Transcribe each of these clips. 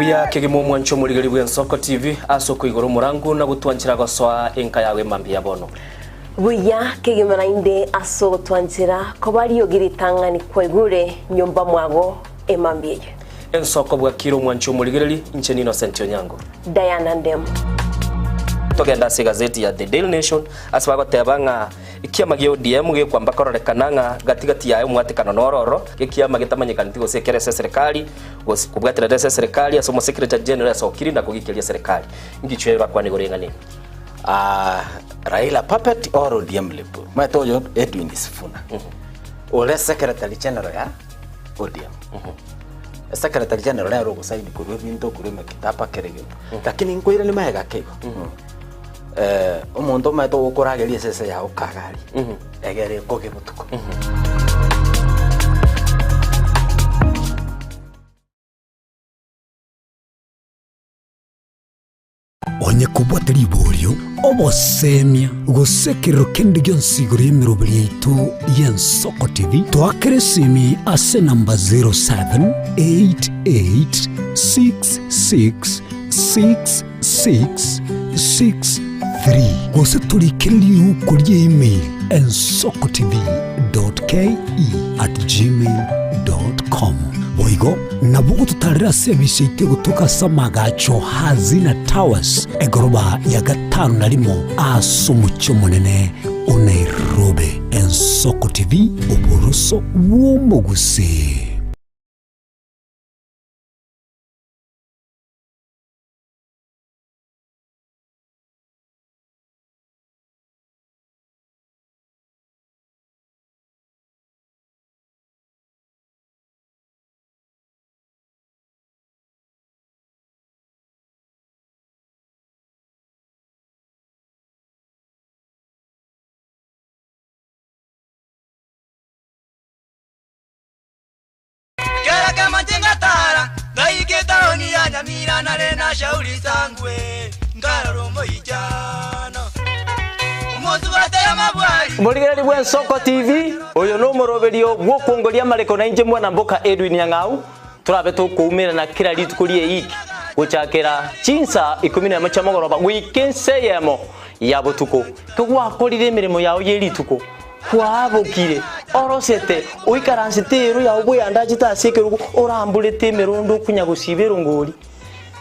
Mbuya kegima omwancho omorigeri bw'Ensoko TV ase okoigora omorangu na gotwanchera gosoa enka yago emambia ya bono. Buya kegima naende ase ogotwanchera koba riogi ritang'ani kwaigure nyomba mwago emambia eye. Ensoko bwakire omwancho omorigereri, inche n'Innocent Onyango. Diana Ndemo. Togende ase egazeti ya The Daily Nation ase bagoteba ng'a ekiama gia ODM gekwamba kororekana ng'a gati gati yaye omwatekano noro oro, ekiama getamanyekaneti gose ekere ase eserekari gose kobwaterete ase eserekari ase omosecretary general asokiri na kogikeria eserekari. Inki chiaye bakwana igoro y'eng'ana eye? Ah, Raila puppet or ODM lip? Omanyete oyo Edwin Sifuna ore secretary general ya ODM. Secretary general nere ogosaini korwa ebinto korwa emekitaba kera egento. Lakini nkoirania magega ake igo. Eh, omonto omanyete ogokorageria esese yago kagaria egere ekoge botuko. Onye kobwate riborio, obosemia, gose ekerero kende gionsi igoro y'emeroberi yaito y'Ensoko TV, toakere esimi ase enamba 0788666663 gose torikere riuko rie email ensokotv.ke@gmail.com. Boigo Nabo gototarera ase ebise yaito egotoka ase amagacho Hazina Towers, egoroba ya gatano na rimo ase omochie omonene o Nairobi. Ensoko TV, oboroso bw'omogusii. Kera kemanche ngatara, ngaika etaoni ya Nyamira nare na Shauri Sangwe, nkarora omoichano. Omosubati amabwari. Morigereria bw'Ensoko TV, oyo nomoroberio bw'okwongoria amareko nainche mwana mboka Edwin Nyang'au, torabe tokoumerana kera rituko ri'eiki gochakera chinsa ikomi nemo chia mogoroba goika ensa eyemo ya botuko. Kegwakorire emeremo yao ye rituko, kwabokire, orosete, oikaransete ero yao bweandachete ase ekerogo, oramborete emerondo okonya gosiba erongori.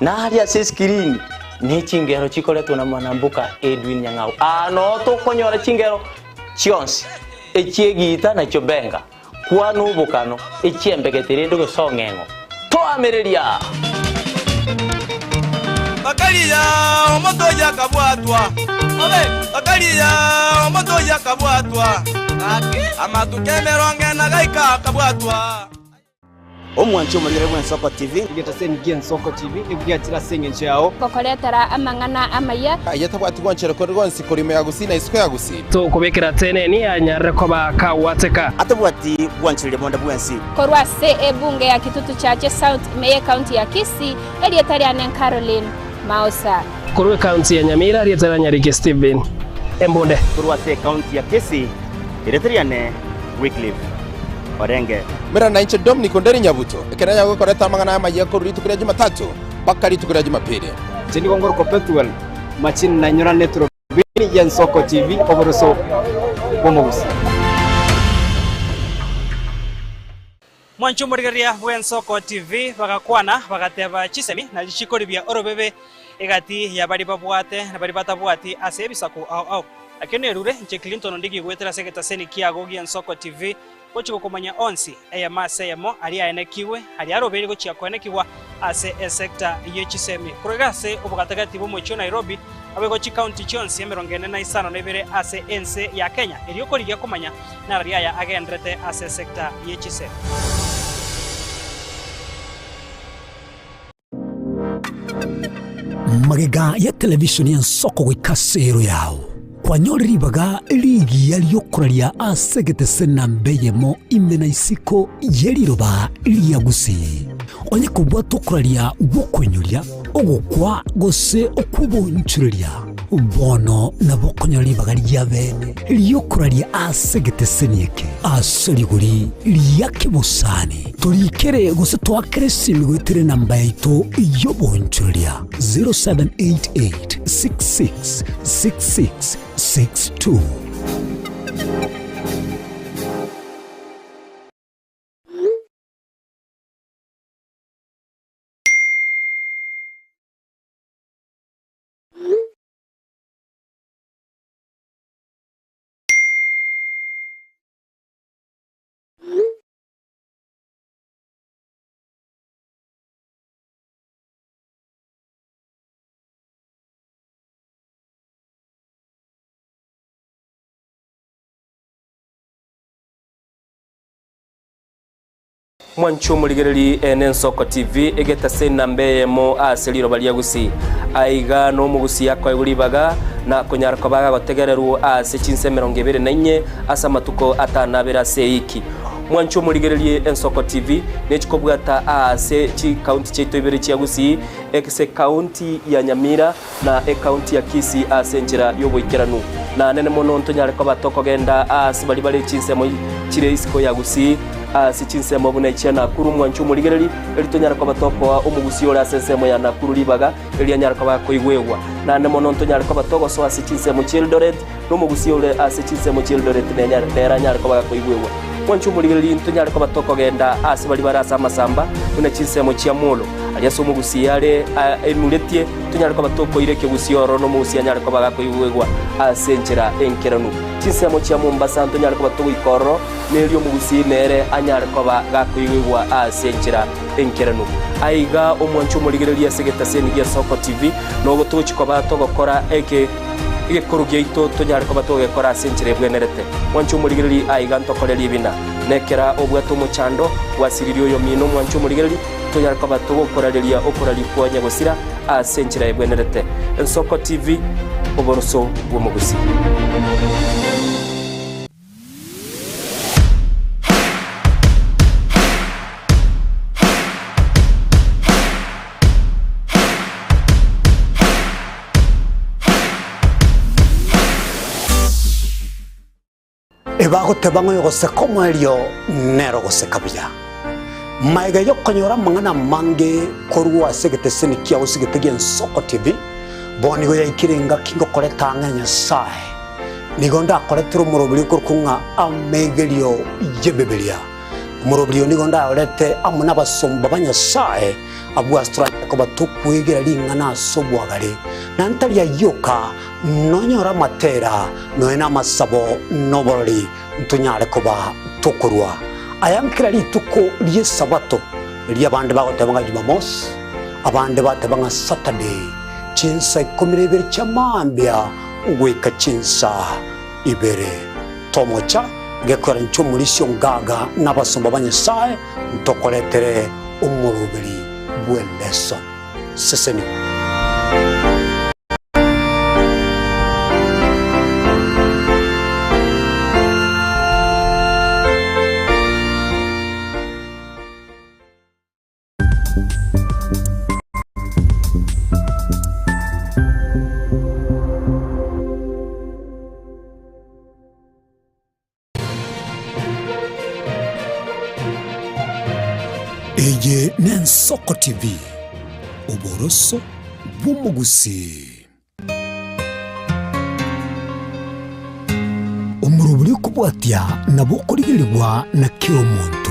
Na aria ase esikirini ne chingero chikoretwa na mwanamboka Edwin Nyang'au. Aa noo tokonyora chingero chionsi, echi'egiita na chiobenga, kwana obokano, echi'embegete rende gose ong'eng'o. Toamereria! Bakaria omonto oyio akabwatwa, bakaria omonto oyio akabwatwa, amatuko emerongo ena gaika akabwatwa. Omwanchi omorigere bw'Ensoko TV. Egetaseni gi'Ensoko TV nigo giachire ase engencho yao. Gokoretera amang'ana amaya. Aye tabwati gwanchera kore gwonsi korwa ime ya Gusii na isiko ya Gusii. Tokobekera teneni anyarire koba kagwateka. Atabwati gwanchereria bonde bwensi. Korwa ase ebunge ya Kitutu Chache South ime y'Ekaunti ya Kisii, erieta riane Caroline Mausa. Korwa ekaunti ya Nyamira, erieta ria Nyariki Stephen Embunde. Korwa ase ekaunti ya Kisii, erieta riane Wycliffe Orenge. Mera nainche Dominic Onderi Nyabuto, ekero nyagokoreta amang'ana aya amayia korwa rituko ria Jumatatu mpaka rituko ria Jumapili. Inche nigo ngorokwa Pethuel Machini na inyorane eturubini y'Ensoko TV oboroso bw'omogusii. Mwanche omorigereria bw'Ensoko TV bagakwana bagateba chisemi na richiko ribia orobebe egati ya baria babwate na baria batabwati ase ebisaku ao ao. Ekio nerure inche Clinton Ondigi goetera ase egetaseni kiago gi'Ensoko TV gochia gokomanya onsi eyemo ase eyemo aria aenekigwe aria arobeire gochia koenekigwa ase esecta ye chisemi korwa iga ase obogatagati bw'omochie o Nairobi naboigo chikaunti chionsi emerongo ene na isano na ibere ase ense ya Kenya erio korigia komanya narari aya agenderete ase esecta ye chisemi. Magega ya televishoni y'ensoko goika ase ero yao, kwanyore ribaga rigiya ri'okoraria ase egetese namba eyemo ime na isiko ye riroba ria Gusii. Onye kobwate okoraria gw'okoinyoria, ogokwa gose okw'oboonchoreria. Bono nabo okonyora ribaga ria bene ri'okoraria ase egeteseni eke ase rigori ria kebosani. Torikere gose toakere esimi goetera enamba yaito y'oboonchoreria 0788 66 66 62. Mwanche omorigereri ene Ensoko TV egetase enamba eyemo ase riroba ria Gusii. Aiga nomogusii akoegwa ribaga na konyara koba agagotegererwa ase chinsa 24 ase amatuko atanabere ase eiki. Mwanche omorigererie Ensoko TV nechikobwata aase chikaunti chiaito ibere chia Gusii ase ekaunti ya Nyamira na ekaunti ya Kisii ase enchera y'oboikeranu. Na nene mono ntonyare koba tokogenda aase baria bare chinsemo chire isiko ya Gusii, ase chinsemo buna echia Nakuru mwanche omorigereri, erio tonyare koba tokoa omogusii ore ase ensemo ya Nakuru ribaga, erio anyare koba akoigwegwa. Naende mono ntonyare koba togosoa ase chinsemo chi'Eldoret, na omogusii ore ase chinsemo chi'Eldoret nere anyare koba gakoigwegwa. Mwanche omorigereri, ntonyare koba tokogenda aase baria bare ase amasamba, buna chinsemo chia Molo, aria ase omogusii are aimuretie, tonyare koba tokoira ekegusii ororo na omogusii anyare koba gakoigwegwa ase enchera enkeranu. Chinsemo chia Mombasa ntonyare koba togoika ororo, na erio omogusii nere anyare koba gakoigwegwa ase enchera enkeranu. Aiga omwanche omorigereria ase egetaseni gia Soko TV, nogo togochia koba togokora eke egekoro giaito tonyare koba togekora ase enchera ebwenerete. Mwanche omorigereria aiga ntokore ribina. Nekera obwate omochando, gwasiririe oyomino omwanche omorigereria, tonyare koba togokorareria okoraria kwa nyagosira ase enchera ebwenerete. Ensoko TV, oboroso bw'omogusii. Ebagoteba ng'a oyogoseka omoerio nere ogoseka buya. Magega y'okonyora amang'ana amange korwa ase egeteseni kiao gose egete gi'Ensoko TV, bono nigo yaikire engaki ngokoreta ang'e Nyasae. Nigo ndakoretere omoroberi okorokwa ng'a Amegerio y'Ebibilia. Omoroberi oyo nigo ndayorete amo nabasomba ba Nyasae abwo ase toranyare koba tokwegera ring'ana ase obwagare, na ntari ayio oka, Nonyore amatera, nonya namasabo, na oborori, ntonyare koba tokorua aya nkera rituko ri'Esabato, erio abande bagoteba ng'a Jumamosi, abande bateba ng'a Saturday, chinsa ikomi na ibere chia mambia goika chinsa ibere. Tomocha gekoera inche omorisia o ngaga na abasomba ba Nyasae, ntokoretere omoroberi bw'eleso. Sesenigwa. Eye n'Ensoko TV, oboroso bw'omogusii. Omorobori okobwatia nabo okorigerigwa na kera omonto.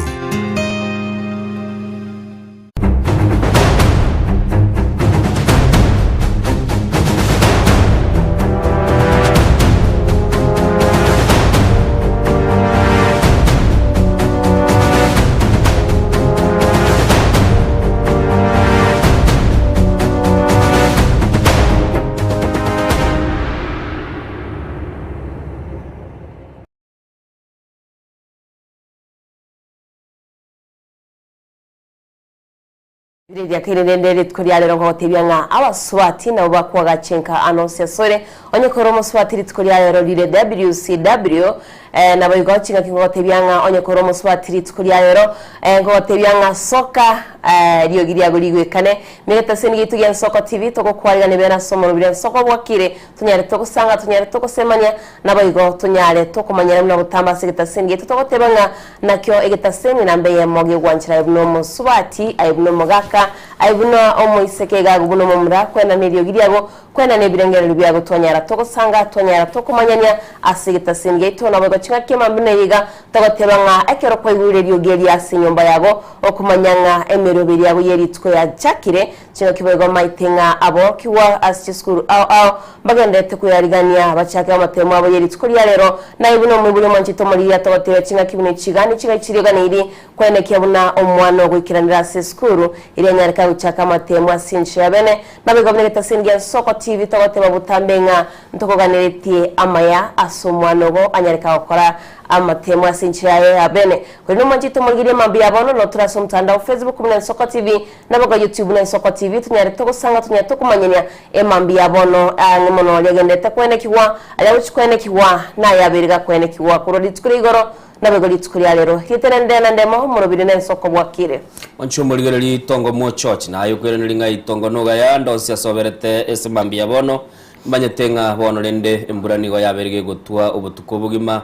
Riria kere rende rituko ria rero nkogotebia ng'a abasubati nabo bakwagacha enka ano nse asore, onye kore omosubati rituko ria rero rire WCW. Eh, naboigo chingaki ngogotebia ng'a onye kore omosubati rituko ria rero, eh, nkogotebia ng'a soka eh, riogi riago rigwekane. Megetaseni giaito gia Nsoko TV togokwarigania bene ase omorobiri Nsoko bwakire, tonyare togosanga, tonyare togosemania, naboigo tonyare tokomanyera buna gotamba ase egetaseni giaito togoteba ng'a nakio egetaseni namba eyemo gegwanchera aye buna omosubati, aye buna omogaka, aye buna omoiseke iga agwo buna omomura, kwenana eriogi riago Kwenana ebirengererio biago twanyara togosanga, twanyara tokomanyania ase egetaseni giaito, naboigo ching'aki emambia neye iga togoteba ng'a ekero kwaigure eriogi eri ase enyomba yago, okomanya ng'a emeroberi yago ye rituko yachakire, ching'aki boigo maete ng'a aborokigwa ase chisukuru ao ao mbagenderete kweyarigania bachake amatemo abo ye rituko ria rero. Naye buna omoibori omwanchete omorigia togotebia ching'aki buna echi iga nechiga chirioganeiri Kwenekia buna omwana ogoikeranera ase esukuru eria anyareka gochaka amatemo ase enchera ya bene, naboigo buna egetaseni gia Nsoko TV togoteba botambe ng'a ntokoganeretie amaya ase omwana ogo anyareka gokora amatemo ase enchera yaye ya bene. Korende omwanchete omorigereria mambia ya bono notore ase omotandao Facebook buna Nsoko TV naboigo YouTube buna Nsoko TV tonyare togosanga tonyare tokomanyania emambia ya bono ang'e mono riagenderete kwenekigwa aria gochia kwenekigwa nayabeire gakwenekigwa korwa rituko ria igoro Naboigo rituko ria rero riatenenire na ndemo, omorobiri na ensoko bwakire. Onche omorigereria itongo mwochochi, na aye okoiraneria ng'a itongo nogaya, ande onsi asoberete ase mambia bono, nimanyete ng'a bono rende embura nigo yabeire gegotwa obotuko obogima.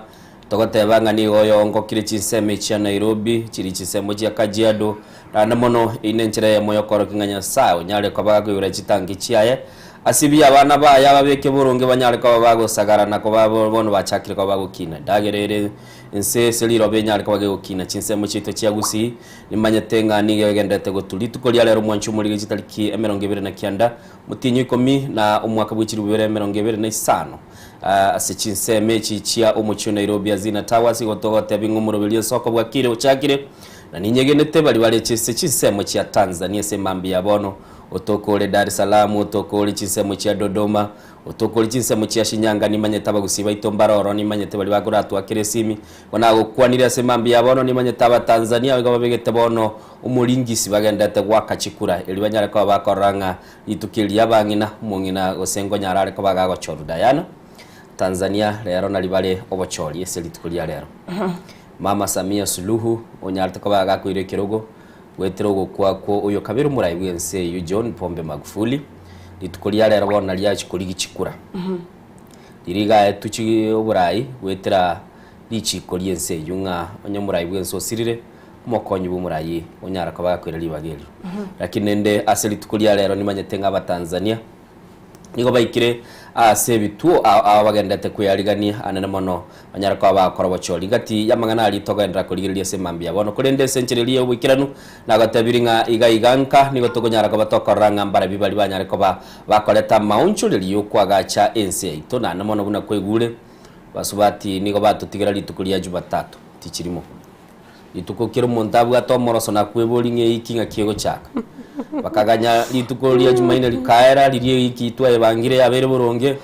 Togoteba ng'a nigo oyongokire chinsemo echia Nairobi, chiri chinsemo chia Kajiado, naende mono eyio nenchera eyemo yokorokia ng'a Nyasae onyare koba gakoigora chitangi chiaye, Asibie abana baye ababeke boronge banyare koba bagosagara na koba bono bachakire koba bagokina. Endagera ere inse ase riroba enyare koba gegokina chinsemo chiaito chia Gusii. Nimanyete ng'a nigo egenderete gotu. Rituko ria rero mwanche omorige chitariki 29 motienyi o ikomi na omwaka bwe chilifu bibere 25 ase chinsemo echi chia omochie o Nairobi Hazina Towers igo togotebia ng'a omoroberi ensoko bwakire ochakire na ninyegenete baria bare ase chinsemo chia Tanzania ase emambia ya bono Otokore Dar es Salaam, otokore chinsemo chia Dodoma, otokore chinsemo chia Shinyanga, nimanyete abagusii baito mbare ororo, nimanyete baria bakoratwakera esimi. Igo nagokwanire ase mambia ya bono, nimanyete Abatanzania igo babegete bono omoringisi bagenderete goaka chikura, erio banyare koba bakorora ng'a rituko eri abang'ina, omong'ina gose nkonyara are koba gagochorwa Diana, Tanzania rero nari bare obochori ase rituko ria rero. Mama Samia Suluhu onyarete koba gakoira ekerogo, Goetera ogokwa kwo oyo kabere omorai bw'ense eyio John Pombe Magufuli, rituko ria rero bono nario achia korigia chikura. Riria iga aetwe chi oborai goetera richiko ri'ense eyio ng'a onye omorai bw'ense osirire, omokonyi bw'omorai onyara koba gakoira ribaga erio. Lakini rende ase rituko ria rero nimanyete ng'a Abatanzania Nigo baikire ase ebituo ao ao bagenderete kwearigania anene mono, banyare koba bagokora obochori. Gati y'amang'ana aria togenderera korigereria ase mambia bono. Korende ase enchera eria y'oboikeranu nagotebirie ng'a iga iga nka nigo tokonyara koba tokorora ng'a mbarabwo baria banyare koba bakoreta amaonchorerio y'okoagacha ense yaito, naende mono buna kwaigure, basubati nigo batotigera rituko ria Jumatatu, tichirimo. Rituko kera omonto abwate omoroso na kweboria ng'a eiki ng'aki egochaka. Bakaganya rituko ria Jumaine rikaera, riria eiki twayebangire yabeire boronge,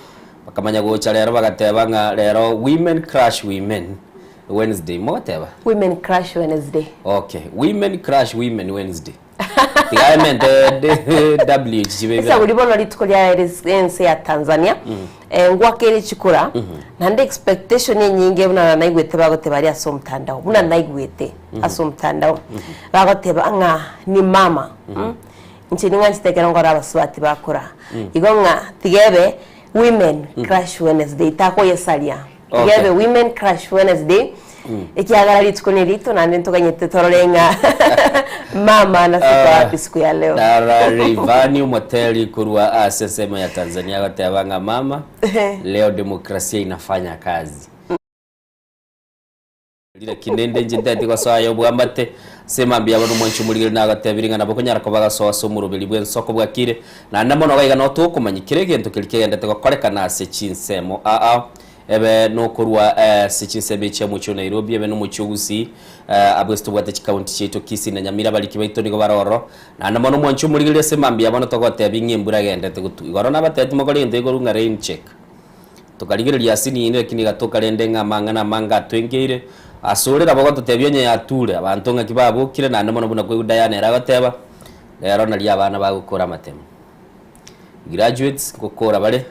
bakamanya gocha rero bagateba ng'a rero women crush women Wednesday. Mogoteba? Women crush Wednesday. Okay, women crush women Wednesday. Tiga emente W echi chibe ibere. Esaguri bono rituko ria ense ya Tanzania eh, ngwakere chikura naende expectation enyinge buna naigwete bagoteba aria ase omotandao buna naigwete ase omotandao bagoteba ng'a ni mama mm, inche ning'anchete ekero nkorora abasubati bakora igo ng'a tiga ebe women crush Wednesday takoyesaria tiga Okay. ebe women crush Wednesday Ekiagera rituko nerito naende ntoganyete torore ng'a mama nasiko wapi siku ya leo. Dara Rayvanny omoteri korwa ase ensemo ya Tanzania agoteba ng'a mama leo demokrasia inafanya kazi. Lakini rende inche nteti gosoa aye obwamate ase mambia bono omwanchi omorigeri nagotebirie ng'a nabo okonyara koba gasoa ase omoroberi bw'ensoko bwakire naende mono iga iga noo tokomanya kera egento keria kegendete gokorekana ase chinsemo aa Ebe nokorwa ase chinsemo echi omochie o Nairobi, ebe nomochie o Gusii, abwo ase tobwate chikaunti chiaito Kisii na Nyamira, abariki baito nigo bare ororo. Naende mono omwanche omorigereria ase mambia bono togotebia ng'a embura egenderete gotwa. Igoro nabatebetie mokore egento gekorwa ng'a rain check. Tokarigereria ase nini lakini egatoka rende ng'a amang'ana amange atwengeire. Asore nabo ogototebia onye yature, abanto ng'aki babokire naende mono buna koigwa Diana ere agoteba, rero nario abana bagokora amatemo. Graduates ngokora bare,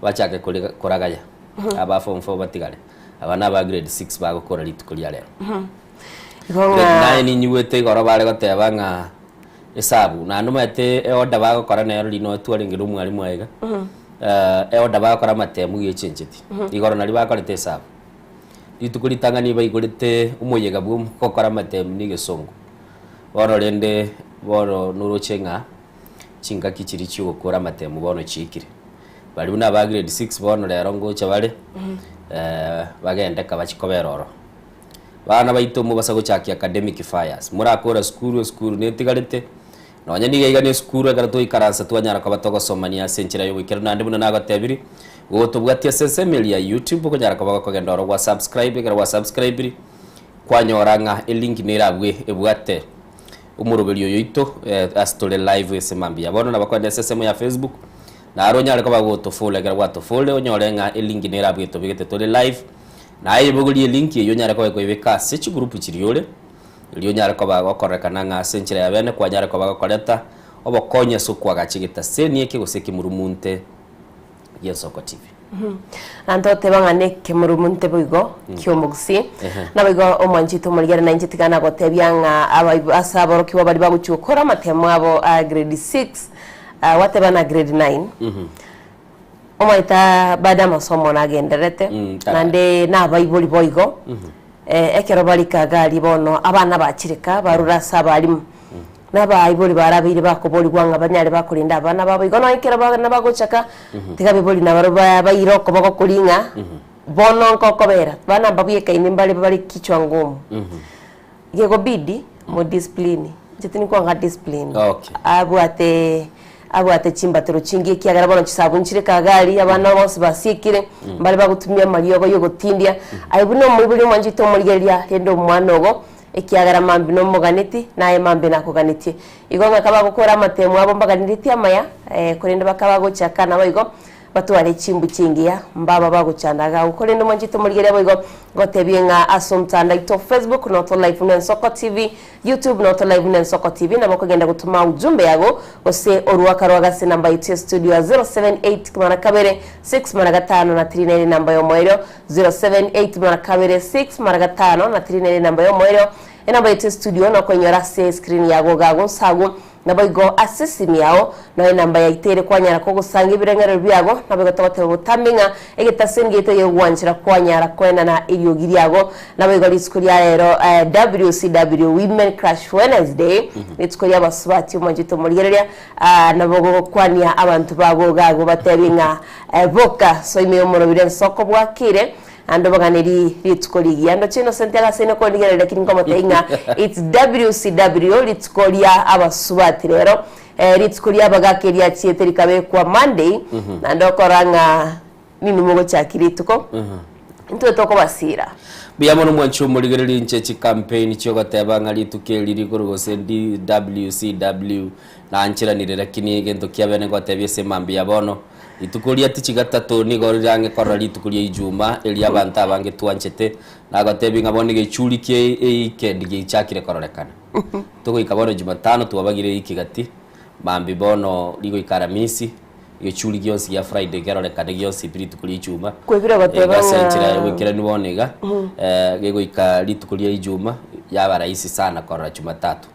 bachake koragaya, aba form four batigare. Aba naba grade 6 bagokora rituko ria rero. Igo Grade ng'a 9 inyigwete igoro bare goteba ng'a esabu, naende omanyete eorder bagokora nero riria noe twarenge na omwalimu aiga, eorder bagokora amatemu iga echencheti. Igoro naria bakorete esabu. Rituko ritang'ani baigorete omoyega bwa ogokora amatemu na egesongo. Bono rende bono noroche ng'a chingaki chiria chiogokora amatemu bono chiikire. Baria buna aba grade 6 bono rero ngocha bare, bagende ka bachie kobera ororo. Abana baito mobasa gochakia academic fires, morakore sukuru esukuru netigarete, nonye niga iga na esukuru ekero twaikaransa twanyara koba togosomania ase enchera ya oboikeranu naende buna nagotebirie, gotobwatia ase ensemo eria ya YouTube okonyara koba gokogenda ororo gwa subscribe, ekero gwa subscribiri, kwanyora ng'a elink nere abwo ebwate omoroberio oyo oito ase tore live ase mambia. Bono nabo kogenda ase ensemo ya Facebook, naro onyare koba gotofollow, ekero gwatofollow onyore ng'a elink nere abwo etobegete tore live. Naye bogoria elink eyio onyare koba koyebeka ase chigroup chiria ore, erio onyare koba gokorekana ng'a ase enchera ya bene kwanyare koba gokoreta obokonyi ase okoagacha egetaseni eke gose ekemurumunte gi'Ensoko TV. Naende toteba ng'a nekemurumunte boigo ki'omogusii. Naboigo omwanchete omorigere nainche tiga nagotebia ng'a abaib ase aborokigwa baria bagochia gokora amatemo abo a grade 6, gwateba na grade 9. Omanyete bado amasomo nagendererete, naende nabaibori boigo, ekero barika iga aria bono abana bachireka barure ase abalimu, na abaibori barabeire bakoborigwa ng'a banyare bakorenda abana babo igo nonye ekero abana bagochaka, tiga abaibori nabarobwo baire okoboko koria ng'a bono nkokobera, bana mbabwekaine mbare bare kichwa ngumu. Gekobidi modiscipline, inche tindi kwanga discipline. Okay. Abwate abwate chimbatero chingiya ekiagera bono chisabu nchire kagari, abana bonsi basiekire, mbare bagotumia amariogo ya ogotindia. Aye buna omoibori omwanchete omorigereria rende omwana ogo, ekiagera mambia nomoganeti, naye mambia nakoganetie. Igo ng'aka bagokora amatemo abo mbaganeretie amaya, korende bakaba bagochaka naboigo, Batware chimbu chingiya, mbaba bagochanda agao. Korende mwanchete omorigereria boigo, ngotebie ng'a ase omotandao oito Facebook noto live buna Ensoko TV, YouTube noto live buna Ensoko TV, nabo okogenda gotoma ujumbe yago gose oruaka rwago ase enamba yaito ya studio ya 078 mara kabere 6 mara gatano na 3 nere enamba y'omoerio, 078 mara kabere 6 mara gatano na 3 nere enamba y'omoerio. Enamba yaito ya studio nokoinyora ase escreen yago iga agwo nse agwo. Naboigo ase esimi yao noe enamba yaito ere kwanyara kogosanga ebirengererio biago, naboigo togoteba botambe ng'a egetaseni giaito gegwanchera kwanyara koenana eriogi riago. Naboigo rituko ria rero WCW, Women Crush Wednesday, rituko ria abasubati omwanchete omorigereria, nabo gogokwania abanto bago iga agwo batebie ng'a boka soa ime y'omorobiri ensoko bwakire, Naende obaganeri rituko rigiya. Ndoche Innocent agasaine kondigereria lakini nkomotebia ng'a it's WCW rituko ria abasubati rero. Eh, rituko ria abagaka eriachiete rikabekwa Monday, naende okora ng'a ninwe mogochaki rituko, intwe tokobasira. Mbuya mono mwanche omorigereria inche chicampaign chiogoteba ng'a rituko eri rigoro gose ndi WCW nancheranire lakini egento kia bene ngotebia ase mambia bono Rituko ria tichi gatato nigo rirang'e korora rituko ria Ijuma, erio abanto abange twanchete, nagotebia ng'a bono egechuri kia eikendi giaichakire kororekana. Togoika bono Jumatano twabagire eiki gati, mambia bono rigoika Aramisi, egechuri gionsi gia Friday kerorekane gionsi pi rituko ria Ijuma. Kwebire goteba Iga ase ng'a enchera ya oboikeranu bono iga, gegoika rituko ria Ijuma, yaba rahisi sana korora Jumatatu.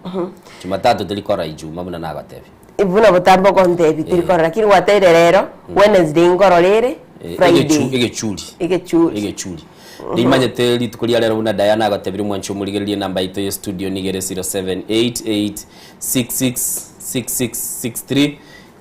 Jumatatu teri korora Ijuma buna nagotebia. Buna botambe ogontebia teri korora lakini gwatebire rero Wednesday nkorora ere Friday. Egechuri. Egechuri. Egechuri. Nimanyete rituko ria rero buna Diana agotebirie omwanchi omorigererie enamba yaito ye studio nigo ere 0788666663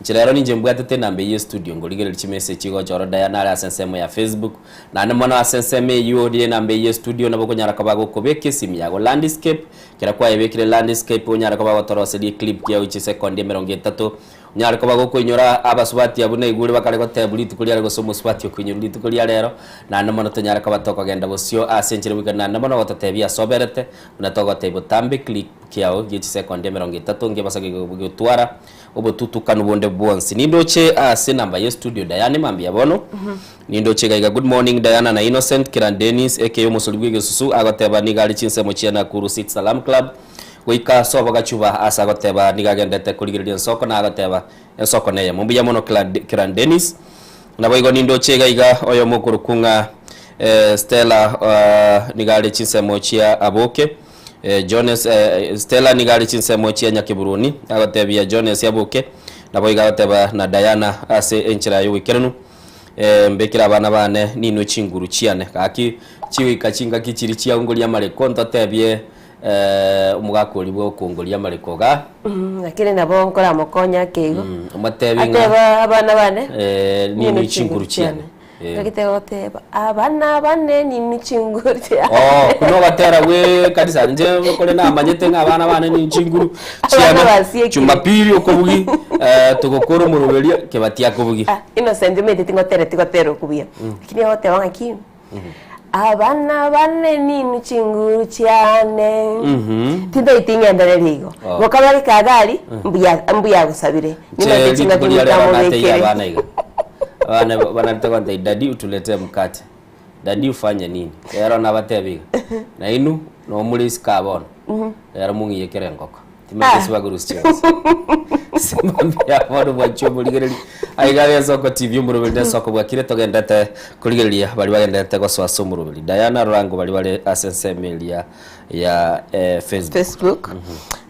Inche rero ninche mbwatete enamba eyio ye studio ngorigereria chimessage chigocha oro Diana are ase ensemo ya Facebook naende mono ase ensemo eyio orie enamba eyio ye studio nabo okonyara koba gokobeka esimi yago landscape Ekero kwayebekire landscape onyare koba gotoroseria eclip kiao chisekondi emerongo etato, onyare koba gokoinyora abasubati abwo naigure bakare gotebwa rituko riare gose omosubati okoinyorwa rituko ria rero, naende mono tonyare koba tokogenda bosio ase enchera goika naende mono gototebia ase oberete, buna togotebia botambe eclip kiao gie chisekondi emerongo etato ngebasa gotwara obotutukanu bonde bwonsi. Nindoche ase enamba ye studio Diana mambia bono, Nindoche iga iga Good morning Diana na Innocent, Kiran Dennis aka omosori bw'egesusu agoteba nigo are chinsemo chia Nakuru City Salam Club goika sobo Gachuba ase agoteba nigo agendete korigereria ensoko na agoteba ensoko neyemo. Mbuya mono Kiran Dennis. Naboigo nindoche iga iga oyomo okorokwa ng'a. Stella nigo are chinsemo chia Aboke, Jones, Stella nigo are chinsemo chia Nyakeburuni, agotebia Jones aboke, naboigo agoteba na Diana ase enchera y'oboikeranu, Mbekere abana bane ninwe chinguru chiane. Gaki chigoika chingaki chiria chiaungoria amareko, ntotebie omogaka oria bw'okoungoria amareko igaa. Lakini nabo nkoramokonya ake igo. Omotebie ng'a Ateba abana bane ninwe chinguru chiane. Gagete goteba abana bane ninwe chinguru chiane. Oh, buna ogotera gwe ekanisa inche kore namanyete ng'a abana bane ninwe chinguru chiane. Abana basiekire. Jumapili okobugi togokora omoroberio kebati akobugi. Ah, Innocent omanyete tingotereti gotera okwo buya. Lakini ogoteba ng'aki, abana bane ninwe chinguru chiane. Tintaeti ng'endererie igo. Oh. Boka bare kagari, mbuya mbuya agosabire. Inche Nimanyete rituko chingaki riria rero natebia motamobekere. abana iga. Abana banarete gontebia daddy utuletee mkate, daddy ufanye nini? Rero nabatebia iga, nainwe nabo more isiko aa bono, rero mong'iyekere engoko. Timanyeti ase bakorusia chionsi. Ase mambia bono bwanchwa omorigereria aiga abe Ensoko TV omoroberi na Ensoko bwakire togenderete korigereria baria bagenderete gosoa ase omoroberi. Diana Rorango baria bare ase ensemo eria ya Facebook. Facebook.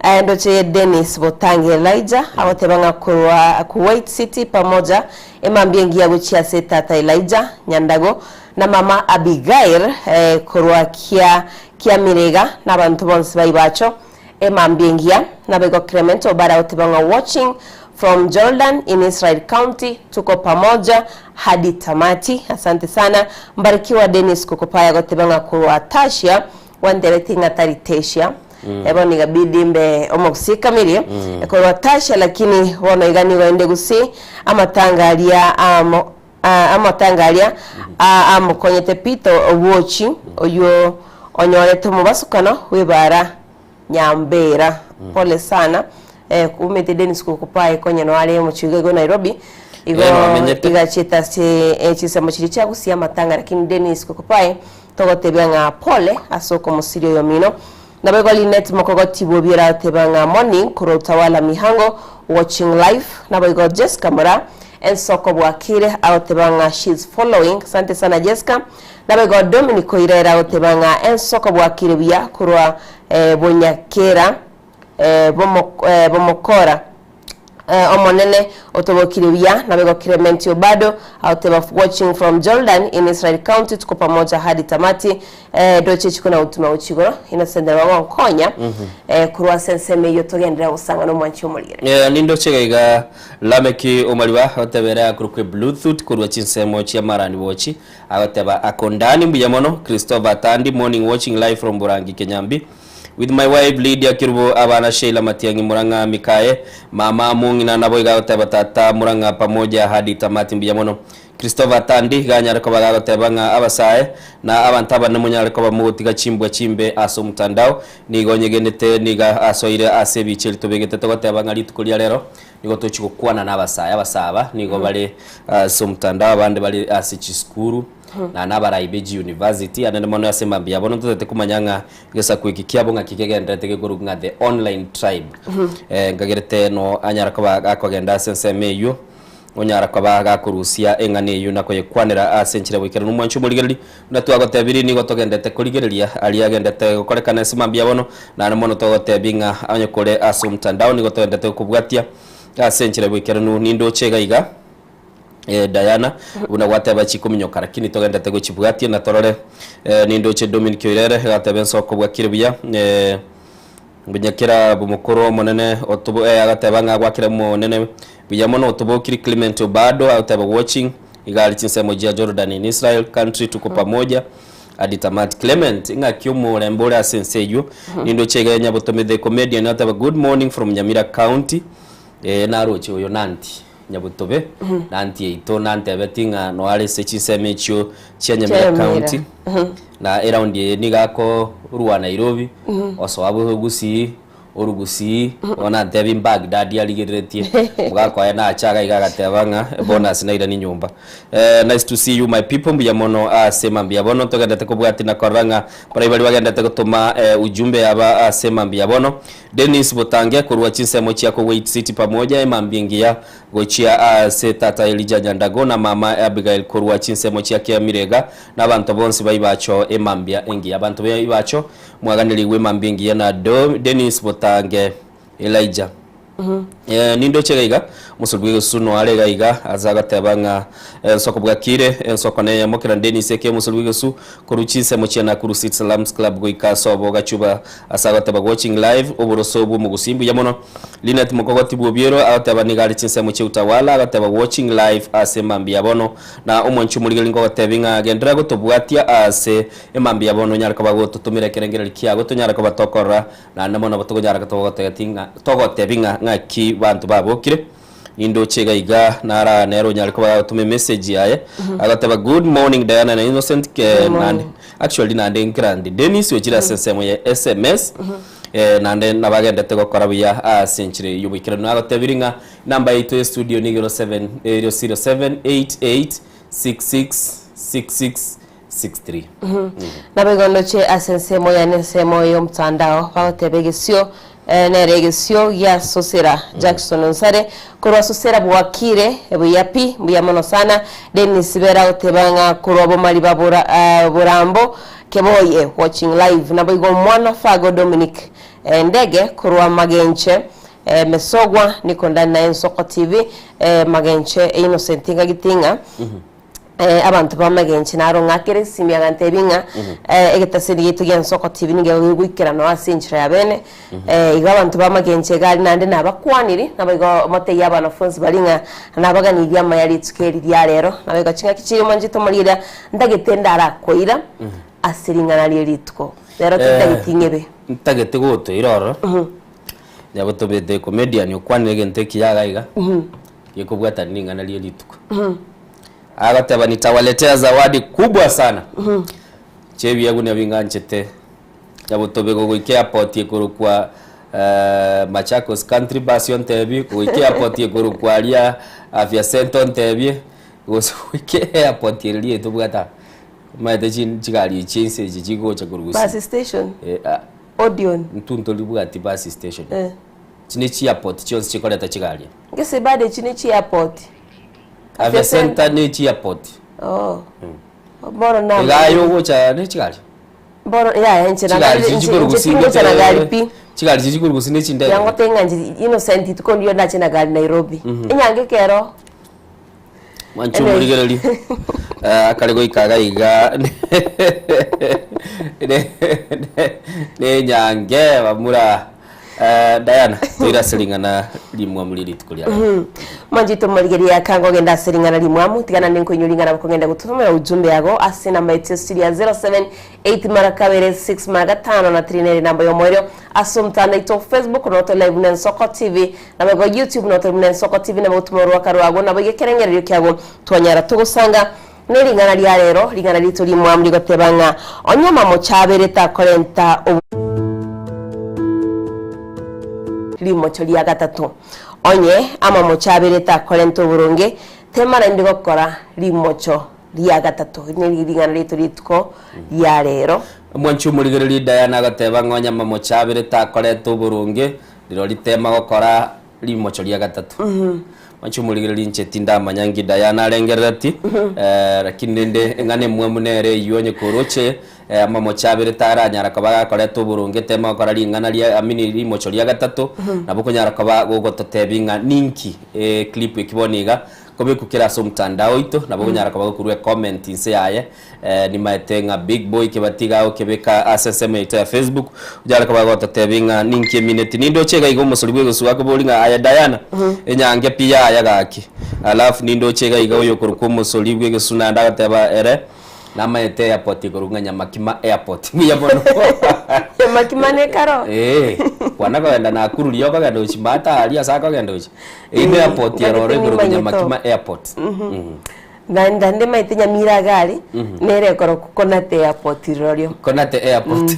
Aye ndoche Dennis Botangi Elijah agoteba ng'a korwa Kuwait City pamoja emambia engiya gochia ase tata Elijah Nyandago na mama Abigail eh, korwa kia Kiamirega na abanto bonsi ba Ibacho emambia engiya. Naboigo Clement Obara agoteba ng'a watching from Jordan in Israel County tuko pamoja hadi tamati. Asante sana. Mbarikiwa Dennis Kokopaya agoteba ng'a korwa Tasia Gwantebetie ng'a tari Tesia, bono igabidi mbe omogusikamirie korwa Tasia, lakini bono iga nigo inde gusii amatanga aria amo amatanga aria amokonyete Peter Obwochi, oyio onyorete omobasukano bw'ebaara Nyambera. Pole sana. Omanyete Dennis Kokopae konya noare omochie iga igo Nairobi, igo Eh, nomenyete. igachiete ase chinsemo chiria chia gusii amatanga, lakini Dennis Kokopae Togotebia ng'a pole ase okomosiria oyomino. Naboigo Linet mokogoti bw'obiera agoteba ng'a morning korwa Utawala Mihango watching live. Naboigo Jesca Mura ensoko bwakire agoteba ng'a she's following. Asante sana Jesca. Naboigo Dominic Oirere agoteba ng'a ensoko bwakire buya korwa Bonyakera Bomokora. Omonene otobokire buya, naboigo Clement Obado agoteba watching from Jordan in Israel county tuko pamoja hadi tamati doche chiko na gotuma gochia igoro Innocent nabo agonkonya korwa ase ensemo eyio togenderere gosanga na omwanchi omorigere. Nindoche iga iga Lameki Omariba agoteba ere akorokwa Bluetooth korwa chinsemo chia Marani Bochi agoteba ako ndani mbuya mono Christopher Tandi morning watching live from Borangi Kenyambi With my wife Lydia Kerubo, abana Sheila Matiang'i Murang'a Mikaye, mama mong'ina naboigo agoteba tata Murang'a pamoja hadi tamati mbuya mono. Christopher Tandi iga anyare koba gagoteba ng'a abasae na abanto abanene monyare koba mogotiga chimbwa chimbe ase omotandao nigo nyegenete niga asoire ase ebicha eri tobegete togoteba ng'a rituko ria rero nigo tochi gokwana na abasae. Abasae aba nigo bare ase omotandao abande bare ase chisukuru. na nabarai be chiuniversity, anene mono ase mambia bono ntotete komanya ng'a egesaku eki kiabo ng'aki kegenderete gekorokwa ng'a the online tribe. Nkagerete no anyara koba gakogenda ase ensemo eywo, onyara koba gakorusia eng'ana eywo na koyekwanera ase enchera goikeranu omwancho omorigereria, buna twagotebirie nigo togendete korigereria aria agendete gokorekana ase mambia bono, naende mono togotebia ng'a onye kore ase omotandao nigo togendete gokobwatia ase enchera goikeranu nindoche iga iga. Diana, buna gwateba chikominyoka lakini togendete gochibwatia na torore nindoche Dominic Oirere agateba ensoko bwakire buya bunya kera bomokoro omonene otobo agateba ng'a gwakire omonene buya mono otobokiri Clement Obado agoteba watching iga ari chinsemo chia Jordan in Israel country tuko pamoja hadi tamati Clement ng'aki omorembe ore ase ense eywo nindoche iga Nyabotomi the comedian agoteba good morning from Nyamira county naroche oyo nanti. Nyabotobe, na nti yaito nantebeti ng'a noare ase chinsemo echio chia Nyamira County, na eraundi eye nigo akorwa Nairobi, osoa Gusii, Orugusii, bono antebi Baghdadi arigereretie, omogaka oye nache iga iga agateba ng'a ebonus nairanie nyomba. Nice to see you my people, mbuya mono ase mambia bono togendete kobwatia na korora ng'a baria baria bagendete gotoma ujumbe yaba ase mambia bono. Dennis Botange korwa chinsemo chia Kuwait City pamoja emambia engiya gochia ase tata Elijah Nyandago na mama Abigail korwa chinsemo chia Kiamirega na abanto bonsi ba Ibacho emambia engiya. Abanto ba Ibacho Mwaganirigwe mambia engiya na Dennis Botange Elijah. Nindoche iga iga, omosori bw'egesusu are iga iga ase agoteba ng'a ensoko bwakire, ensoko neyemo kera Dennis eke omosori bw'egesusu korwa chinsemo chia Nakuru City Salams Club goika ase obo Gachuba ase agoteba watching live oboroso bw'omogusii mbuya mono. Linet Mokogoti bw'Obiero agoteba nigo are chinsemo chia Utawala agoteba watching live ase mambia bono na omwanchi omorigeri ngogotebi ng'a genderera gotobwatia ase Emambia bono onyare koba gototomera ekerengererio kiago, tonyare koba tokorora, naende mono nabo tokonyara togotebeti ng'a togotebi ng'a ng'aki banto babokire. Nindoche iga iga nara nere onyare koba agotoma emessage yaye, agoteba good morning Diana na Innocent ke Good morning. naende actually naende nkerande Dennis ochire ase ensemo ya SMS naende nabo agendete gokora buya ase enchera eyio y'oboikeranu. Nagotebirie ng'a enamba yaito ya estudio nigo 07 0788 66 66 63. Naboigo ndoche ase ensemo yane ensemo y'omotandao bagoteba egesio nere egesio gia Sosera Jackson Onsare korwa Sosera bwakire buya pi mbuya mono sana Dennis Bera agoteba ng'a korwa Bomariba Borambo Keboye watching live naboigo omwana Fago Dominic Ndege korwa Magenche Mesogwa niko ndani naye Nsoko TV Magenche Innocent Ngagiti ng'a Abanto b'amagencho naro ng'akere esimi agantebia ng'a egetaseni giaito gia Nsoko TV nigo gegoikera noo ase enchera ya bene. Igo abanto b'amagencho iga aria naende nabakwaniri, naboigo motebie abanafunzi baria ng'a nabaganirie amaya rituko eri ria rero. Naboigo ching'aki chiria mwanchete omorigereria ntagete ndarakoira ase ring'ana rie rituko. Rero tintageti ng'ebe. Ntagete gotoira ororo, nyabotobete comedian okwanire egento ekiya iga iga, gekobwatania ring'ana rie rituko. Agateba, Nitawaletea zawadi kubwa sana. Chi'ebiegwa nabinganchete nyabotobe gogoika airport ekorokwa Machakos Country Bus ontebie, gogoika airport ekorokwa aria Afya Centre ontebie, gose goike airport ere riaye tobwate aa. Omanyete chigari echi chinse echi chigocha korwa gusii. Bus station? Odion? Intwe ntoribwati bus station. Echi ne chiairport chionsi chikoreta chigari. Gese bado echi ne chiairport? Afya Center ne chiairport. Oh. Bono na Iga aye ogocha ne chigari. Bono yaya inche na Chigari chiria chikorwa inche gusii tingocha na gari pi. Chigari chiria chikorwa gusii ne chindege. Yangote ng'a inche Innocent rituko ndiyo ndache na gari Nairobi. Enyange ekero. Mwanche omorigereria akare goika iga iga ne enyange bamura Diana toire ase ring'ana rimwamu rie rituko ria rero. Mwanchete omorigereria aka ngogenda ase ring'ana rimwamu tiga naende nkoinyora ring'ana bokogenda gotomera ujumbe yago ase enamba yaito ya studio ya 078 mara kabere 6 mara gatano na 3 nere enamba yomoerio ase omotandao oito Facebook noto live buna Ensoko TV Naboigo YouTube notore buna Ensoko TV nabo gotuma orwaka rwago naboigo ekerengererio kiago twanyara togosanga ne ring'ana ria rero ring'ana rito rimwamu rigoteba ng'a onye amamocho abere takorenta Rimocho ria gatato onye amamocho abere takorenta oboronge tema naende gokora rimocho ria gatato eri neri ring'ana rito rituko ria rero. Omwanchi omorigereria Diana agateba ng'a onye amamocho abere takoreta oboronge Rirorio tema gokora rimocho ria gatato. Mwanche omorigererie inche tindamanya nki Diana arengerereti, lakini rende eng'ana emwamu nere eyio onye koroche amamocho abere taranyara koba gakoreta oboronge tema gokora ring'ana ria I mean rimocho ria gatato, nabo okonyara koba gogototebia ng'a ninki eclip eki bono iga kobekwa kere ase omotandao oito, nabo okonyara koba gokorwa ecomment inse yaye. Nimaete ng'a big boy kebatiga agokebeka ase ensemo yaito ya Facebook, onyare koba gototebia ng'a ninki emineti. Nindoche iga iga omosori bw'egesusu akobori ng'a aye Diana, enyange pi yaya gaki. Alafu nindoche iga iga oyokorokwa omosori bw'egesusu naende agoteba ere namaete airport ekorokwa ng'a Nyamakima airport. Mbuya mono. Nyamakima nekaro? Eeh, kwana kogenda Nakuru riria okogenda gochia Mbata aria ase akogenda gochia, eyio ne airport ere ororo ekorokwa Nyamakima airport. Naende ndemaete nyamira iga aria, nere ekorokwa Konate Airport rirorio. Konate Airport.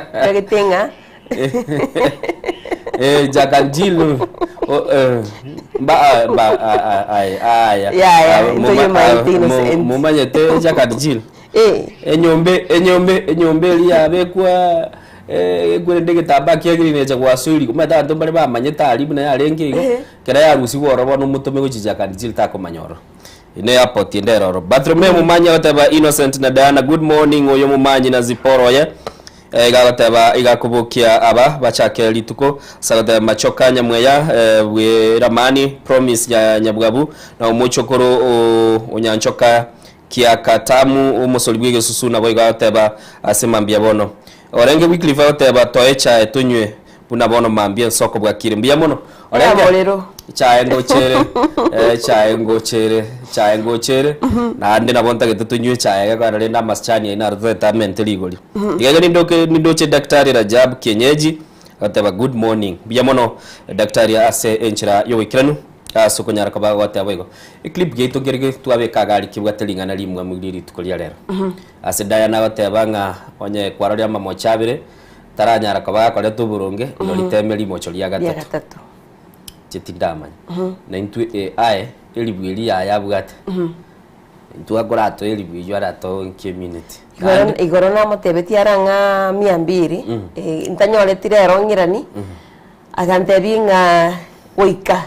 Ntagete ng'a Eh, Jack and Jill oh, eh, mba ah, mba ah, ah, ay, aya Yaya, Ah, into yomaete innocent. mumanyete Jack and Jill Eh. enyombe enyombe enyombe eria yabekwa eh, ekwerende egetambaa kia green echa gwasuri omanyete abanto mbare bamanyete aria buna yarenge igo Ehe. kera yarusigwa oro bono omotome gochia Jack and Jill takomanya oro ine airport ende ere oro Bartolomeo Momanyi agoteba Innocent na Diana good morning oyo Momanyi na Zipporah oye Eh, iga agoteba iga akobokia aba bachake rituko ase agoteba Machoka Nyamweya eh, bwe Ramani Promise nya Nyabwabu na omochokoro o Onyanchoka Kiakatamu omosori bwa egesusu nabo iga agoteba ase mambia bono orenge Wycliffe agoteba toe echae tonywe buna bono mambia ensoko bwakire mbuya mono orenge Omorero. echae ngochere eh, echae ngochere echae ngochere naende nabo ntagete tonywe echae egekogera rende amasichani aino aro totagete amente rigori iga iga nindoke nindoche daktari Rajab Kienyeji agoteba good morning mbuya mono daktari ase enchera ya oboikeranu ase okonyara koba goteba igo eclip yaito nkere ge twabeka iga aria kebwate ring'ana rimwamu ria rituko ria rero ase Diana agoteba ng'a onye kwarorire amamocho abere taranyara koba gakoreta oboronge igo riteme rimocho ria Ria gatato gatato. inche tindamanya na intwe AI eribu eria yaye abwate intwe akoratoa eribu eywo aratoe nki eminute Igoro igoro namotebetie ara ng'a mia mbiri eh, ntanyoreti rero ng'irani agantebia ng'a goika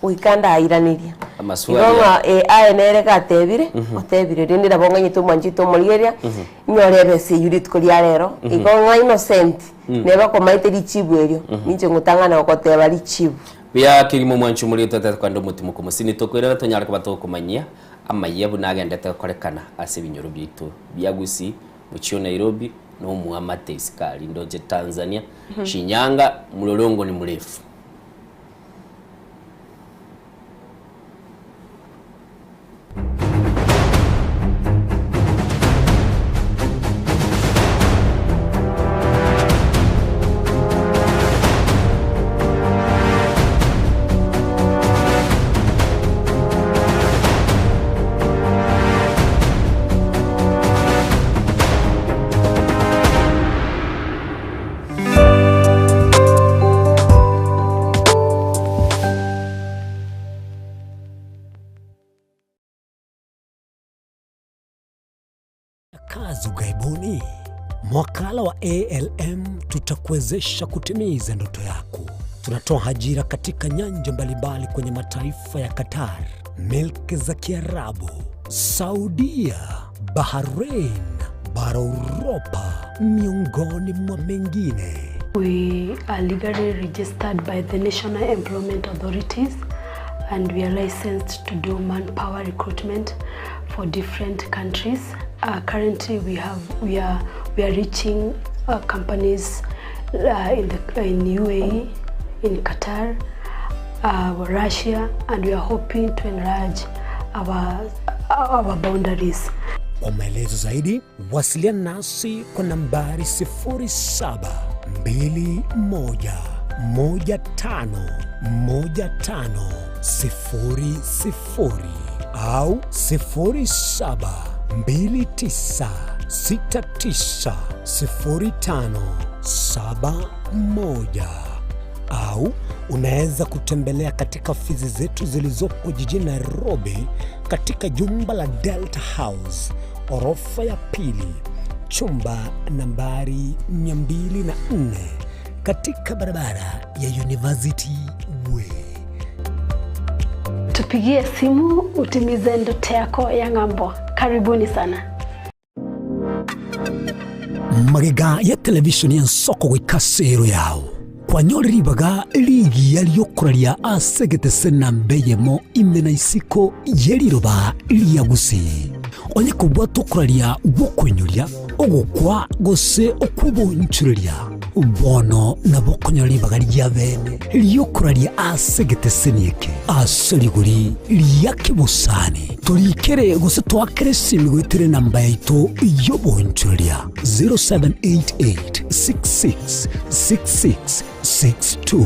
goika ndairaneria Amaswali igo ng'a eh, aye nere gatebire otebire rende nabo ng'anyete omwanchete omorigereria nyore ebesa eywo rituko ria rero igo ng'a innocent neba komaete richibu erio ninche ngotang'ana gogoteba richibu Buya kegima omwanchi omoriri totete kogenda omotimoka omosini tokoirana tonyare koba tokomanyia amaiya buna agendete gokorekana ase ebinyoro biaito bia Gusii, mochie o Nairobi na omoamate isiko aria ndoche Tanzania, Shinyanga, mlolongo ni mrefu. Kazi ughaibuni. Mwakala wa ALM tutakuwezesha kutimiza ndoto yako. Tunatoa ajira katika nyanja mbalimbali kwenye mataifa ya Qatar, milki za Kiarabu, Saudia, Bahrain, bara Uropa, miongoni mwa mengine. We are legally registered by the National Employment Authorities and we are licensed to do manpower recruitment for different countries. Currently we have we are we are reaching companies in the in UAE, in Qatar, Russia, and we are hoping to enlarge our our boundaries. Kwa maelezo zaidi, wasiliana nasi kwa nambari 0721151500 au 0729690571 au unaweza kutembelea katika ofisi zetu zilizopo jijini Nairobi katika jumba la Delta House orofa ya pili chumba nambari 204 katika barabara ya University Way. Tupigie simu utimize ndoto yako ya ng'ambo. Karibuni sana. Magega ya televishoni ya nsoko goika sero yao kwanyore ribaga rigiya riokoraria ase egetese namba eyemo ime na isiko yeriroba ria gusii onye kobwata okoraria gwokoinyoria ogokwa gose okwobonchureria bono nabo okonyora ribaga ria bene riokoraria ase egeteseni eke ase rigori ria kebosani torikere gose twakere esimi goetere namba yaito yobonchureria 0788 66 66 62.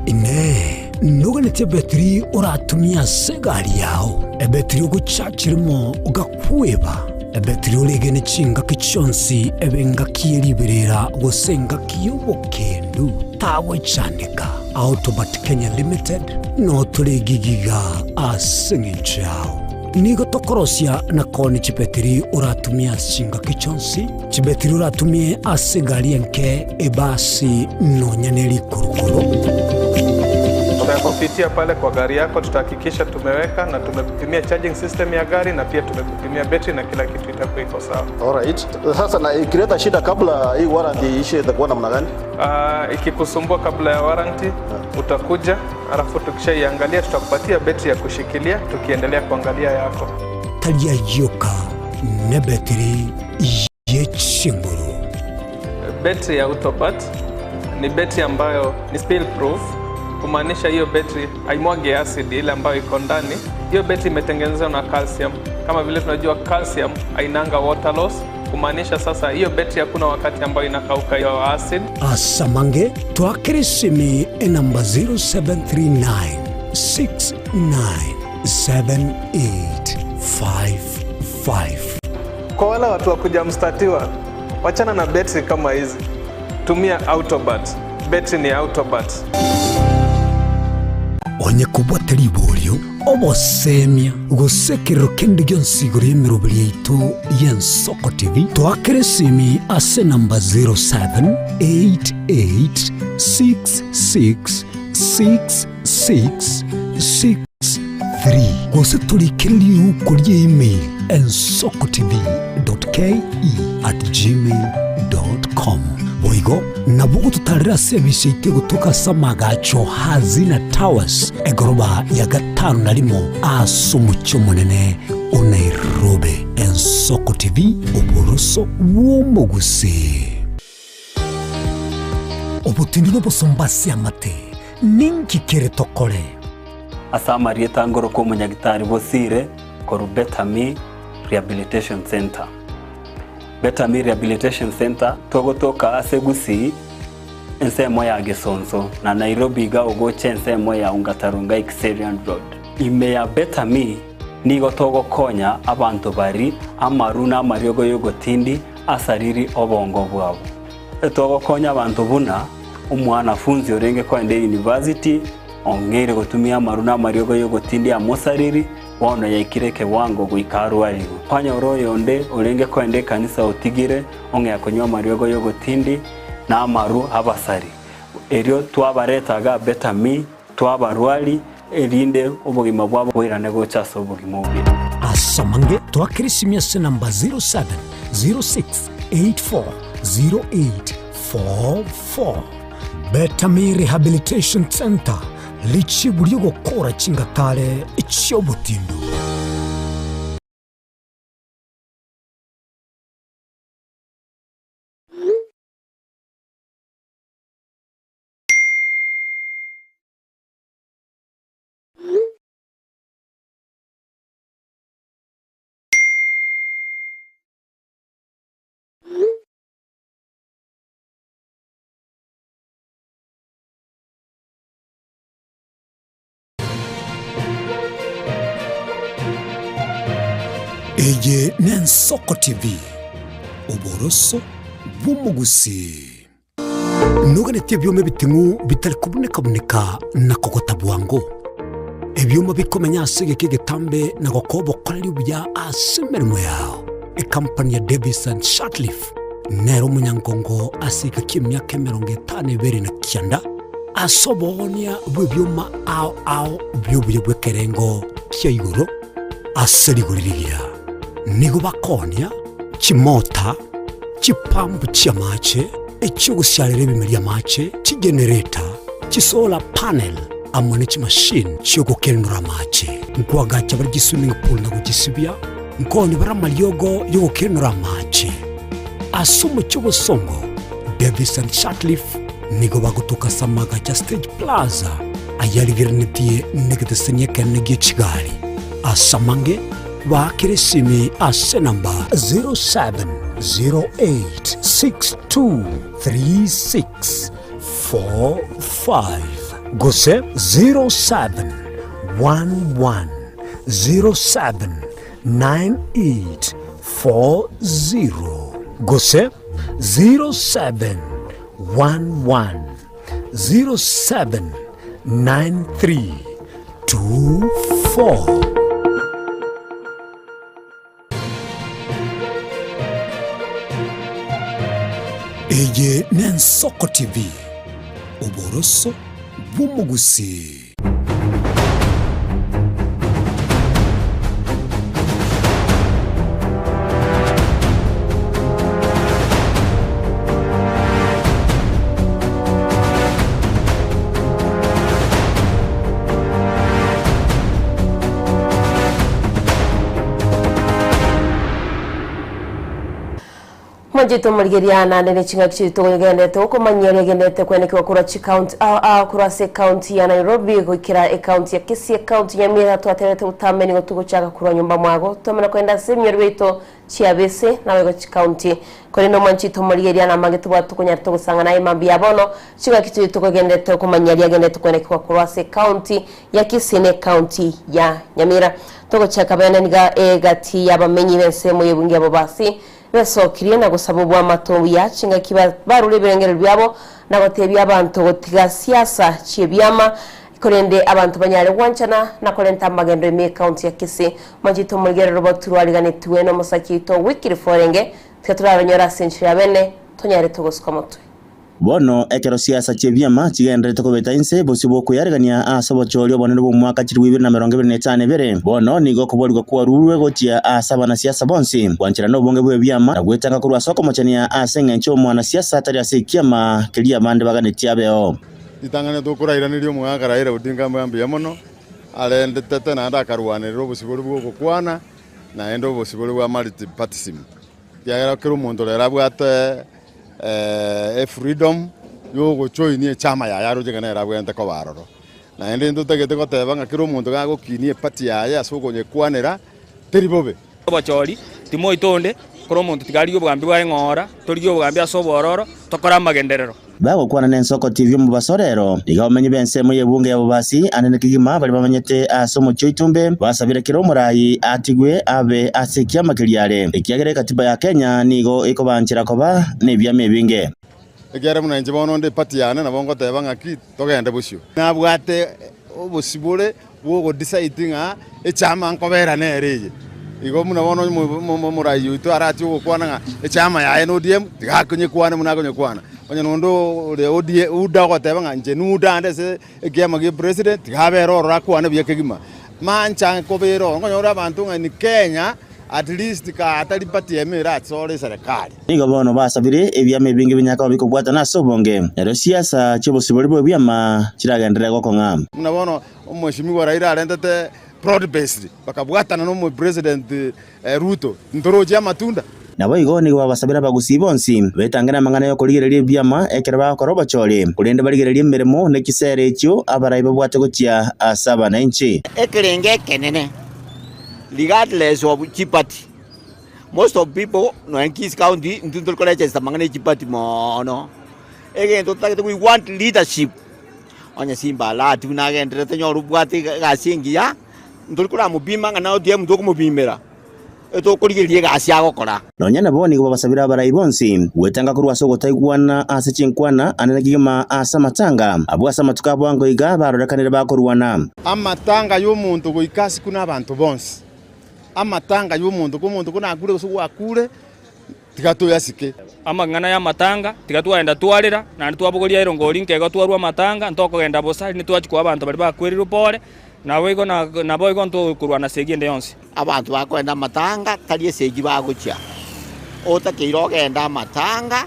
Ine nogane. Noganetie ebetiri oratumie ase egari yao, ebetiri ogochachera mo ogakweba, ebetiri oregene chingaki chionsi ebe engaki ye riberera gose engaki y'obokendu, tagochandeka. Autobat Kenya Limited notore gigiga ase eng'encho yao. Nigo tokorosia na koonia chibetiri oratumie ase chingaki chionsi, chibetiri oratumie ase egari enke, ebasi, nonya ne rikurukuru. Tutakupitia pale kwa gari yako, tutahakikisha tumeweka na tumekupimia charging system ya gari na pia tumekupimia betri na kila kitu itakuwa iko sawa. Alright. Sasa na ikileta shida kabla hii warranty iishe itakuwa namna gani? Ikikusumbua kabla ya warranty utakuja, alafu tukishaiangalia tutakupatia betri ya kushikilia tukiendelea kuangalia yako. Tari ayioka nebetiri ye chinguru. Betri ya Autobat ni betri ambayo ni spill proof, kumaanisha hiyo betri haimwagi acid ile ambayo iko ndani. Hiyo betri imetengenezwa na calcium. Kama vile tunajua calcium hainanga water loss, kumaanisha sasa hiyo betri hakuna wakati ambayo inakauka hiyo acid. Asamange twakere esimi enamba 0739 697855. Kwa wale watu wa kuja mstatiwa, wachana na betri kama hizi, tumia Autobat. Betri ni Autobat. Onye kobwate riborio, obosemia, gose ekerero kende gionsi igoro y'emeroberi yaito y'Ensoko TV, toakere esimi ase enamba 0788666663 gose torikere riuko ria email ensokotv.ke@gmail.com. Boigo nabo ogototarera ase ebise yaito egotoka ase amagacho Hazina Towers, egoroba ya gatano na rimo ase omochie omonene o Nairobi. Ensoko TV, oboroso bw'omogusii. Obotindi nobosomba ase amate, ninki kere tokore? Ase amarieta ngorokwa omonyagitari Bosire korwa Betami Rehabilitation Centre. Betami Rehabilitation Centre togotoka ase Gusii ensemo ya Gesonso na Nairobi iga ogocha ensemo ya Ongata Rongai Kiserian Road. Ime ya Betami nigo togokonya abanto bari amaru na amariogo y'ogotindi asariri obongo bwabo. Togokonya abanto buna omwanafunzi orenge kogenda eyunivasiti ong'eire gotumia amaru na amariogo y'ogotindi amosariri bono yaikire ekewango goika arwarigwe. Kwanyora oyonde orenge kogenda ekanisa otigire ong'ea konywa amariogo y'ogotindi na amaru abasari. Erio twabareta iga Betami, twabarwari, erinde obogima bwabo boirane gocha ase obogima obuya. Ase amange toakere esimi ase namba 0706840844. Betami Rehabilitation Centre, richibu ri'ogokora chingatare chi'obotindu. Eye n'Ensoko TV, oboroso bw'omogusii. Noganetie ebioma ebiting'u bitari kobuneka-buneka na kogota bwango, ebioma bikomenya ase egeka egetambe na gokoa obokoreri obuya ase emeremo yao. Ekampani ya Davis and Shirtliff nere omonyangongo ase egeka ki'emiaka 52 na kianda ase oboonia bw'ebioma ao ao bi'obuya bw'ekerengo kia igoro ase rigori rigiya. Nigo bakoonia chimota, chipampu chi'amache, echi'ogosiarera ebimeri amache, chigenereta, chisolar panel, amo ne chimashini chi'ogokenura amache. Nkoagacha bare chiswimming pool na gochisibia, nkooni bare amariogo y'ogokenura amache. Ase omochie obosongo, Davis and Shirtliff nigo bagotoka ase amagacho a Stage Plaza ayarigerenetie negeteseni ekenene gie chigari. Ase amange, Baakere esimi ase enamba 0708623645. gose 0711079840 gose 0711079324. Eye n'Ensoko TV, oboroso bw'omogusii. Mwanchete omorigeria naende ne ching'aki chiaito togenderete gokomanyia riagenderete kwenekigwa korwa chikaunti ao ao korwa ase ekaunti ya Nairobi goikera ekaunti ya Kisii ekaunti ya Nyamira twaterete botambe nigo togochaka korwa nyomba mwago twamana kogenda ase emioro yaito chiabese naboigo chikaunti korende omwanchete omorigeria namange tobwate tokonyara togosang'ana aye mambia ya bono ching'aki chiaito togenderete gokomanyia riagenderete kwenekigwa korwa ase ekaunti ya Kisii na ekaunti ya Nyamira togochaka bene niga egati y'abamenyi b'ensemo y'ebunge ya Bobasi Besokirie na gosaba obwamato obuya chingaki barure ebirengererio biabo na gotebia abanto gotiga siasa chi'ebiama, korende abanto banyare gwanchana na korenta amagendo ime ekaunti ya Kisii. Mwanchete omorigerero botu rwariganetigwe nomosaki oito Wycliffe orenge, tiga toraronyore ase enchera ya bene tonyare togosuka motwe. Bono ekero siasa chi'ebiama chigendererete kobeta inse bosio bw'okoyaregania ase obochori obonene bw'omwaka chilifu ibere na emerongo ebere na etano ebere, bono nigo okoborigwa kwarurwe gochia ase abanasiasa bonsi, gwancherana obonge bw'ebiama, na gwetanga korwa ase okomochania ase engencho omwanasiasa atari ase ekiama keria abande baganetie abeo. Ritang'ani tokorairaneria omogaka Raila Odinga mbuya mono, arendetete naende akarwanerera obosibore bw'ogokwana, naende obosibore bwa multipartyism, ekiagera kera omonto rero abwate efreedom yogojoinia echama yaye aroche ng'a nere abwenerete koba aroro. Naende ntotagete goteba ng'a kera omonto gagokinia eparty yaye ase okonyekwanera, teri bobe. Obochori, timoita onde, kera omonto tiga arigie obogambi bwaye ng'ora, torigie obogambi ase obwororo, tokore amagenderero. Bagokwana n'ensoko TV omobaso rero, iga abamenyi b'ensemo y'ebunge ya Bobasi anene kegima baria bamenyete ase omochie o Itumbe basabire kera omoraai atigwe abe ase ekiama keria are, ekiagera ekatiba ya Kenya nigo ekobanchera koba nebiama ebinge. Ekiagera buna inche bono onde eparty yane nabo ngoteba ng'aki togende bosio. Nabwate obosibore bw'ogodecide ng'a echama nkobera nere eye. Igo buna bono omorai oito arache ogokwana ng'a echama yaye na ODM, tiga akonyekwane buna akonyekwana. Onye nonde ore ODM UDA ogoteba ng'a inche nuda ande ase ekiama gia president, tiga abere ororo akwane buya kegima. Mancha nkobera ororo, nkonyora abanto ng'a in Kenya at least kaa tari party emo erasore eserekari. Nigo bono basabire ebiama ebinge binyare koba bikobwatana ase obonge, erio siasa chi'obosibore bw'ebiama chiragenderere gokong'a. Buna bono Omweshimiwa Raila arentete broad based bakabwatana na Omopresident Ruto, ntoroche amatunda. Naboigo nigo babasabire abagusii bonsi betange namang'ana y'okorigereria ebiama ekero bagokora obochori, korende barigererie emeremo ne chisere echio abarai babwate gochia ase abananchi. Ekerengo ekenene regardless of chiparty. Most of people nonya in Kisii county intwe ntori koregister amang'ana ya chiparty moono, egento totagete we want leadership, onye Simba Arati buna agenderete nyore obwate egasi engiya, ntori koramopima ng'a na ODM tokomopimera, etokorigereria egasi agokora. Nonya nabo nigo babasabire abarai bonsi gwetanga korwa ase ogotaigwana ase chinkwana anene kegima ase amatanga abwo ase amatuko a bwango iga barorekanire bakorwana. Amatanga y'omonto goika asikwe nabanto bonsi. Amatanga y'omonto, komonto konakure gose gwakure, tiga toyasike. Amang'ana y'amatanga, tiga twagenda twarera, naende twabogoria erongori nkeigo twarua amatanga, ntokogenda bosa, rinde twachia koa abanto baria bakwereirwe pore, naboigo naboigo ntokorwana segi ende yonsi. Abanto bakogenda amatanga tari esegi bagochia, otakeire ogende amatanga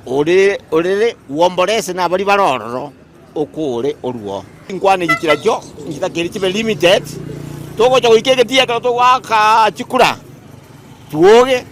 ore orere uomborese nabaria bare ororo. Okore oruo. Chinkwana echi chirachio nchitakeire chibe limited, togocha goika egetii ekero togoaka chikura, twoge,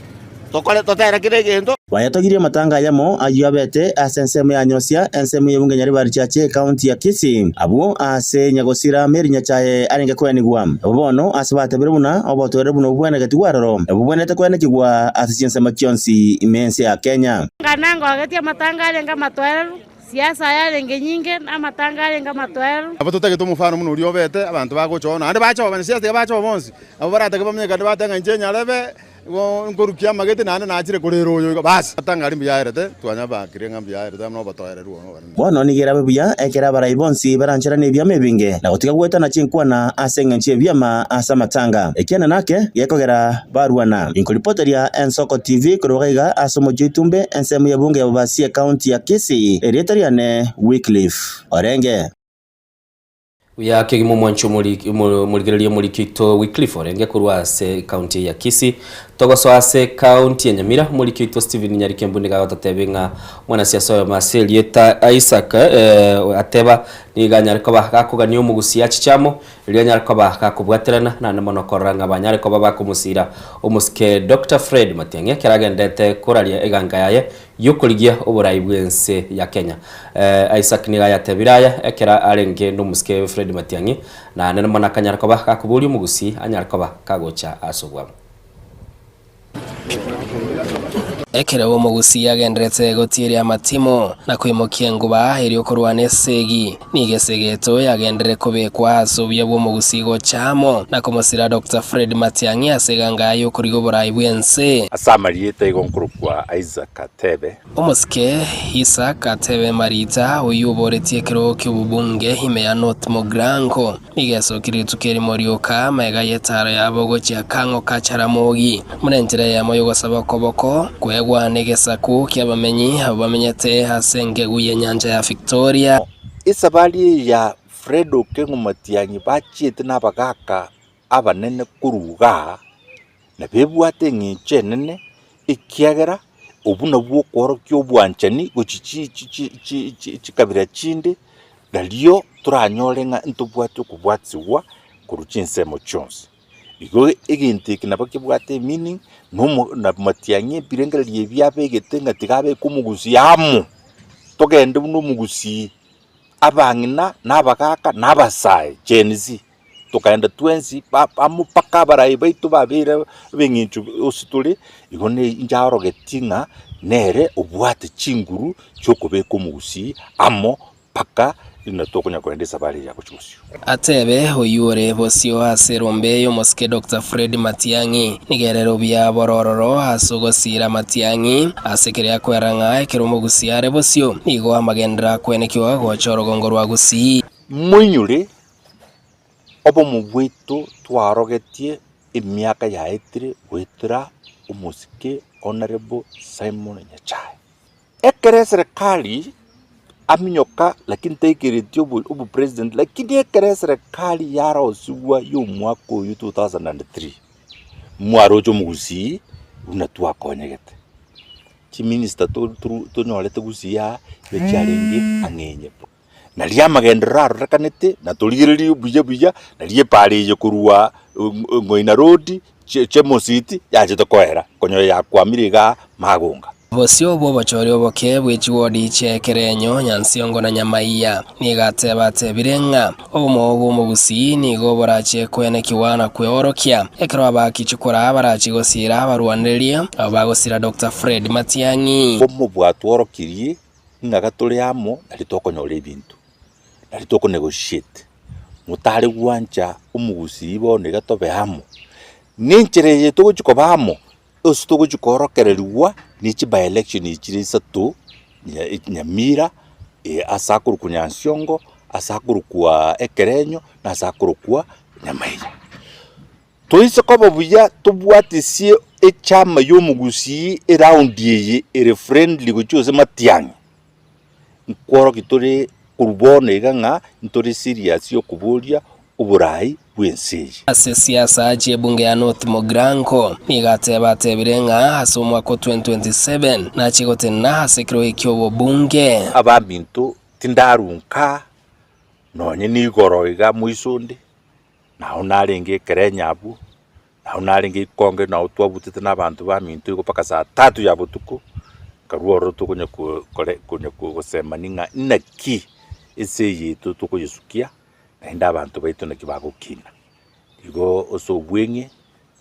tokore totere kera egento. Bayatogirie amatanga ayamo ayio abete ase ensemo ya Nyosia, ensemo y'ebunge Nyaribari Church, ekaunti ya Kisii, abwo ase nyagosira Mary Nyachae arenge koenigwa. Nabo bono ase batebire buna obotoereru buna obwo bwenegetigwe aroro, nabwo bobwenerete koenekigwa ase chinsemo chionsi ime ense ya Kenya. Ng'a nangogetie amatanga arenge amatoereru. Siasa yarenge nyinge, na amatanga arenge amatoeru. Nabo totagete omofano buna oria obete, abanto bagocha oo, naende bache oo abanasiasa tiga bache oo bonsi, nabo baratake bamenyekane batebe ng'a inche nyarebe, igo nkorukia amagete naende nachire korera oyo igo, basi. Matanga aria mbuya aerete, twanyabakire ng'a mbuya aerete amo na obotoereru obo nobonene. Bono nigo erabe buya ekero abarai bonsi barancherane ebiama ebinge, na gotiga goetana chinkwana ase engencho y'ebiama ase amatanga. Ekiana nake gekogera barwana. Inkoripoteria Ensoko TV korwa iga ase omochie o Itumbe, ensemo y'ebunge ya Bobasi ekaunti ya Kisii. Erieta riane Wycliffe Orenge. Buya kegima omwanchi omorigereria omoriki oito Wycliffe Orenge korwa ase ekaunti ya Kisii. Togosoa ase ekaunti ya Nyamira, omoriki oito Stephen Nyarikembu nigo agototebia ng'a omwanasiasa oyomo ase erieta Isaac ateba nigo anyare koba gakogania omogusii achiche amo Erio anyare koba gakobwaterana naende mono korora ng'a banyare koba bakomosiira omosike Doctor Fred Matiang'i ekero agenderete koraria eganka yaye y'okorigia oborai bw'ense ya Kenya. Isaac nigo ayatebire aya ekero arenge nomosike Fred Matiang'i naende mono akanyara koba gakoboria omogusii anyare koba kagocha ase obwamo. Ekero omogusii agenderete gotieria amatimo na koimokia enguba erio korwana esegi, nigo esegeto yagenderere kobekwa ase obuya bw'omogusii gocha amo na komosira Doctor Fred Matiang'i ase eganga y'okorigia oborai bw'ense. Ase amarieta igo nkorokwa Isaac Atebe. Omosike Isaac Atebe Marita, oyio oboretie ekerogo ki'obobunge ime ya North Mugirango, nigo esokire rituko erimo rioka amaiga y'etaaro yabo gochia Kang'o ka Jaramogi, buna enchera eyemo y'ogosaba okoboko kwegwa negesaku ki'abamenyi abwo bamenyete ase engegu y'enyancha ya Victoria. Esabari eye ya Fred Okengo Matiang'i bachiete nabagaaka abanene korwa igaa, na bebwate eng'encho enene, ekiagera obwo nabwo okoorokia obwanchani gochia chi chi chi chi chi chikabira chinde, nario toranyore ng'a ntobwate okobwatigwa korwa chinsemo chionsi. Igo egento eke nabo kebwate emeaning, na omo na matiang'i ebirengererio ebi abegete ng'a tiga abeke omogusii amo, togende buna omogusii, abang'ina, na abagaka, na abasae, Gen Z. Tokaenda twensi amo mpaka abarai baito babeire ab'eng'encho ase tore, igo ne inche aorogetie ng'a nere obwate chinguru chi'okobeka omogusii amo mpaka rina tokonya kogenda esabari eye ya gochia bosio. Atebe oyio ore bosio ase erombe y'omosike Doctor Fred Matiang'i, nigo erere obuya borororo ase ogosiira Matiang'i ase keria akwera ng'a ekero omogusii are bosio nigo amagenderero akwenekiwa gocha orogongo rwa Gusii. Moinyore Obomo bwaito twarogetie emiaka yaetire goetera omosike Honourable Simon Nyachae. Ekero eserekari aminyoka lakini taikeretie obopresident lakini ekero eserekari yarosigwa ya omwaka oyio 2003, mwaroche omogusii buna twakonyegete. Chiminister tonyorete gusii aa nigo chiarenge ang'e. Nario amagenderero arorekanete, na torigererie buya buya, nario epaara eye korwa Ng'oina Road, Chemosit yachete koera, konyora yakwamire igaa Magonga. Bosio bw'obochori oboke bwe chiwodi chia Ekerenyo, Nyansiongo na Nyamaiya. Nigo ateba atebire ng'a obomo bw'omogusii nigo borache koenekiwa na kweorokia ekero abaaki chikura barache gosiira abarwanereria abo bagosira Doctor Fred Matiang'i. Obomo bwatworokirie Ing'aga tore amo nario tokonyora ebinto, nario toko negotiate, motare gwancha omogusii bono iga tobe amo, na enchera eye togochia koba amo, ase togochia koorokereriwa ne chi by election chire isato, Nyamira, ase akorokwa Nyansiongo, ase akorokwa Ekerenyo, na ase akorokwa Nyamaiya. Toise koba buya tobwatisie echama y'omogusii eraundi eye ere friendly gochia ase matiang'i, nkworokia tore korwa bono iga ng'a ntore serious y'okoboria oborai bw'ense eye. Ase siasa chi'ebunge ya North Mugirango, nigo ateba atebire ng'a ase omwaka o 2027 nachie gotenena ase ekerogo eki'obobunge. Abaminto tindarunka nonye nigoro iga moisonde, Nao narenge ekerenyo abwo, nao narenge ikonge nao twabutete na abanto baminto igo mpaka saa tatu ya botuko, nkarwa ororo tokonya kore konya gosemania ng'a inaki ense eye yaito tokoyesukia, naende abanto baito naki bagokina. Igo ase obweng'e,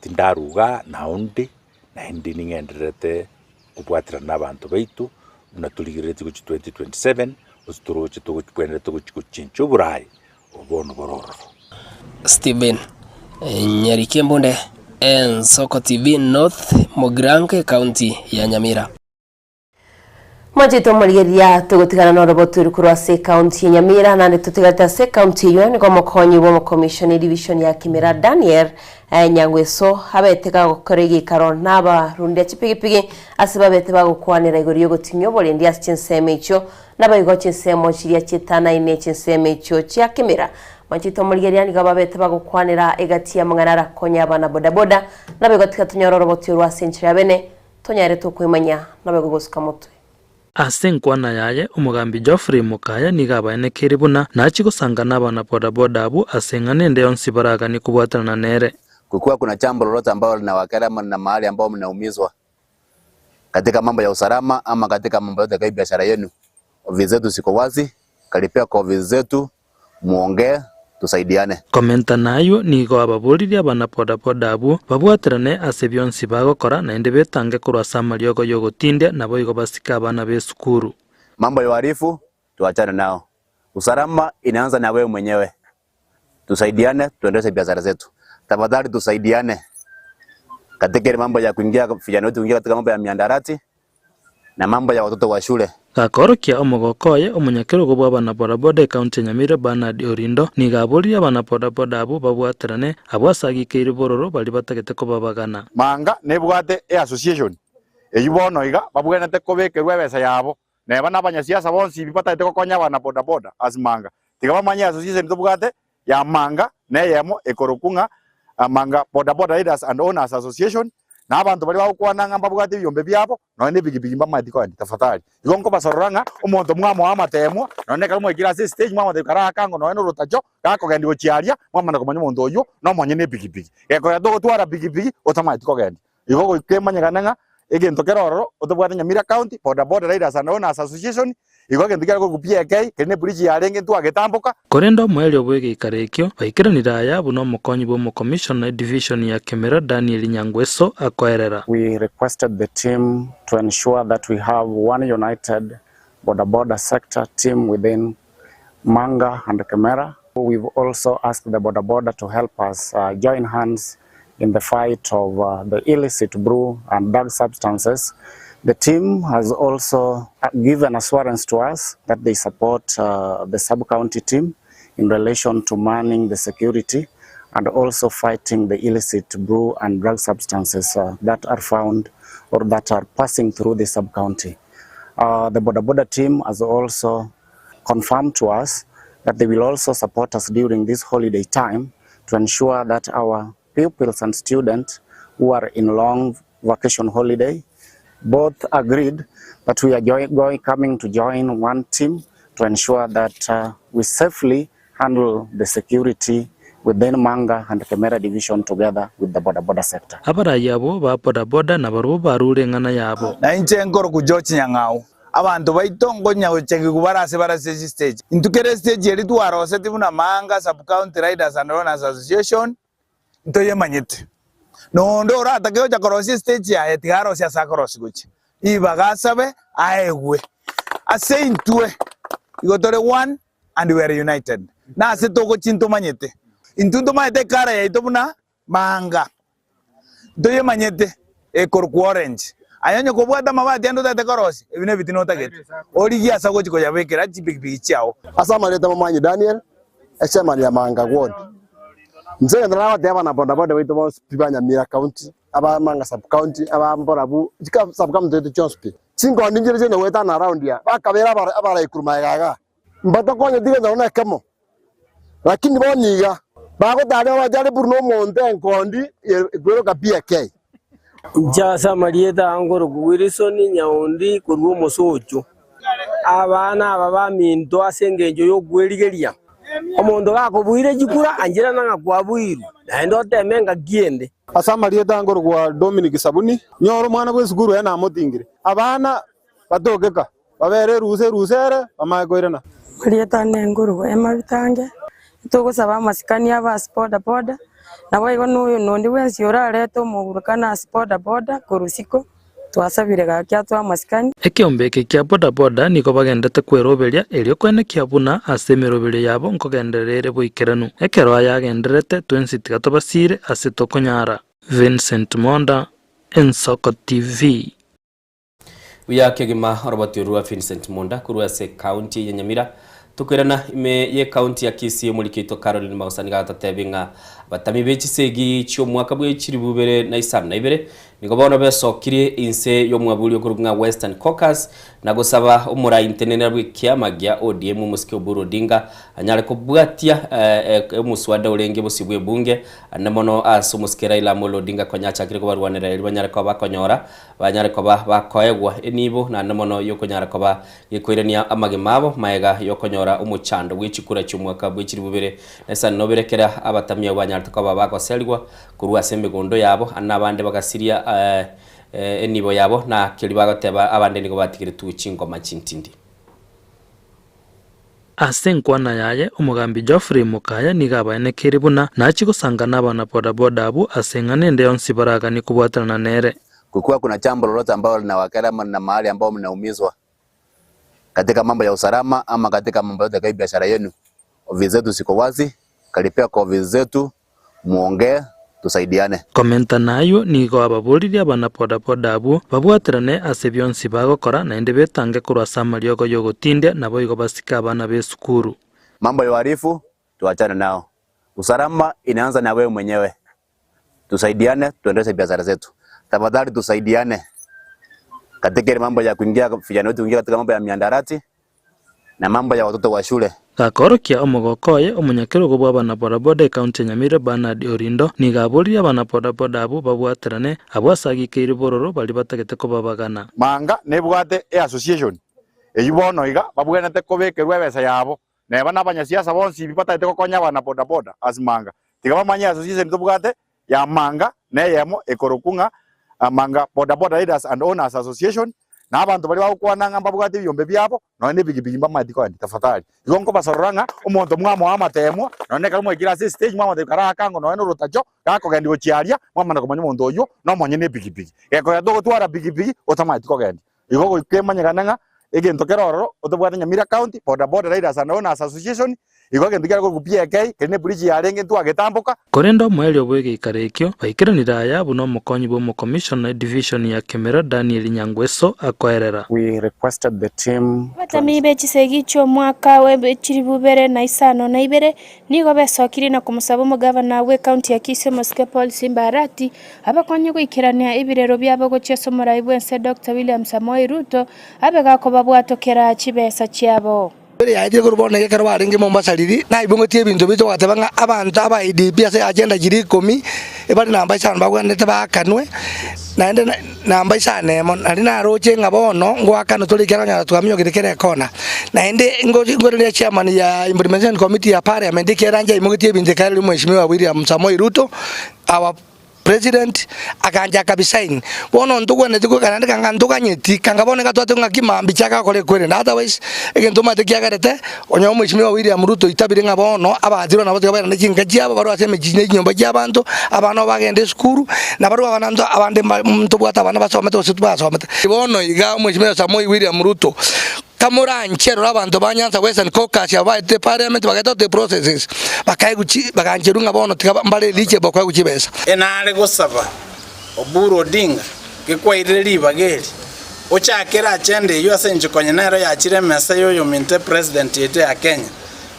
tindaruga nao nde, naende ning'endererete kobwaterana na abanto baito, buna torigereretie gochia 2027. Gose toroche togokwenerete gochia gochincha oboraai obo bono bore ororo. Stephen Nyariki Embunde, Ensoko TV, North Mugirango, Ekaunti ya Nyamira. Mwanchete omorigereria togotigana noroboto korwa ase ekaunti ya Nyamira naende totigarete ase ekaunti eyio nigo omokonyi bw'omokomishona edivision ya Kimera Daniel eh, Nyangweso abete gagokora egeikaro nabarundia chipigipigi ase babete bagokwanera igoro yogoting'ia oborendi ase chinsemo echio naboigo chinsemo chiria chietanaine chinsemo echio chia Kimera. Mwanchete omorigereria nigo babete bagokwanera egati y'amang'ana arakonye abana bodaboda naboigo tiga tonyore oroboti orwo ase enchera ya bene Tonyare tokwemanya naboigo gosuka motwe. Ase enkwana yaye, omogambi Geoffrey Mokaya nigo abaenekeire buna nachie gosanga nabana bodaboda abwo ase eng'ana ende yonsi baraganie kobwatanana nere. Kukiwa kuna jambo lolote ambalo linawakera ama na mahali ambao mnaumizwa katika mambo ya usalama ama katika mambo yote ya biashara yenu, ofisi zetu ziko wazi, karibia kwa ofisi zetu muongee tusaidiane. Komenta nayio, nigo ababoririe abana bodaboda abwo babwaterane ase bionsi bagokora naende betange korwa ase amariogo y'ogotindia naboigo basike abana b'esukuru. Mambo ya uhalifu tuachane nao. Usalama inaanza na wewe mwenyewe. Tusaidiane tuendeleze biashara zetu. Tafadhali tusaidiane katika ile mambo ya kuingia vijana wetu kuingia katika mambo ya miandarati na mambo ya watoto wa shule. Gakorokia omogoko oye, omonyakerogo bw'abanabodaboda ekaunti ya Nyamira Bernard Orindo nigo aboririe abanabodaboda abwo babwaterane abwo ase agikeire bororo baria batagete kobabagana. Manga nebwate eassociation eyio bono iga babwenerete kobekerwa ebesa yabo neba nabanyasiasa bonsi ibi batagete gokonya abanabodaboda as Manga tiga bamanye eassociation tobwate ya Manga neyemo ekorokwa ng'a Manga Bodaboda Riders and Owners Association, na abanto baria bagokwana ng'a mbabwate ebiombe biabo, nonya na epikipiki mbamaeti koenda tafadhali. Igo nkobasorora ng'a omonto mwamoa amateemwa, nonya ekero mwaikire ase estage mwamotebia kara akango nonya na orotacho, gakogendia gochia aria, mwamanya komanya omonto oyio nomonyene epikipiki. Gekogera togotwara pikipiki otamaeti kogendia. Igo goika emanyekane ng'a egento kere ororo otobwate Nyamira County Boda Boda Riders and Owners Association, igo egento kiare korokwa PAK, keria ne bridge yarenge ntwagetamboka. Korende omoerio bw'egeikaro ekio, baikeranire aya buna omokonyi bw'omokomishona edivision ya Kemera Daniel Nyangweso akoerera. We requested the team to ensure that we have one united boda boda sector team within Manga and Kemera. We've also asked the boda boda to help us join hands in the fight of the illicit brew and drug substances. The team has also given assurance to us that they support the sub-county team in relation to manning the security and also fighting the illicit brew and drug substances that are found or that are passing through the sub-county. The boda boda team has also confirmed to us that they will also support us during this holiday time to ensure that our pupils and students who are in long vacation holiday both agreed that we are going, coming to join one team to ensure that we safely handle the security within Manga and Kemera division together with the boda boda sector. Abarai abwo ba boda boda nabarobwo barure eng'ana yabo. Na inche nkorokwa George Nyang'au. Abanto baito nkonya gochegigwa bare ase bare ase chistage. Intwe kera estage eria twarosetie buna Manga Sub-County Riders and Owners Association ntoyemanyete. Na onde oratake gocha korosia estage yaye tiga arosie ase akorosia gochia. Ribaga asabe aegwe. Ase intwe igo tore one and we are united. Na ase togochia ntomanyete. Intwe ntomanyete ekara yaito buna Manga. Ntoyemanyete ekorokwa orange. Aye onye kobwate amabati ande otagete korosia, ebi nebitina otagete. Origie ase ogochia koyabekera chipikipiki chiao. Ase amarieta momanyi Daniel, echairman ya Manga ward. Inche egento nagotebia abana bodaboda baito bonsi pi ba Nyamira county, aba Manga sub county, aba Mborabu, chika sub county chiaito chionsi pi. Chinkondi nchire chiaino goetana around aa, bakabera abara abarai korwa magega igaa. Mbatokonye tigento nonya nekemo. Lakini bono iga, bagotaria abajaribu nomonto enkondi ekweroka PK. Inche ase amarieta aa nkorokwa Wilson Nyaundi korwa omosocho. Abana aba baminto ase engencho y'okwerigeria. Omonto gakobuire chikura, ancherana ng'a kwabuirwe, naende oteme engaki ende. Ase amarieta aa nkorokwa Dominic Sabuni, nyore omwana bw'esukuru eye namotingire. Abana batokeka. Babere erusa erusa ere, bamanye koirana. Marieta ane nkorokwa Emma Bitange, togosaba amasikani abe ase boda boda, naboigo na oyo na onde bwensi orarete omogurukano ase boda boda korwa isiko, Twasabire gaki atoe amasikani. Ekeombe eke kia bodaboda nigo bagendete kweroberia erio koenekia buna ase emeroberio yabo nkogenderera ere boikeranu. Ekero aya agendererete twensi tiga tobasiire ase tokonyara. Vincent Monda, Ensoko TV. Buya kegima oroboti rwa Vincent Munda korwa ase ekaunti ya Nyamira. Tokoirana ime y'ekaunti ya Kisii omoriki oito Caroline Mausa nigo agatotebi ng'a abatami be chisegi chi'omwaka bwe chilifu ibere na isano na ibere nigo bono besokirie inse y'omwaburi okorokwa ng'a Western Caucus na gosaba omorai ntenenera bw'ekiama gia ODM omosike Oburu Odinga anyare kobwatia omoswada orenge bosio bw'ebunge ande mono ase omosike Raila Amolo Odinga konya achakire kobarwanera erio banyare koba bakonyora Banyare koba bakoegwa enibo naende mono y'okonyara koba gekoirania amagima abo magega y'okonyora omochando bwe chikura chi'omwaka bwe chilifu ibere na isano na obere ekero abatamia abwo banyarete koba bagoserigwa korwa ase emegondo yabo ande abande bagasiria enibo yabo na keria bagoteba abande nigo batigeretwe chingoma chintindi. Ase enkwana yaye, omogambi Geoffrey Mokaya nigo abaenekeire buna nachie gosanga nabana bodaboda abwo ase eng'ana ende yonsi baraganie kobwatanana nere. Kukiwa kuna jambo lolote ambalo linawakera ama na mahali ambao mnaumizwa katika mambo ya usalama ama katika mambo yote ya biashara yenu, ofisi zetu ziko wazi, karibia kwa ofisi zetu muongee tusaidiane. Komenta nayio, nigo ababoririe abana bodaboda abwo babwaterane ase bionsi bagokora naende betange korwa ase amariogo y'ogotindia naboigo basike abana b'esukuru. Mambo ya uhalifu tuachane nao. Usalama inaanza na wewe mwenyewe. Tusaidiane tuendeleze biashara zetu. Tafadhali tusaidiane katika ile mambo ya kuingia vijana wetu kuingia katika mambo ya miandarati na mambo ya watoto wa shule. Gakorokia omogoko oye, omonyakerogo bw'abanabodaboda ekaunti ya Nyamira Bernard Orindo nigo aboririe abanabodaboda abwo babwaterane abwo ase agikeire bororo baria batagete kobabagana. Manga nebwate eassociation eyio bono iga babwenerete kobekerwa ebesa yabo neba nabanyasiasa bonsi ibi batagete gokonya abanabodaboda ase Manga tiga bamanye eassociation tobwate ya Manga neyemo ekorokwa ng'a Manga Bodaboda Riders and Owners Association, na abanto baria bagokwana ng'a mbabwate ebiombe biabo, nonya na epikipiki mbamaeti koenda tafadhali. Igo nkobasorora ng'a omonto mwamoa amateemwa, nonya ekero mwaikire ase estage mwamotebia kare akango nonya na orotacho, gakogendia gochia aria, mwamanya komanya omonto oyio nomonyene epikipiki. Gekogera togotwara pikipiki otamaeti kogendia. Igo goika emanyekane ng'a egento kere ororo otobwate Nyamira County Bodaboda Riders and Owners Association, igo egento kiare korokwa PAK, keria ne bridge yarenge ntwagetamboka. Korende omoerio bw'egeikaro ekio, baikeranire aya buna omokonyi bw'omokomishona edivision ya Kemera Daniel Nyangweso akoerera. We requested the team to Abatami be chisegi chi'omwaka we chilifu ibere na isano na ibere nigo besokirie na komosaba omogavana bw'ecounty ya Kisii omosike Paul Simba Arati abakonye goikerania ebirero biabo gochia ase omorai bw'ense Doctor William Samoei Ruto abe gakobabwatokera chibesa chiabo. Mbere yaetire korwa bono iga ekero barenge Mombasa riria, naibungetie ebinto biaito bagateba ng'a abanto aba IDP ase agenda chiria ikomi, ebare namba isano bagwenerete baakanwe, naende namba isano emo. Nario naroche ng'a bono ngoakanwa tore ekiagera onyora twaminyokire kera ekona. Naende ngoreria chairman ya implementation committee ya parliament ekiagera inche aimogetie ebinto ekareri omweshimiwa William Samoei Ruto, our. President akancha akabisign bono ntogwenereti goika naende kanga ntoganyeti kanga bono iga twateba ng'aki mambia chiaka gokora ekwerende otherwise egento omanyete kiagerete onye omweshimiwa William Ruto oitabire ng'a bono abatirwe nabo tiga bairane chinka chiabo barwe ase emechie ne chinyomba chia abanto abana nabo bagende esukuru na barwe abana nto abande mba ntobwate abana basomete gose tibasomete. Bono iga omweshimiwa Samoei William Ruto Kamoranche rora abanto ba Nyanza Western Caucus abo baetete parliament bagaeta gote processes bakaegwa chi bagancherwa ng'a bono tiga mbare eligible koegwa chibesa. Enare gosaba Oburu Odinga gekwairire ribaga eri, ochakere agenda eyio ase inche konya nero yachire emesa y'oyominto epresident yaito ya Kenya,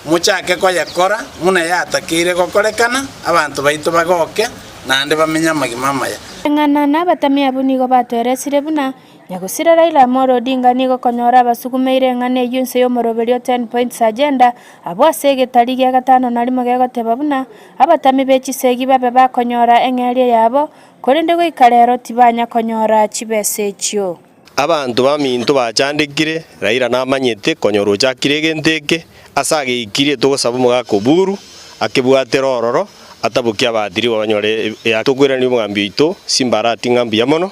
mochake koyekora buna yatakeire gokorekana, abanto baito bagoke naende bamenye amagima amaya. Eng'ana na abatami abwo nigo batoeresire buna Nyagusira Raila Amolo Odinga nigo konyora abasugumeire eng'ana eyio inse y'omoroberio Ten Points Agenda abwo ase egetari gia gatano na rimo gegoteba buna abatami be chisegi babe bakonyora eng'eria yabo, korende goika rero tibanya konyora chibesa echio. Abanto baminto bachandekire, Raila namanyete konyora ochakire egento eke, ase ageikirie togosaba omogaka Oburu akebwatere ororo atabokie abaatiriwa banyore tokoiraneria omogambi oito Simba Arati ng'a mbuya mono.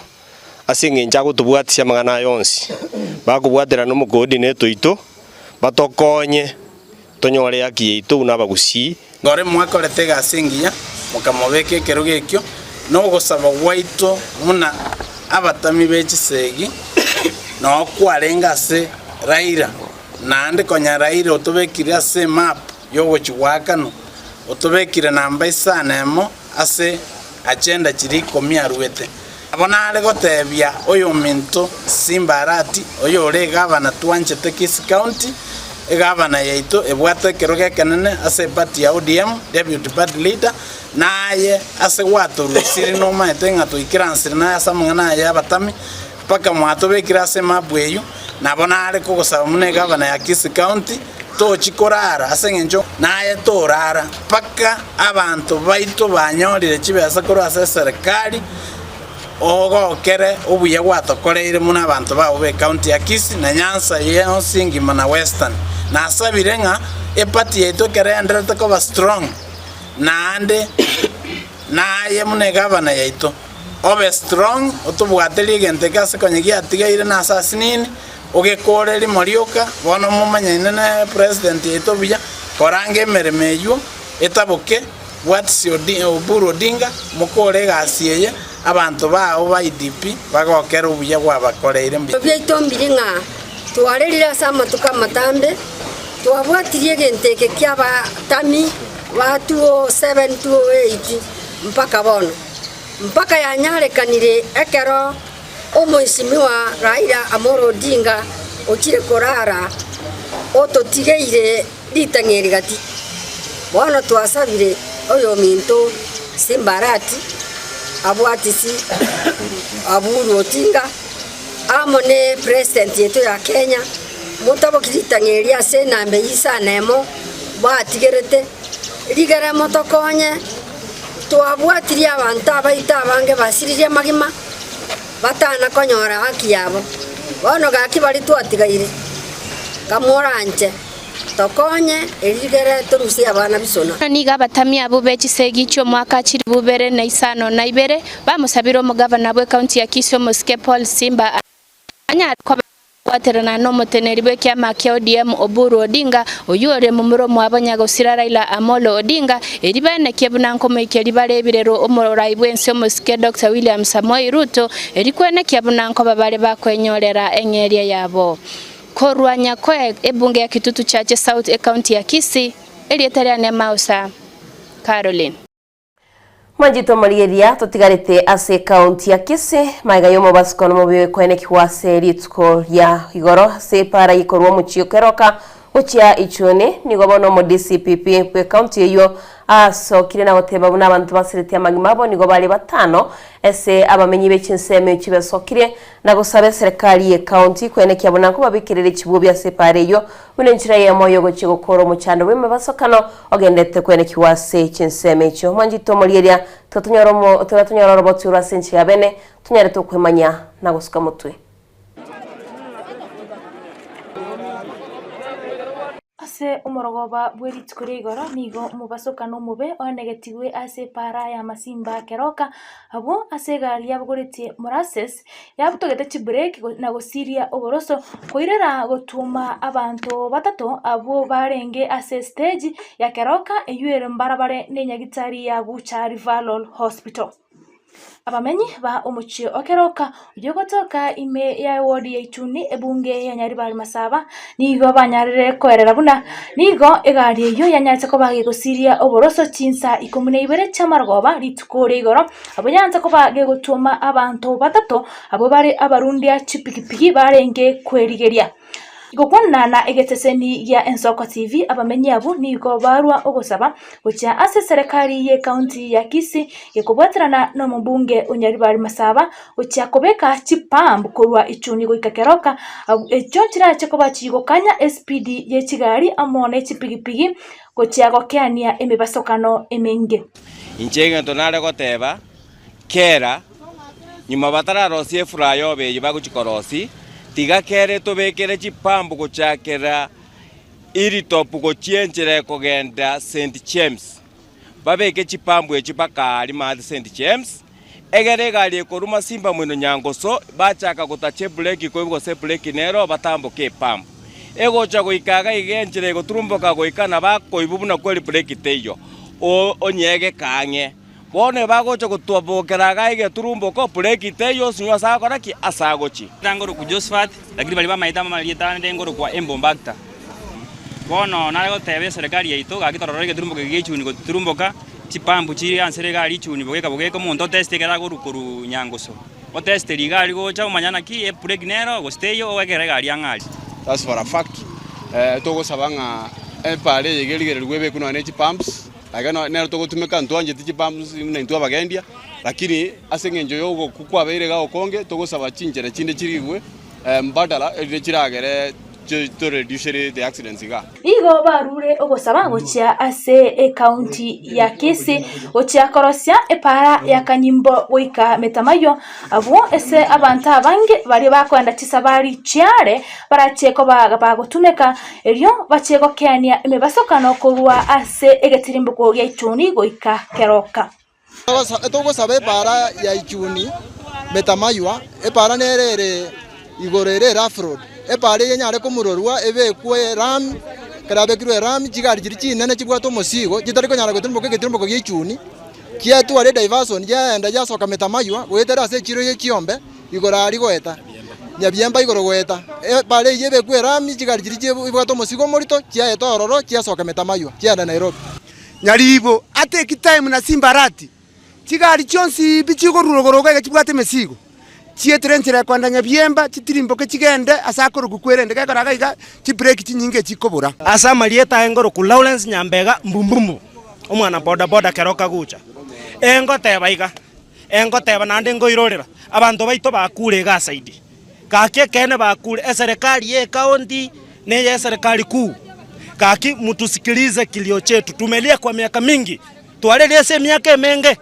Ase engencho agotobwatisia amang'ana aya onsi, bakobwaterana omocoordinator oito, batokonye tonyore ehaki yaito buna abagusii. Ngore mwakorete egasi engiya, mokamobeka ekerogo ekio, na ogosaba gwaito buna abatami be chisegi noo kwarenge ase Raila, naende konya Raila otobekire ase emap yogochia goakanwa, otobekire namba isano emo ase agenda chiria ikomi aruete. Nabo nare gotebia oyominto Simba Arati, oyore egavana twanchete Kisii County, egavana yaito ebwate ekerogo ekenene ase eparty ya ODM, Deputy Party Leader, naye ase gwatorusirie nomaete ng'a toikeransire naye ase amang'ana aya y'abatami, mpaka mwatobekire ase emapu eyio, nabo nare kogosaba buna egavana ya Kisii County, tochi korara ase engencho naye torara mpaka abanto baito banyorire chibesa korwa ase eserekari, ogokere obuya gwatokoreire buna abanto bao b'ecounty ya Kisii na Nyanza yonsi engima na Western. Nasabire ng'a eparty yaito ekero eenderete koba strong naende naye buna egavana yaito obe strong otobwaterie egento eke ase konya giatigaire na ase asinini Ogekore rimo rioka, bono momanyaine ne president yaito buya, koranga emeremo eywo etaboke, bwatisi Oburu Odinga, mokore egasi eye, abanto bao ba IDP bagokere obuya gwabakoreire mbuya. Biaito mbiri ng'a twarerire ase amatuko amatambe, twabwatirie egento eke ki'abatami ba 2007, 2008 mpaka bono, mpaka yanyarekanire ekero Omoisimigwa Raila Amolo Odinga ochire korara ototigeire ritang'eri gati. Bono twasabire oyominto Simba Arati abwatisi Aburu Odinga amo ne president yaito ya Kenya motaboki ritang'eri ase enamba eyio isano emo batigerete rigere motokonye twabwatirie abanto abaito abange basiririe amagima batana konyora haki yabo. Bono gaki baria twatigaire, kamoranche, tokonye erigere torusie abana bisona. Nigo abatami abwo be chisegi chi'omwaka chilifu bibere na isano na ibere bamosabire omogavana bw'ekaunti ya Kisii omosike Paul Simba anyare koba Kobwaterana nomoteneneri bw'ekiama kia ODM Oburu Odinga, oyio ore momura omwabo nyagosira Raila Amolo Odinga, eri baenekie buna nkomoikia ribare ebirero omorai bw'ense omosike Doctor William Samoei Ruto, eri kwenekia buna nkoba bare bakwenyorera eng'eria yabo. Korwa Nyakoe, ebunge ya Kitutu Chache South ecounty ya Kisii, erieta riane Mausa Caroline. Mwanchete omorigereria, totigarete ase ekaunti ya Kisii, magega y'omobasuko nomobe koenekigwa ase rituko ria igoro ase epaara yikorwa omochie o Keroka gochia Ichuni. Nigo bono omo DCPP bw'ekaunti eyio asokire na goteba buna abanto basereti amagima abo nigo bare batano ase abamenyi be chinsemo echio besokirie na gosaba eserekari y'ekaunti koenekia buna nkobabekerere chibuobi ase epaara eyio Buna enchera eyemo y'ogochia gokora omochando bw'emebasokano ogenderete kwenekigwa ase chinsemo echio. Mwanchete omorieria, tiga tonyore tiga tonyore oroboti orwo ase enchera ya bene, tonyare tokwemanya na gosuka motwe. Ase omorogoba bwe rituko ria igoro nigo omobasokano omobe oenegetigwe ase epaara y'amasimba keroka, abwo ase egari yabogoretie molasses yabutogete chibreki na gosiria oboroso, koirera gotwoma abanto batato abwo barenge ase estage ya Keroka eywo ere mbarabare ne enyagitari ya Gucha Referral Hospital. Abamenyi ba omochie o Keroka oywo ogotoka ime ya eward ya Ichuni ebunge ya Nyaribari Masaba nigo banyarire koerera buna nigo egari eywo yanyarete koba gegosiria oboroso chinsa ikomi na ibere chi'amarogoba rituko ria igoro Abwo yancha koba gegotwoma abanto batato, abwo bare abarundia chipigipigi barenge kwerigeria. Gokwana na egeteseni gia Ensoko TV, abamenyi abwo nigo barwa ogosaba gochia ase eserekari ye county ya Kisii gekobwaterana nomobunge o Nyaribari Masaba gochia kobeka chipump korwa Ichuni goika Keroka, echio chirache koba chigokanya espeed ye chigari amo ne chipigipigi gochia gokeania emebasokano emenge. Inche egento nare goteba, kera nyuma batararosia eflyover eyio bagochia korosia, tiga kere tobekere chipump gochakera Hilltop gochia enchera ekogenda St James. Babeke chipump echio mpaka aria maate St James, egere egari ekorwa Masimba mwino Nyangoso bachaka gotacha ebreki koigwa gose ebreki nero batamboke epump. Egocha goika iga iga enchera egoturumboka goika nabo akoigwa buna kweri breki teiyo. onyegeke ang'e. Bono ebagocha gotwabokera iga egeturumboko, breki teiyo osinywe ase agokora ki? Ase agochia. Ngorokwa Josephat, lakini baria bamaete amarieta ande ngorokwa Embombacta. Bono nare goteba eserekari yaito gaki tororore egeturumboka eke gia echuni goturumboka, chipampu chire ase iga richuni bogeka bogeka omonto otesite ekero akorwa korwa nyangoso. Otesite rigari gocha omanya naki ebreki nero gose teiyo ogekera egari ang'e aria. That's for a fact. Togosaba ng'a epara eye iga erigererigwe ebekwe nonya ne chipumps, Ake nero togotumeka ntwancheti chipumps buna intwe abagendia, lakini ase eng'encho y'ogokwa kwabeire iga okonge, togosaba chinchera chinde chirigwe mbadala erinde chiragere to reduce the accidents igaa. Nigo barure ogosaba gochia ase ecounty ya Kisii gochia korosia epaara ya Kanyimbo goika Metamaywa, abwo ase abanto abange baria bakoenda chisabari chiare barachie koba bagotumeka erio bachie gokeania emebasokano korwa ase egetirimboko gia Ichuni goika Keroka. Togosaba epaara ya Ichuni Metamaywa, epaara nere ere igoro ere rough road, epaara eye enyare komurorwa ebekwe erami, ekero yabekirwe erami chigari chiria chinene chibwate omosigo chitari konyara gotirimboka egetirimboko gia Ichuni, chiatwara ediversion chiaenda chiasoka Metamaywa goetera ase echiro ye chiombe igoro aria goeta, Nyabiemba igoro goeta. Epaara eyio ebekwe erami chigari chiria chibwate omosigo omorito chiaeta ororo chiasoka Metamaywa chiaenda Nairobi. Nyaribo, ate Kitaimu na Simbarati, chigari chionsi pi chikorwa rogoro iga chibwate emesigo, chietire enchera ekoenda Nyabiemba, chitirimboke chigende ase akorokwa kwerende, gekora iga iga chibreki chinyinge chikobora. Ase amarieta aye ngorokwa Lawrence Nyambega Mbumbumbu, omwana boda boda keroka gocha. Engoteba iga, engoteba naende nkoirorera, abanto baito bakure iga asaidi. Gaki ekeene bakure, eserekari ye ecounty na eye eserekari kuu, gaki mutusikilize kilio chetu, tumelia kwa miaka mingi, twareria ase emiaka emenge,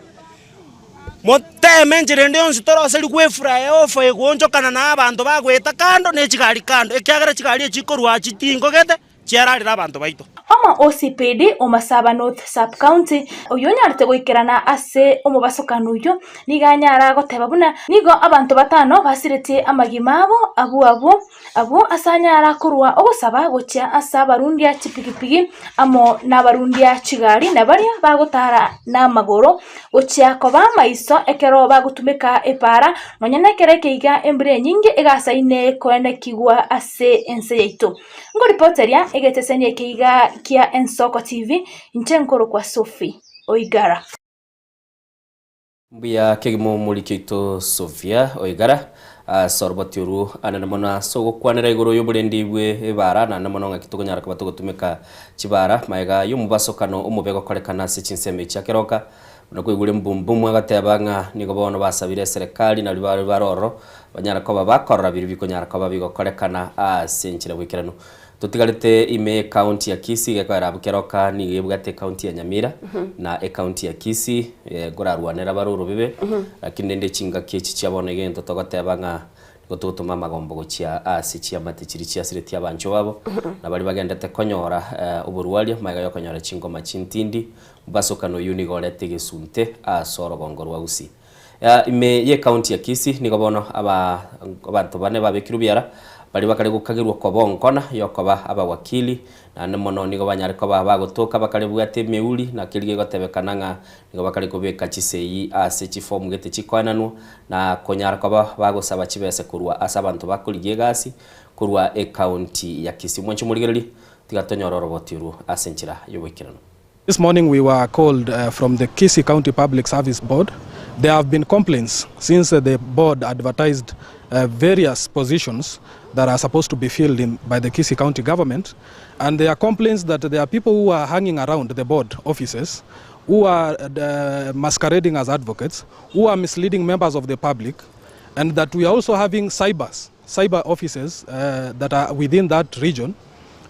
moteme enchera ende yonsi toroserigwe efura eye ofa egoonchokana na abanto bagoeta kando ne chigari kando, ekiagera chigari echi chikorwa aa chitingogete. chiararire abanto baito. Omo OCPD o Masaba North Sub-County, oyio onyarete goikerana ase omobasokano oyio, nigo anyara goteba buna nigo abanto batano basiretie amagima abo abwo abwo abwo ase anyara korwa ogosaba gochia ase abarundia chipigipigi amo nabarundia chigari na baria bagotara namagoro gochia koba amaiso ekero bagotumeka epaara nonya nekero eke iga embura enyinge egasaine koenekigwa ase ense yaito. Nkoripoteria egeteseni eke iga kia Ensoko TV, inche nkorokwa Sophie Oigara. Mbuya kegima omoriki oito Sophia Oigara ase oroboti orwo anene mono ase ogokwanera igoro y'oborendi bwe ebara naende mono ng'aki tokonyara koba togotumeka chibara magega y'omobasokano omobe gokorekana ase chinsemo echi chia keroka buna kwaigure Mbumbumwe agateba ng'a nigo bono basabire eserekari nario bare bare ororo Banyare koba bakorora biria bikonyara koba bigokorekana ase enchera bw'ekeranu. Totigarete ime y'ecounty ya Kisii gekoera abwo keroka nigo ebwate ecounty ya Nyamira na ecounty ya Kisii nkorarwanera bare orobebe lakini rende chingaki echi chia bono iga egento togoteba ng'a nigo togotoma amagombo gochia ase chiamate chiria chiasiretie abanchwa babo na baria bagendete konyora oborwaria magega yokonyora chingoma chintindi mobasokano oyio nigo orete egesunte ase orogongo rwa Gusii. Ime y'ecounty ya Kisii nigo bono abanto bane babekirwe biara baria bakare gokagerwa koba onkona yokoba abawakili naende mono nigo banyare koba bagotoka bakare bwate emeuri na keria gegotebekana ng'a nigo bakare kobeka chisegi ase chifomu gete chikoenanwa na konyara koba bagosaba chibese korwa ase abanto bakorigia egasi korwa ecounty ya Kisii. Mwanche morigererie tiga tonyore oroboti orwo ase enchera y'oboikeranu. This morning we were called uh, from the Kisii County Public Service Board. There have been complaints since uh, the board advertised uh, various positions that are supposed to be filled in by the Kisii County government. And there are complaints that there are people who are hanging around the board offices who are uh, masquerading as advocates, who are misleading members of the public, and that we are also having cybers, cyber offices uh, that are within that region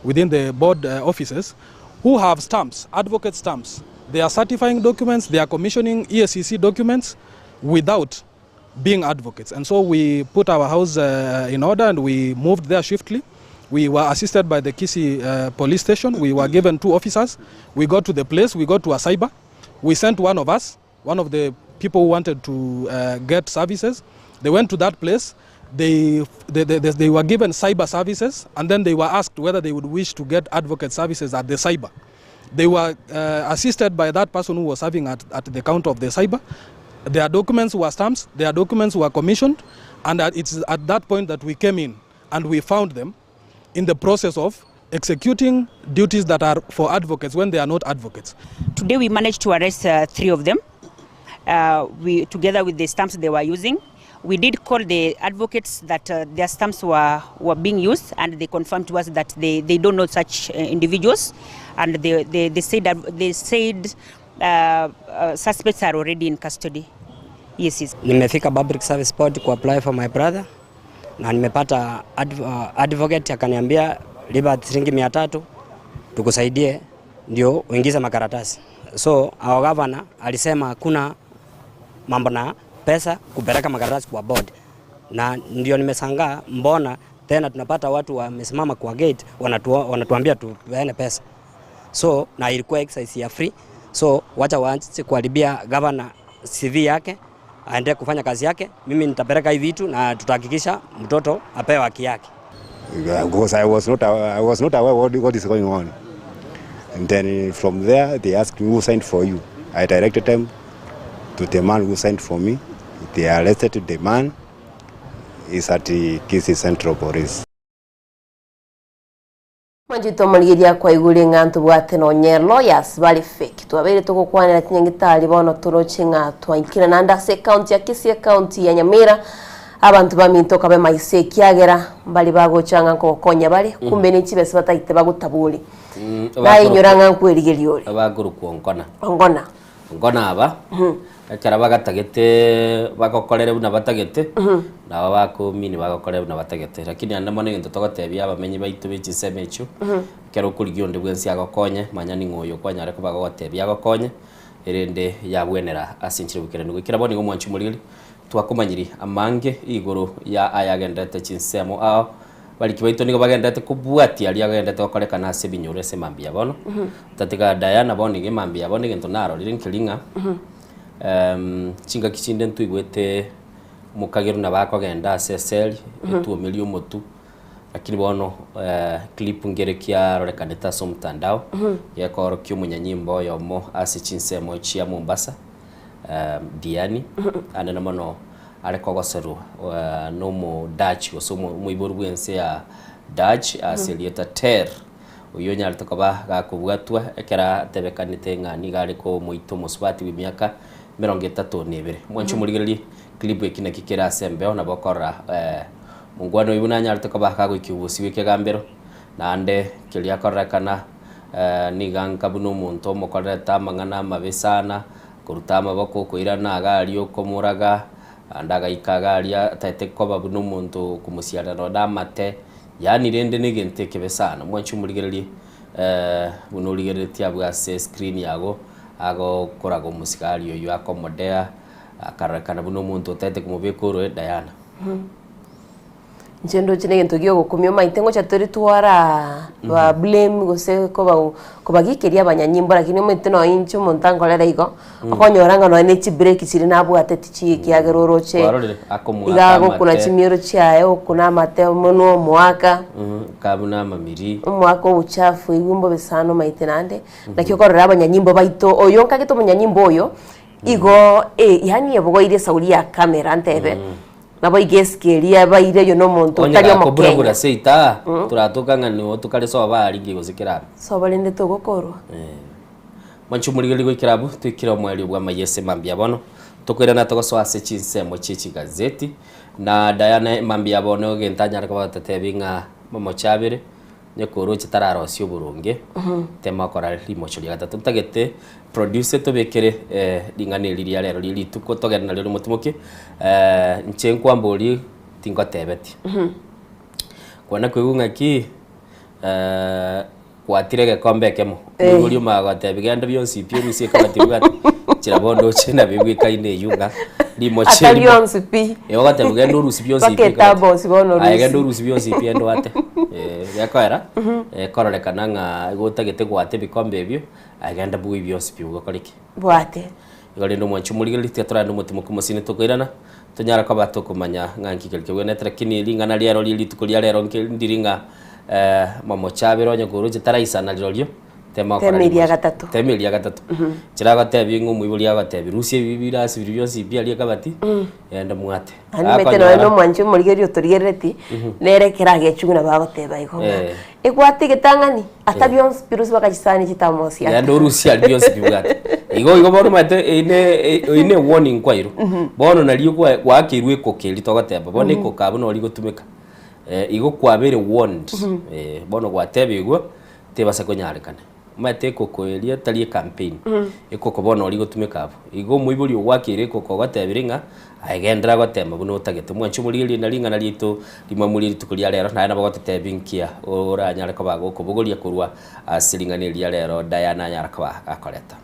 within the board uh, offices who have stamps, advocate stamps. They are certifying documents, they are commissioning EACC documents without being advocates. And so we put our house uh, in order and we moved there swiftly. We were assisted by the Kisii uh, police station. We were given two officers. We got to the place, we got to a cyber. We sent one of us, one of the people who wanted to uh, get services. They went to that place. They, they, they, they were given cyber services and then they were asked whether they would wish to get advocate services at the cyber. They were assisted by that person who was serving at, at the counter of the cyber. Their documents were stamps, their documents were commissioned, and it's at that point that we came in and we found them in the process of executing duties that are for advocates when they are not advocates. Today we managed to arrest three of them we, together with the stamps they were using. We did call the advocates that their stamps were being used, and they confirmed to us that they don't know such individuals, and they said that suspects are already in custody. Yes. Nimefika Public Service Board ku apply for my brother na nimepata advocate akaniambia lipa shilingi 300 tukusaidie ndio uingize makaratasi. So our governor alisema hakuna mambo na pesa kupeleka makaratasi kwa board, na ndio nimeshangaa mbona tena tunapata watu wamesimama kwa gate wanatuambia tupeane pesa. So na ilikuwa exercise ya free, so wacha waanze kuharibia governor CV yake aendelee kufanya kazi yake. Mimi nitapeleka hivi vitu na tutahakikisha mtoto apewe haki yake. Because I was not aware what is going on. And then from there they asked me who signed for you. I directed them to the man who signed for me. They arrested the man. Is at the Kisii Central Police. Mwanjito morigeria kwa igure ng'a ntobwate nonye lawyers bari fake twabere tugokwanera chinyagitari bono toroche ng'a twaikire naende ase ekaunti ya Kisii, ekaunti ya Nyamira, abantu baminto kabe maise ekiagera mbari bagocha ng'a nkogokonya bare kumbe ne chibesa bataite bagotabori nainyora ng'a nkwerigeria ore Abagurukwa onkona ongona onkona aba ekero bagatagete bagokorere buna batagete nabo bakomini bagokorere buna batagete, lakini ande mono egento togotebia abamenyi baitu ba chisemo echio ekero okorigia onde bwensi agokonye manya ning'o oyo kwanyare koba gogotebia agokonye erinde yabwenera ase enchera oboikeranu. Goikera bono nigo omwanchi omoriri twakomanyiri amange igoro ya ayagendete chinsemo ao bariki baito nigo bagendete kobwatia aria agendete gokorekana ase ebinyoro ase emambia bono tatiga Diana bono nigo emambia bono egento narorire nkeri ng'a chingaki chinde ntwaigwete mokageru na bakogenda ase eseri etuomerie omotu, lakini bono clip ngere kiarorekanete ase omotandao gekorokia omonyanyimbo oyomo ase chinsemo chia Mombasa, Diani anene mono are kogoserwa na omo Dutch gose omoiboru bwa ense ya Dutch ase erieta Ter oyo onyarete koba gakobwatwa ekero atebekanete ng'a nigo are komoita omosubati bwa emiaka 32. Mwanche omorigererie clip eki naki kere ase embeo nabo okorora mongwana oyo buna anyarete koba kagoikia obosi bwa ekegambero naende keria akorekana niga nka buna omonto omokorerete amang'ana amabe sana koruta amaboko okoirana iga aria okomoraga ande agaika iga aria ataete koba buna omonto okomosiarera nonye amate yaani rende na egento ekebe sana. Mwanche omorigererie buna origereretie abwo ase screen yago agokoraga omosigari oyo akomodea akarorekana buna omonto otaete komobeka oroe Diana. Inche ndoche na egento gia ogokumia omaete ngocha tore twara ba blame gose koba kobagikeria abanyanyimbo lakini omaete nonya inche omonto ankorera igo, okonyora ng'a nonya na echibreki chiria nabwate tichiyo ekiagera oroche Kwarorire akomoaka iga agokuna amate. Chimioro chiaye okuna amate monwe omoaka Kabuna amamiri omoaka obochafu igwe mbobe sana omaete naende naki okorora abanyanyimbo baito oyo nkagete omonyanyimbo oyo igo yaani ebogoirie esauri ya camera ntebe nabo iga esike eria baire oyo na omonto Onye otari gakoburabura omokenya. seita toratoka ng'a nigo tokare soba aringe gose kerabe Sobo rende togokorwa. Mwanche omorigereria goikera abwo toikere omoerio bwa amayese mambia bono tokoirana togosoa ase chinsemo chie chigazeti na Diana mambia bono egento anyare koba gototebi ng'a momochabere nyekoroche tararosia oboronge tema okora rimocho ria gatato ntagete producer tobekere ring'ana eri ria rero ria rituko togende nario rimotimokie inche nkwambori tingotebetie kwana koigwa ng'aki gwatire egekombe ekemo omoibori omanye gotebi genda bionsi pi orusie ekabati obwate chira bono oche nabio ebwekaine eywo ng'a rimoche Ata erimo bionsi pi. ogotebi genda orusie bionsi pi Mpaka ekabati etabosi bono aye genda orusie. orusie bionsi pi ende oate gekoera ekororekana ng'a igo otagete goata ebikombe ebio aye genda bui bionsi pi ogokora ki Bwate. Igo rende omwanchi omorigereria tiga toragende omotimoki omosini tokoirana tonyare koba tokomanya ng'a nki keri kebwenerete lakini ring'ana riaro ria rituko ria rero nke ndiri ng'a mamochabere onye koroche taraisana rirorio. Tema gokora Tema eria rimocha. gatato. Tema eria gatato. Chiragotebia ng'a omoibori agotebia, rusia ebi birasi biria bionsi pi aria ekabati, genda mwate. Naende omanyete nonya na omwanchi omorigereria otorigerereti, nere ekero agechigwa nabo agoteba igo ng'a, Eh. egwate egetang'ani, ata Eh. bionsi pi rusia mpaka chisani chitamosi ata. Genda orusie aria bionsi bibwate. Igo igo bono omanyete eyio ne eyio ne warning kwairwe. Bono nario kwa gwakeirwe ekoka eria togoteba, bono ekoka abwo nori gotumeka. Igo kwabeire warned, bono gwatebigwe, tebasa konyarekana. Omanyete ekoko eria tari ecampaign, ekoko bono oria gotumeka abwo. Igo omoibori ogwakeire ekoko ogotebire ng'a aye genderera gotema buna otagete. Mwanche omorigererie na ring'ana riaito rimwamurie rituko ria rero, naye nabo ogototebia nkia oranyare koba gokobogoria korwa ase ring'ana eri ria rero Diana anyare koba gakoreta.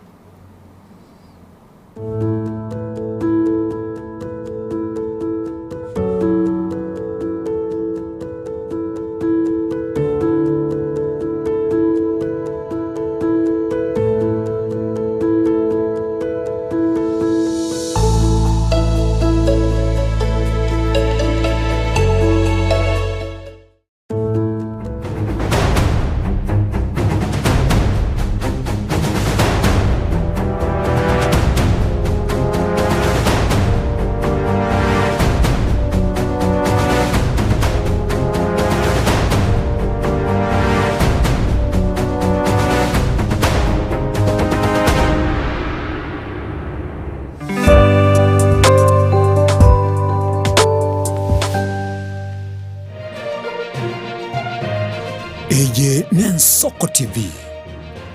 Eye n'Ensoko TV,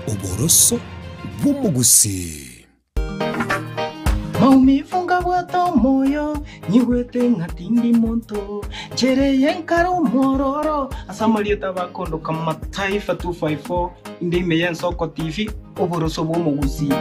oboroso bw'omogusii. Maumivu ngabwate omoyo, nyigwete ng'a tindi monto, Nchera eye nkare omwororo, ase amarieta abakondoka Mataifa 254, inde ime y'Ensoko TV, oboroso bw'omogusii.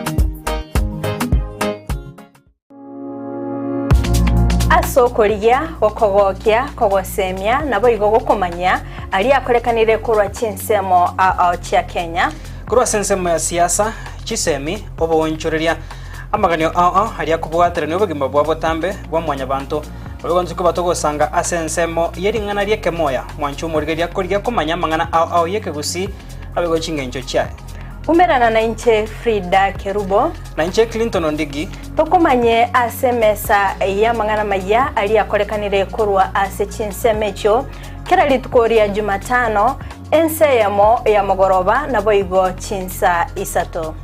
Ase okorigia, gokogokia, kogosemia, naboigo gokomanyia aria akorekanire korwa chinsemo ao ao chia Kenya. Korwa ase ensemo ya siasa, chisemi, oboonchoreria, amaganio ao ao aria akobwaterania obogima bwa botambe bwa mwanyabanto, Naboigo nkoba togosanga ase ensemo ye ring'ana ri'ekemoya, mwanche omorigereria korigia komanya amang'ana ao ao y'ekegusii, naboigo chingencho chiaye. Umerana nainche Frida Kerubo. Nainche Clinton Ondigi. Tokomanye ase emesa y'amang'ana maya aria akorekanire korwa ase chinsemo echio kera rituko ria Jumatano, ensa eyemo ya mogoroba naboigo chinsa isato.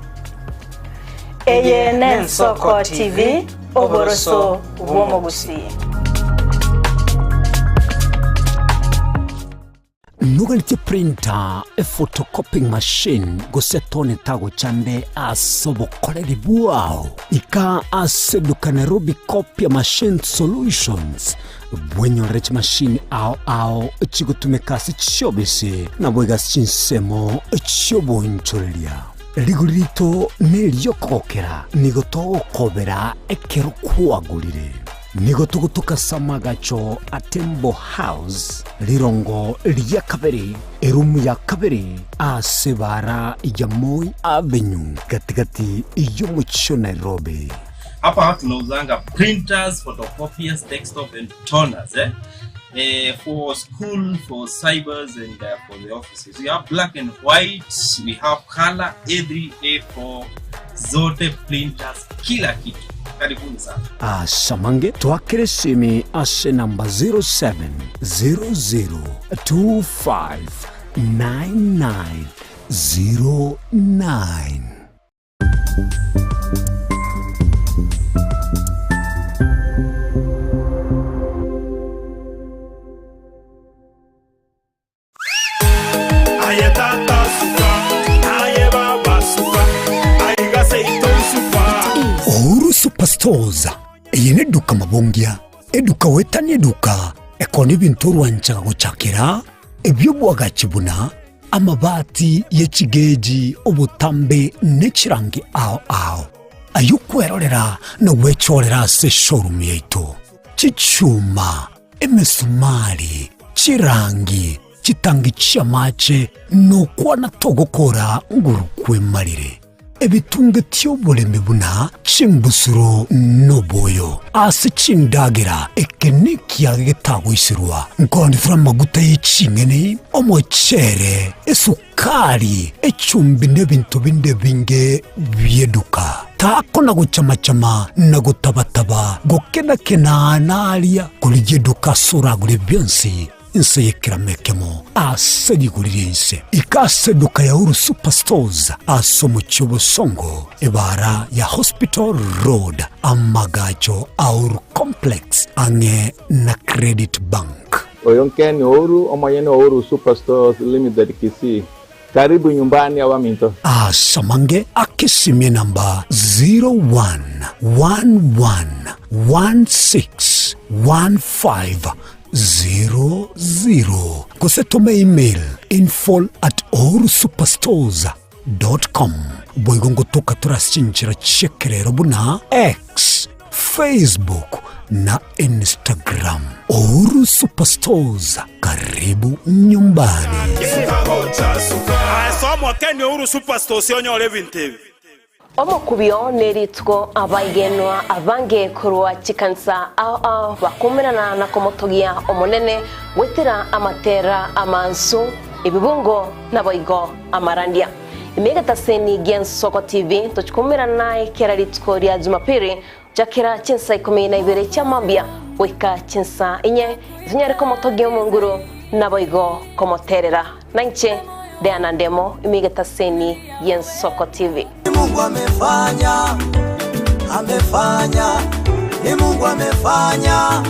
Eye n'Ensoko TV, oboroso bw'omogusii. Noganetie printer, ephotocopying machine, gose tone tagochande ase obokoreri bwao? Ika ase eduka Nairobi Copier Machine Solutions bwenyorere chimashini ao ao chigotumeka ase chiobisi naboigo ase chinsemo chi'oboonchoreria. Rigori rito neri'okogokera, nigo togokobera ekero kwagorire. Nigo togotoka ase amagacho a Tembo House, rirongo ria kabere, erumu ya kabere, ase ebaara ya Moi Avenue, gati-gati y'omochie o Nairobi. Hapa tunauzanga printers, photocopiers, desktop and toners eh? Eh, for school, for cybers and uh, for the offices. We have black and white, we have color A3, A4, zote printers, kila kitu. Karibuni sana. Asamange twakere esimi ase namba 0700259909. Aye tata suka, aye baba suka, aiga seito suka. Uhuru Superstores eye neduka mabongia, eduka goetania eduka ekona ebinto orwanchaga gochakera ebi'obwagachi buna amabati ye chigeji, obotambe ne chirangi ao ao. Ayio kwerorera na gwechorera ase eshowroom yaito. Chichuma, emesumari, chirangi, chitangi chi'amache, nokwana togokora nguru kwemarire. Ebitungetie oboremi buna chimbusuro noboyo ase chindagera, eke nekiage getagoiserwa, nkoonetera amaguta ye ching'eni, omochere, esukari, echumbi na ebinto binde ebinge bi'eduka. Takona gochama-chama na gotaba-taba, gokena-kena aa na aria, korigia eduka ase oragure bionsi. Inse y'ekerama ekemo ase rigori ri'ense, ika ase eduka ya Uhuru Superstores ase omochie o Bosongo, ebaara ya Hospital Road, amagacho a Uhuru Complex ang'e na Credit Bank. Oyo Ken Ouru, omonyene o Uhuru Superstores Limited Kisii. Karibu nyumbani abaminto. Ase amange akesimie namba 0111161500 gose tome email info at uhurusuperstores dot com. Boigo ngotoka tore ase chinchera chi'ekerero buna X, Facebook na Instagram. Uhuru Superstores, karibu nyumbani. Ase omokeni Uhuru Superstores onyore ebinto ebi. Omokubio nerituko abaigenwa abange korwa chikanisa ao ao bakumerana na komotogia Omonene goetera amatera amansu, ebibungo naboigo amarandia. Ime egetaseni gi'Ensoko TV tochikumerana naye kera rituko ria Jumapili Chakera chinsa ikomi na ibere chia mambia goika chinsa inye, tonyare komotogia Omonguru, naboigo komoterera. Nainche Diana Ndemo, ime egetaseni gi'Ensoko TV. Ni Mungu amefanya, amefanya, ni Mungu amefanya,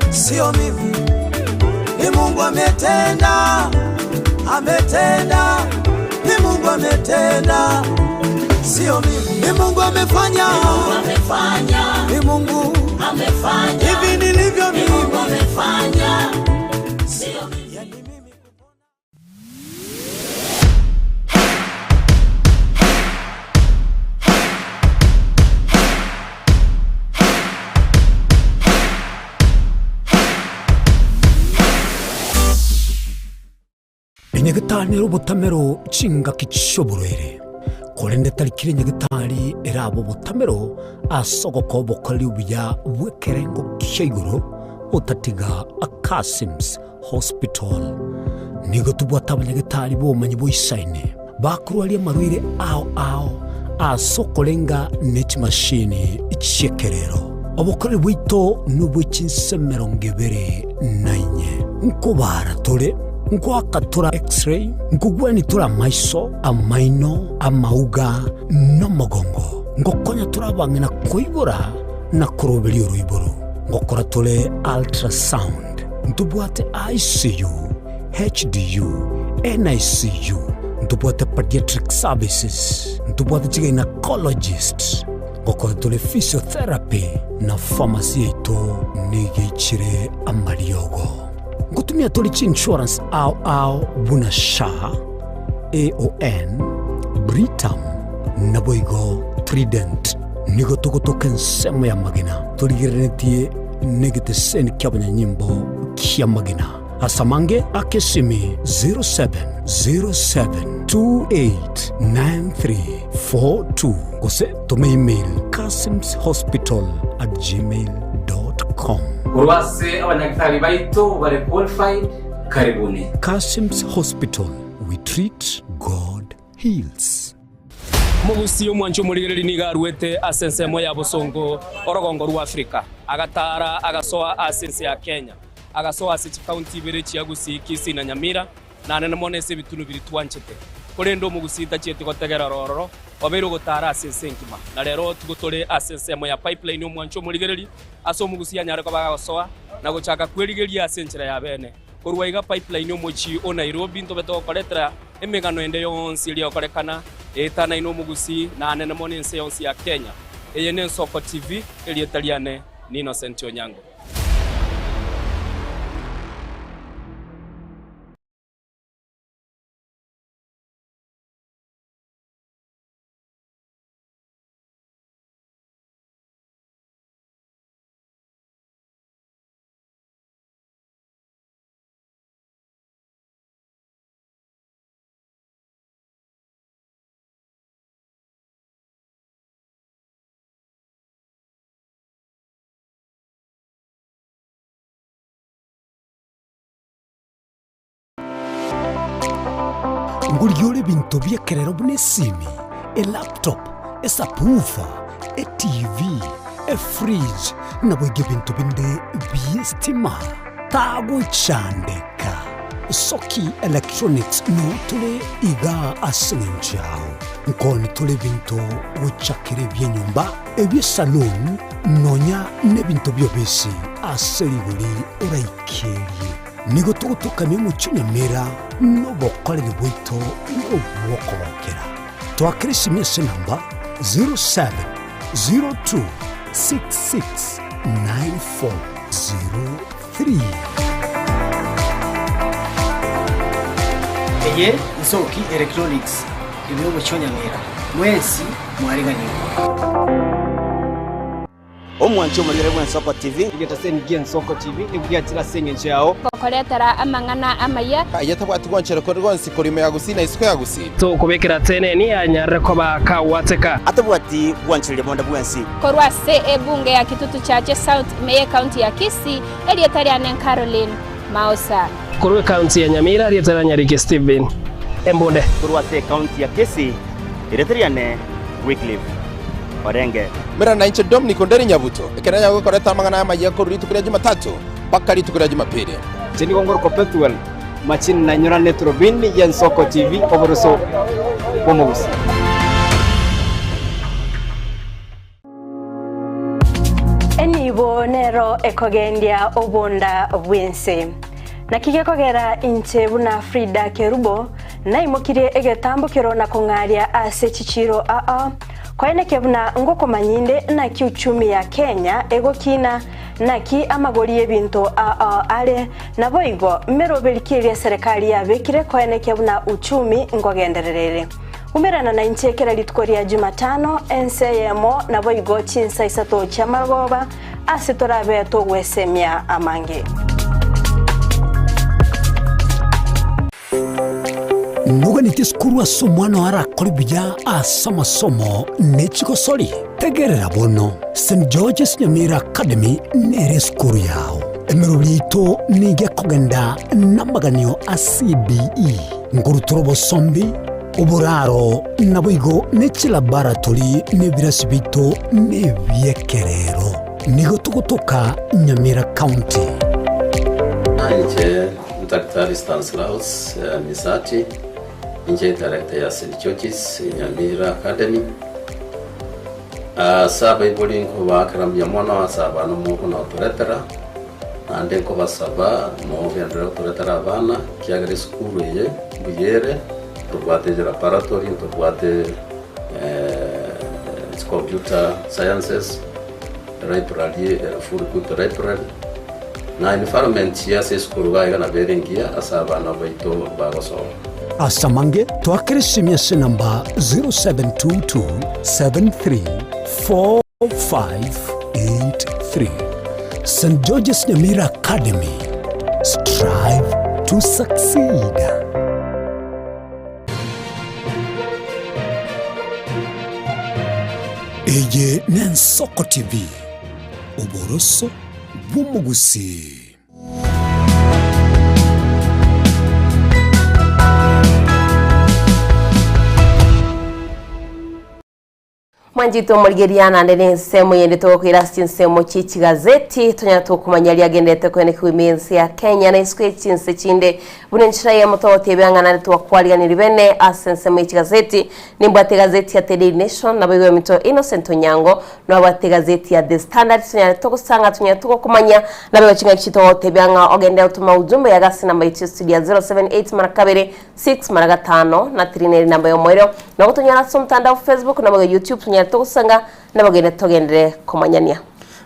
sio mimi. Ni Mungu ametenda, ametenda, ni Mungu ametenda, sio mimi. Ni Mungu amefanya, ni Mungu amefanya, ni Mungu amefanya, hivi nilivyo mimi, ni Mungu amefanya, sio mimi. Enyagitari nere obotamero chingaki chi'oborwaire, korende tari kera enyagitari erabe obotamero ase ogokoa obokoreri obuya bw'ekerengo kia igoro otatiga Akasim's Hospital. Nigo tobwate abanyagitari b'obomanyi boisaine bakorwaria amarwaire ao ao ase okorenga ne chimashini chi'ekerero. Obokoreri bwaito nobwe chinse emerongo ebere na inye. Nkobaara tore, nkoaka tore X-ray, nkogwenia tore amaiso, amaino, amauga, na omogongo. Ngokonya tore abang'ina koibora na koroberia oroiboro. Ngokora tore ultrasound. Ntobwate ICU, HDU, NICU, ntobwate pediatric services, ntobwate chigynecologist, ngokora tore physiotherapy na pharmacy yaito nigo eichire amariogo. Ngotumia tore chiinsurance ao ao buna SHA, AON, Britam, naboigo Trident. Nigo togotoka ensemo y'amagena torigereretie negeteseni ki'abanyanyimbo ki'amagena. Ase amange aka esimi 0707289342 gose toma email kasimshospital@gmail.com. Korwa ase abanyagitari baito bare qualified, karibuni. Kasim's Hospital, we treat, God heals. Omogusii omwancha omorigereria nigo aruete ase ensemo ya bosongo orogongo rwa Afrika, agataara agasoa ase ense ya Kenya, agasoa ase chikaunti ibere chia Gusii, Kisii na Nyamira, na nene mono ase ebitunu biria twanchete. Korende omogusii tachieti gotegerera ororo, obeire ogotaara ase ense engima. Na rero tigo tore ase ensemo ya Pipeline omwancha omorigereria, ase omogusii anyare koba agosoa na gochaka kwerigeria ase enchera ya bene. Korwa iga Pipeline omochie o Nairobi ntobe togokoretera emegano ende yonsi eria egokorekana eetanaine omogusii na anene mono ense yonsi ya Kenya. Eye n'Ensoko TV, erieta riane ni Innocent Onyango. Ngorigia ore ebinto bi'ekerero buna esimi, elaptop, esubwoofer, etv, efridge, naboigo ebinto binde bi'estima. Tagochandeka. Soki Electronics noo tore igaa ase eng'encho yao. Nkoni tore ebinto gochakera ebi'enyomba, ebi'esaloon, nonya nebinto bi'obisi ase rigori oraikerie. Nigo togotokamia omochie o Nyamira nobokoreri bwaito nobw'okogokera. Twakera esimi ase enamba 0702669403. Eye Nsoki Electronics ime y'omochie o Nyamira, mwensi mwariganirwe. Omwanchi omorigere bw'Ensoko TV. Egetaseni gi'Ensoko TV nigo giachire ase engencho yao. Gokoretera amang'ana amaya. Aye tabwati gwanchera kore gonsi korwa ime ya Gusii na isiko ya Gusii. Tokobekera teneni anyarire koba kagwateka. Atabwati gwanchereria bonde bwensi. Korwa ase ebunge ya Kitutu Chache South ime y'Ecounty ya Kisii, erieta riane Caroline Maosa. Korwa ecounty ya Nyamira, erieta ria Nyariki Stephen Embunde. Korwa ase ecounty ya Kisii, erieta riane Wycliffe Orenge. Mera nainche Dominic Onderi Nyabuto, ekero nanyare gokoreta amang'ana aya amayia korwa rituko ria Jumatatu mpaka rituko ria Jumapili. Inche nigo ngorokwa Pethuel Machini na nyorane eturubini y'Ensoko TV oboroso bw'omogusii. Enibo nero ekogendia obonda bw'ense. Naki gekogera inche buna Frida Kerubo naimokirie egetambokero na kong'aria ase chichiiro aa, koeneke buna ngokomanya inde naki uchumi ya Kenya egokina, naki amagori y'ebinto aa are, naboigo meroberi ki eria eserekari yabekire koenekia buna uchumi ngogenderera ere. Umerana nainche kera rituko ria Jumatano, ense eyemo, naboigo chinsa isato chi'amarogoba, ase torabe togwesemia amange. Noganetie sukuru ase omwana oo arakore buya ase amasomo ne chigosori? Tegerera bono, St George's Nyamira Academy nere esukuru yao. Emerobio yaito nigo ekogenda namaganio a CBE, nkorutora obosombi, oboraro, naboigo ne chilaboratory na ebirasi biaito nebi'ekerero. Nigo togotoka Nyamira County. Inche Daktari Stanislaus Misati, inche director ya St George's Nyamira Academy. Ase abaibori nkobaakera mbuya mono ase abana omoko na gotoretera, naende nkobasaba mogenderere gotoretera abana, ekiagera esukuru eye mbuya ere, ntobwate laboratory, ntobwate computer sciences, library ere full equipped library, na environment ase esukuru iga iga nabo ere engiya ase abana baito bagosoma. Ase amange, toakere esimi ase enamba 0722734583. St George's Nyamira Academy, strive to succeed. Eye n'Ensoko TV, oboroso bw'omogusii. Mwanchete omorigeria naende nensemo yende togokoira ase chinsemo chie chigazeti tonyara tokomanya riagenderete koenekigwa ime y'ense ya Kenya na isiko ye chinse chinde buna enchera eyemo togotebia ng'a naende twakwariganirie bene ase ensemo ye chigazeti nimbwate egazeti ya The Daily Nation naboigo eminto Innocent Onyango Nobwate egazeti ya The Standard tonyare togosanga tonyare togokomanya naboigo chingaki chitogotebia ng'a ogende otome ujumbe yaga ase namba yaito ya studio ya 078 mara kabere 6 mara gatano na 3 nere namba y'omoerio nabo tonyare ase omotandao Facebook naboigo YouTube tonyare togosanga nabogende togenderere komanyania.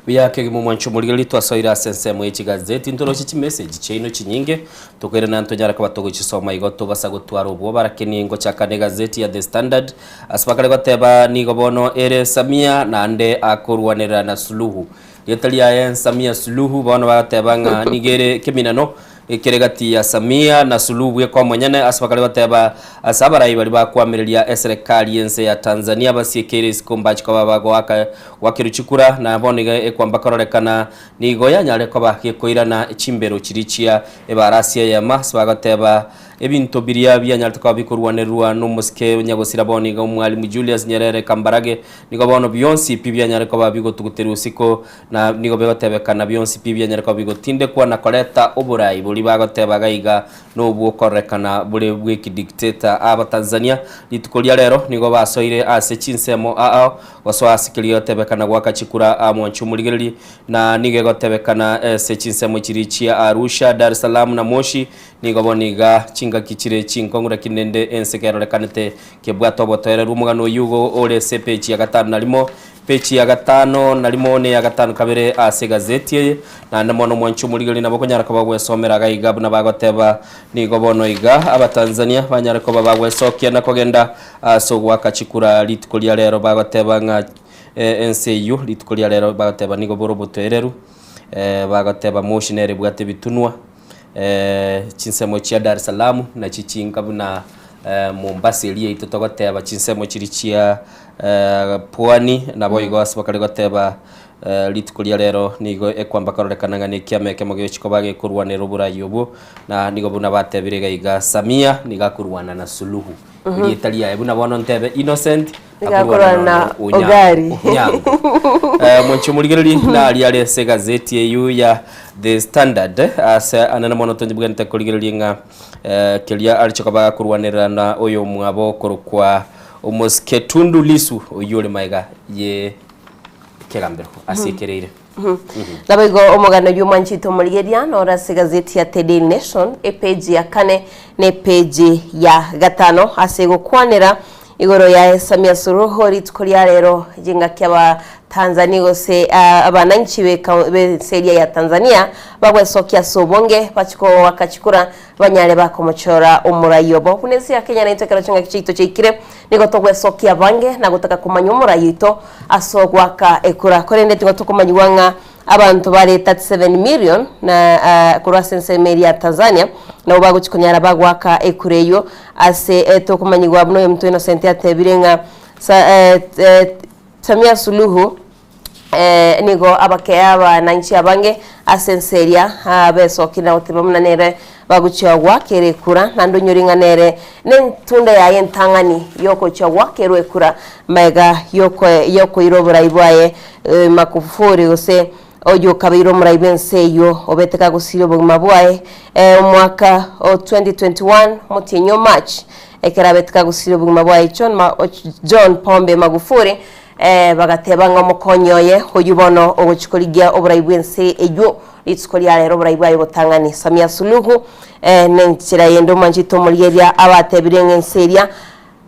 Buya kegima omwancho omorigereria twasoire ase ensemo ye chigazeti ntoroche chimessage chiaino chinyinge tokoirana ntonyare koba togochisoma igo tobasa gotwara obwoba rakini ngochaka ne egazeti ya The Standard Ase bakare goteba, Nigo bono ere Samia, naende akorwanerera na Suluhu. Rieta riaye Samia Suluhu, bono bagateba ng'a nigo ere ekeminano kere gati ya Samia na Suluhu bweka omonyene. Ase bakare goteba ase abarai baria bakoamereria eserekari y'ense ya Tanzania basiekeire isiko mbache koba bagoaka goakerwa chikura, na bono iga ekwamba kororekana nigo yanyare koba gekoirana chimbero chiria chia ebarasi eyemo. Ase bagoteba. Ebinto biria bianyarete koba bikorwanerwa nomosike nyagosira bono iga Omwalimu Julius Nyerere Kambarage nigo bono bionsi pi bianyare koba bigotuguterwa isiko na nigo bigotebekana bionsi pi bianyare koba bigotindekwa na koreta oborai boria bagoteba iga iga nobwokorekana bore bw'ekidictator. Abatanzania rituko ria rero nigo basoire ase chinsemo ao gosoa ase keria gegotebekana goaka chikura aa mwanche omorigererie na nigo egotebekana ase chinsemo chiria chia Arusha, Dar es Salaam na Moshi Nigo bono iga chingaki chire chinkong'u lakini rende ense kerorekanete kebwate obotoereru. Omogano oyio igo ore ase epeji ya gatano na rimo, peji ya gatano na rimo ne ya gatano kabere ase egazeti eye. Naende mono omwanchi omorigereria nabo okonyara koba ogwesomera iga iga buna bagoteba. Nigo bono iga Abatanzania banyare koba bagwesokia na kogenda ase ogoaka chikura rituko ria rero bagoteba ng'a ense eyio rituko ria rero bagoteba nigo bore obotoereru. Bagoteba Moshi nere ebwate ebitunwa. Chinsemo chia Dar es Salaam nachio chinka buna Mombasa eria yaito togoteba chinsemo chiria chia pwani naboigo ase bakare goteba rituko ria rero nigo ekwamba kororekana ng'a nekiama ekemo gegochia koba gekorwanera oborai obwo na nigo buna batebire iga iga Samia nigo akorwana na Suluhu erieta riaye buna bono ntebe Innocent Nigo akorwana na Ogari. Onyango. Omonche omorigereria naria are ase egazeti eyio ya The Standard ase anene mono tonchibwenerete korigereria ng'a keria ariche koba gakorwanerera na oyomwabo okorokwa Omosike Tundu Lissu oyio ore magega ye ekegambero ase ekereire. Naboigo omogano oyio omwanchete omorigeria noro ase egazeti ya The Daily Nation epeji ya kane na epeji ya gatano ase egokwanera igoro yaye Samia Suluhu rituko ria rero chingaki aba Tanzania gose abananchi b'ense eria ya Tanzania bagwesokia ase obonge bachie koaka chikura banyare bakomochora omorai obo. Buna ense ya Kenya naintwe ekero chingaki chiaito chiaikire nigo togwesokia abange na gotaka komanya omorai oito ase ogoaka ekura. Korende tigo tokomanyigwa ng'a abanto bare 37 million na korwa ase ensemo eria ya Tanzania nabo bagochia konyara bagoaka ekura eyio ase tokomanyigwa buna oyominto Innocent atebire ng'a Samia Suluhu nigo abakea abananchi abange ase ense eria besokire na goteba buna nere bagochia goakera ekura, naende onyore ng'a nere nentunda yaye entang'ani y'ogochia goakerwa ekura magega y'okoira oborai bwaye Magufuli gose oyokabeire omorai bw'ense eyio obete kagosiria obogima bwaye omwaka o 2021 omotienyi o March ekero abete kagosiria obogima bwaye John Pombe Magufuli Bagateba ng'a omokonyi oye oyio bono ogochia korigia oborai bw'ense eyio rituko ria rero oborai bwaye obotang'ani. Samia Suluhu nenchera yende omwanchete omorigereria abatebire ng'a ense eria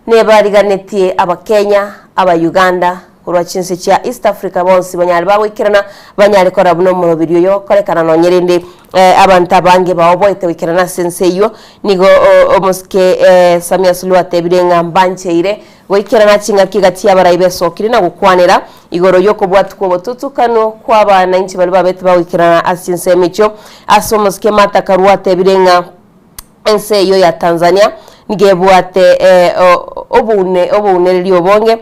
nebariganetie abakenya, abauganda korwa chinse chia East Africa bonsi banyare bagoikerana banyare korora buna omoroberi oyo ogokorekana nonye rende abanto abange baoboete goikerana ase ense eyio. Nigo omosike Samia Suluhu atebire ng'a mbancheire Goikerana chingaki gati y'abarai besokire na gokwanera igoro y'okobwatwa kw'obotutukanu kw'abananchi baria babete bagoikerana ase chinsemo echio. Ase omosike Martha Karua atebire ng'a ense eyio ya Tanzania nigo ebwate oboune obounereri obonge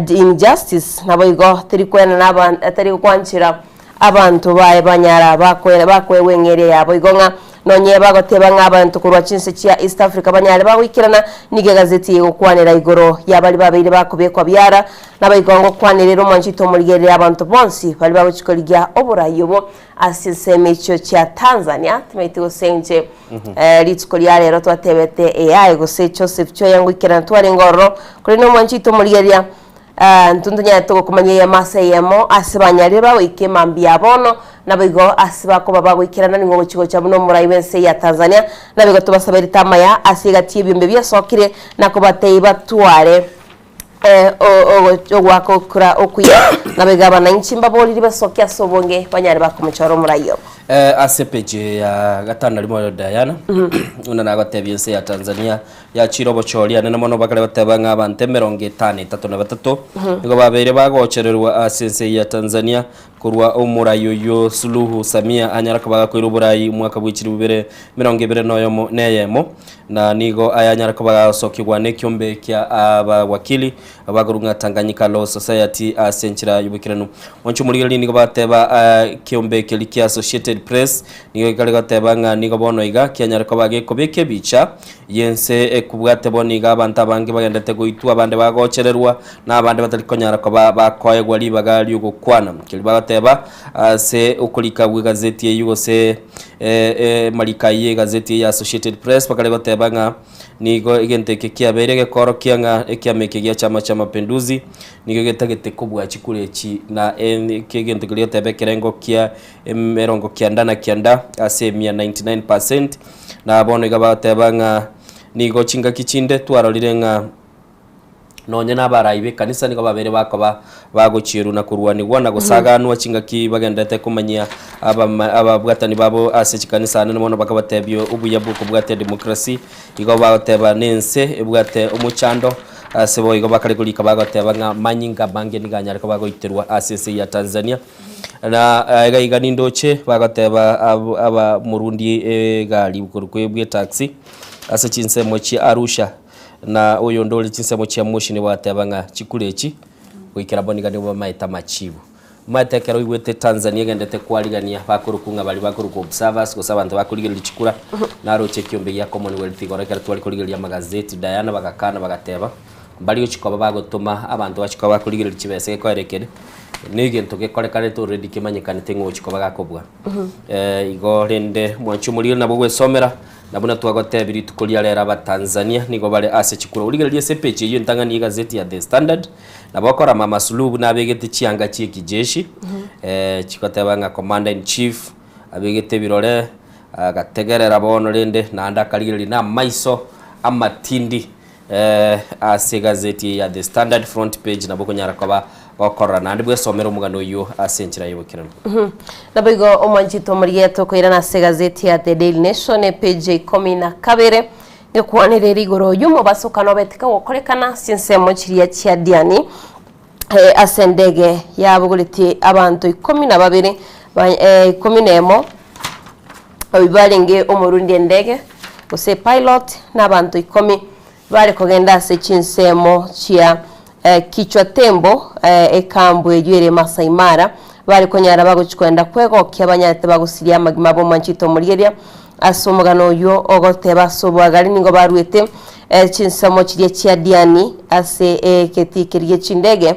injustice naboigo teri koenana aba teri gwanchera Abanto baye banyara bakoegwa eng'eria yabo igo ng'a nonye bagoteba ng'a abanto korwa chinse chia East Africa banyare bagoikerana, nigo egazeti eye egokwanera igoro ya baria babeire bakobekwa biara, naboigo ngokwanera ere omwanchete omorigereria abanto bonsi baria bagochia korigia oborai obo ase chinsemo echio chia Tanzania. Timaeti gose inche rituko ria rero twatebete AI gose Joseph Choya ngoikerana twarenge ororo, korende omwanchete omorigereria Intwe ntonyarete gokomanya eyemo ase eyemo ase banyarire bagoika emambia ya bono, naboigo ase bakoba bagoikerana nigo ogochia gocha buna omorai bw'ense ya Tanzania. Naboigo tobasaberete amaya ase egati y'ebiombe biasokire na kobatebia batware ogoaka okura okuya. Naboigo abananchi mbaboriri basoke ase obonge banyare bakomochora omorai obo. Ase epeji ya gatano na rimo Diana, buna nagotebia ense ya Tanzania Yachire obochori anene mono bakare goteba ng'a abanto emerongo etano etato na batato nigo babeire bagochererwa ase ense ya Tanzania. Korwa omorai oyio Suluhu Samia anyara koba gakoira oborai omwaka bwe chilifu bibere emerongo ebere na oyomo na eyemo, na nigo aya anyara koba gagosokigwa nekiombe kia abawakili abakorwa ng'a Tanganyika Law Society ase enchera y'oboikeranu. Mwanche omorigereria nigo bateba ekiombe keria kia Associated Press nigo gekare goteba ng'a nigo bono iga kianyare koba gekobeka ebicha y'ense ekobwate bono iga abanto abange bagendete goitwa abande bagochererwa na abande batari konyara koba bakoegwa ribaga ri'ogokwana. Keria bagoteba ase okorika gw'egazeti eyio gose amariko ayio y'egazeti eye ya Associated Press bakare goteba ng'a nigo egento eke kiabeire gekoorokia ng'a ekiama eke gia Chama cha Mapinduzi nigo getagete kobua chikura echi na egento keria goteba ekerengo kia emerongo kianda na kianda ase emia 99%. Na bono iga bagoteba ng'a nigo chingaki chinde twarorire ng'a Nonye nabarai b'ekanisa nigo babeire bakoba bagochierwa na korwanigwa na gosaganwa chingaki bagenderete komanyia abama ababwatani babo ase chikanisa anene mono bakabatebia obuya bw'okobwatia demokrasi. Igo bagoteba nense ebwate omochando ase boigo bakare korika bagoteba ng'a manyinga amange nigo anyare koba agoiterwa ase ense ya Tanzania. Na iga iga nindoche bagoteba ab aba morundi egari korwa bw'etaxi ase chinsemo chia Arusha. Na oyonde ore chinsemo chia Moshi nigo ateba ng'a chikura echi goikera bono iga nigo bamaete amachibu. Omanyete ekero oigwete Tanzania egendete kwarigania bakorokwa ng'a baria bakorokwa observers gose abanto bakorigereria chikura, naroche ekiombe gia Commonwealth igoro ekero tware korigereria amagazeti Diana bagakana bagateba, mbari gochia koba bagotoma abanto bachia koba bakorigereria chibesa gekoera ekere, na egento gekorekanete already kemanyekanete ng'a ogochia koba gakobua. Igo rende mwanche omorigeri nabo ogwesomera. Na buna twagotebia rituko ria rero Abatanzania nigo bare ase chikura. Origererie ase epeji eyio entang'ani y'egazeti ya The Standard, nabo okora Mama Suluhu buna abegete chianga chi'ekijeshi, chigoteba ng'a Commander in Chief, abegete ebirore, agategerera bono rende naende akarigereria na amaiso amatindi. Ase egazeti eye ya The Standard front page nabo okonyara koba gokorora naende bwesomere omogano oyio ase enchera y'oboikeranu. Naboigo omwanchete omorigeto okoirana ase egazeti ya The Daily Nation epage ya ikomi na kabere ngekwanera ere igoro y'omobasokano obeteka gokorekana ase ensemo chiria chia Diani ase endege yabogoretie abanto ikomi na babere ikomi na emo Oyio barenge omorundi endege, gose epilot, na abanto ikomi bare kogenda ase chinsemo chia Kichwa Tembo, ekambu eyio ere Masai Mara, bare konyara bagochia kogenda kwegokia banyarete bagosiria amagima abo omwanchete omorigereria ase omogano oyio ogoteba ase oboagare nigo baruete chinsemo chiria chia Diani ase egetii keria gie chindege.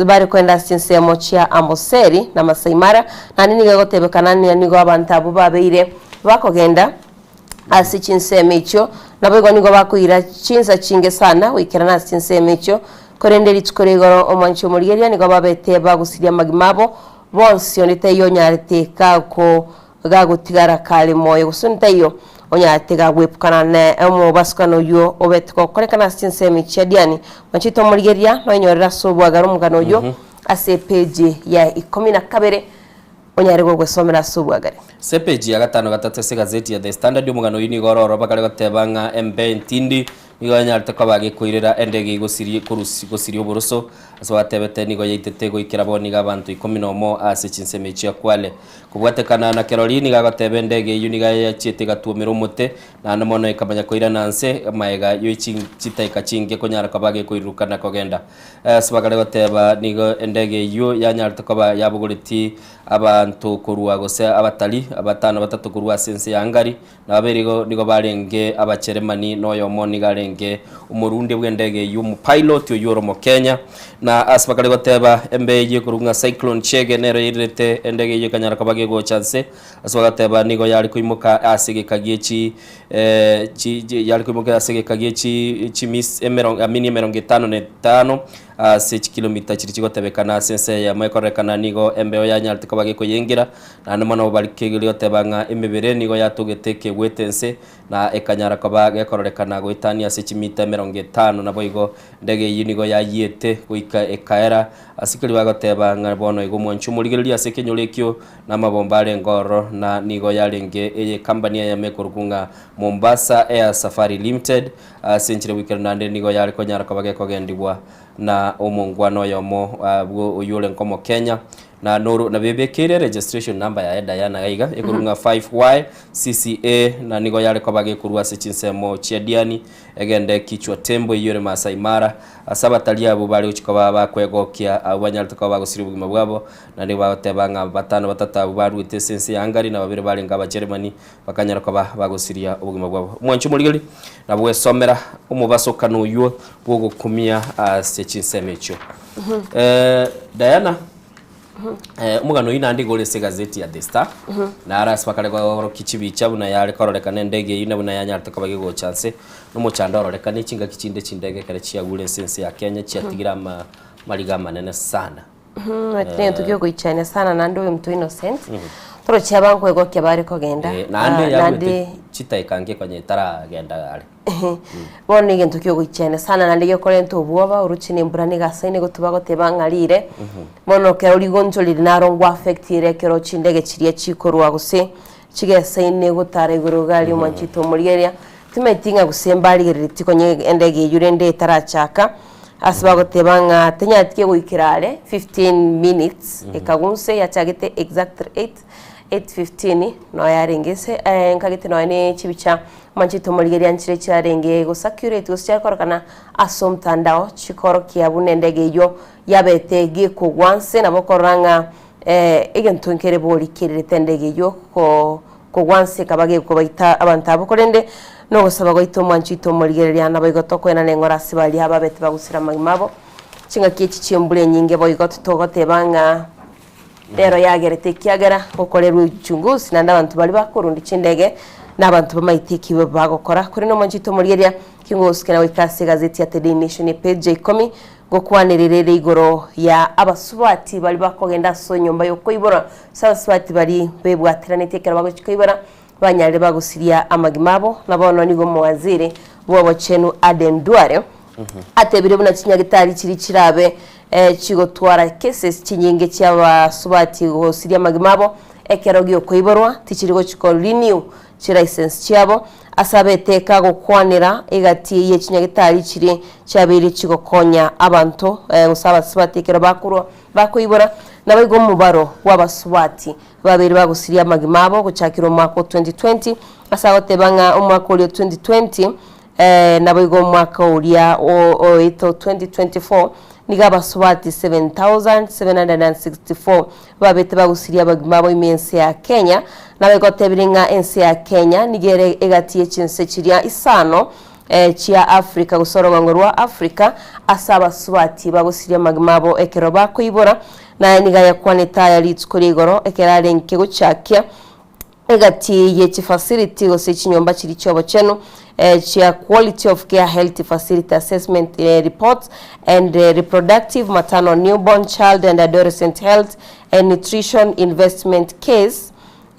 Bare kogenda ase chinsemo chia Amboseli na Masai Mara, naende nigo egotebekana ng'a nigo abanto abwo babeire bakogenda ase chinsemo echio, naboigo nigo bakoira chinsa chinge sana goikerana ase chinsemo echio, korende rituko ria igoro omwanchi omorigereria nigo babete bagusirie amagima abo bonsi, onde taiyo onyarete gako gagotigara kare moyo, gose onde taiyo onyarete gagwepukana ne omobasukano oyio obete gokorekana ase chinsemo chia Diani. Mwanchete omorigereria, noenyorere ase obwagare omogano oyio ase epeji ya ikomi na kabere, onyare gogwesomera ase obwagare. Ase epeji ya gatano gatato ase egazeti ya The Standard omogano oyio nigo ore ororo bakare goteba ng'a embe entindi nigo yanyarete koba gekoirera endege igosirie korusi gosiria oboroso ase batebete nigo yaitete goikera bono nigo abanto ikomi nomo ase chinsemo echio Kwale. Kobwatekana na kerori nigo agoteba endege eyio nigo yachiete egatuomera omote, naende mono ekamanya koirana nse magega ye chitaika chinke konyara koba gekoiruruka na kogenda. Ase bakare goteba nigo endege eyio yanyarete koba yabogoretie abanto korwa gose abatari abatano batato korwa ase ense ya Hungary, na babere igo nigo barenge Abacheremani, na oyomo nigo arenge omorundia bw'endege eyio, omopilot oyio ore Omokenya. Na ase bakare goteba, embe eyio ekorokwa ng'a Cyclone Chege nero yairerete endege eyio ekanyara koba gegocha nse. Ase bagateba nigo yare koimoka ase egeka gie chi chi chi yare koimoka ase egeka gie chi chimis emerongo I mean emerongo etano na etano ase chikilomita chiria chigotebekana ase ense eyemo ekororekana nigo embeo yanyarete koba gekoyengera. Naende mono barikegeria goteba ng'a emebere nigo yatogete ekegwete ense, na ekanyara koba gekororekana goetania ase chimita emerongo etano, naboigo ndege eyio nigo yayiete goika ekaera. Ase keria bagoteba ng'a bono igo omwanchi omorigereria ase ekenyoro ekio namabomba arenge ororo, na nigo yarenge eye company eyemo ekorokwa ng'a Mombasa Air Safari Limited, ase enchera goikera naende nigo yare konyara koba gekogendigwa na omongwana oyomo bwo oyio orenge Omokenya. Na noro nabebekeire registration number yaye Diana gaiga ekorwa ng'a 5Y CCA na nigo yare koba gekorwa ase chinsemo chia Diani egende Kichwa Tembo eyio ere Maasai Mara ase abatari abwo bare gochia koba bakwegokia abwo banyarete koba bagosiria obogima bwabo na nigo bagoteba ng'a batano batato abwo baruete ase ense ya Hungary na babere barenge Abajeremani bakanyara koba bagosiria obogima bwabo. Omwanchi omorigeri nabo gwesomera omobasokano oywo bw'ogokumia ase chinsemo echio. Eh, Diana, eh, omogano oyio naende iga ore ase egazeti ya The Star, naro ase bakare korokia chibicha buna yare kororekana endege eyio na buna yanyarete koba gegocha nse, na omochando ororekane chingaki chinde chindege ekero chiagure ase ense ya Kenya chiatigire ama amariga amanene sana. Egento giogoichania sana naende oyo omonto innocent torochi abankwegokia bare kogenda Eh, naende ah, yabuete naende chitaika nke konya etaragenda are. Bono egento kiogoichania sana naende gekorenta obwoba oroche na embura nigo asaine gotuba goteba ng'a rire bono ekero rigonchorire naro ngwa affect ere ekero chindege chiria chikorwa gose chigesaine gotara igoro iga aria omwanchete omorigereria timanyeti ng'a gose mbarigereretie konya endege eywo rende etarachaka ase bagoteba ng'a tenyareti kegoikera are 15 minutes ekagunse yachagete exactly 8 8:15 noyo yarenge ase nkagete nonya ne chibicha Omwanchete omorigereria nchire chiarenge gosacurate gose chiakorokana ase omotandao chikorokia buna endege eyio yabete gekogwa nse nabo okorora ng'a egento nkere bori kererete endege eyio kogwa nse ekaba gekobaita abanto abwo korende nogosaba gwaito omwanchi oito omorigereria naboigo tokoenana eng'ora ase baria babete bagosira amagima abo chingaki echi chi'embura enyinge boigo titogoteba ng'a Nero yagerete ekiagera gokorerwa uchunguzi naende abanto baria bakorunda chindege na abanto bamaete eki bagokora. Korende omwanchete omorigereria kingosukera na goika ase egazeti ya The Daily Nation epage ya ikomi ngokwanerera ere igoro ya abasubati baria bakogenda ase enyomba yokoibora ase abasubati baria bebwateranetie ekero bagochia koibora banyarire bagosiria amagima abo na bono nigo omowaziri bw'obochenu Aden Duale Atebire buna chinyagitari chiria chirabe chigotwara cases chinyinge chi'abasubati gosiria amagima abo ekero gi'okoiborwa, tichiri gochi ko renew chilicence chiabo. Ase abete kagokwanera egati ye chinyagitari chiria chiabeire chigokonya abanto gose abasubati ekero bakorwa bakoibora, naboigo omobaro bw'abasubati babeire bagosiria amagima abo gochakera omwaka o 2020 ase agoteba ng'a omwaka oria o 2020 Naboigo omwaka oria oito 2024 nigo abasubati 7,764 babete bagusirie abagima abo ime ense ya Kenya. Naboigo otebire ng'a ense ya Kenya nigo ere egati ye chinse chiria isano chia Africa gose orogongo rwa Africa ase abasubati bagusirie amagima abo ekero bakoibora. Naye nigo ayakwanete aya rituko ria igoro ekero arenge gochakia Egati ye chifacility gose chinyomba chiria chiobochenu chia Quality of Care Health Facility Assessment Report and Reproductive, Maternal, Newborn, Child and Adolescent Health and Nutrition Investment Case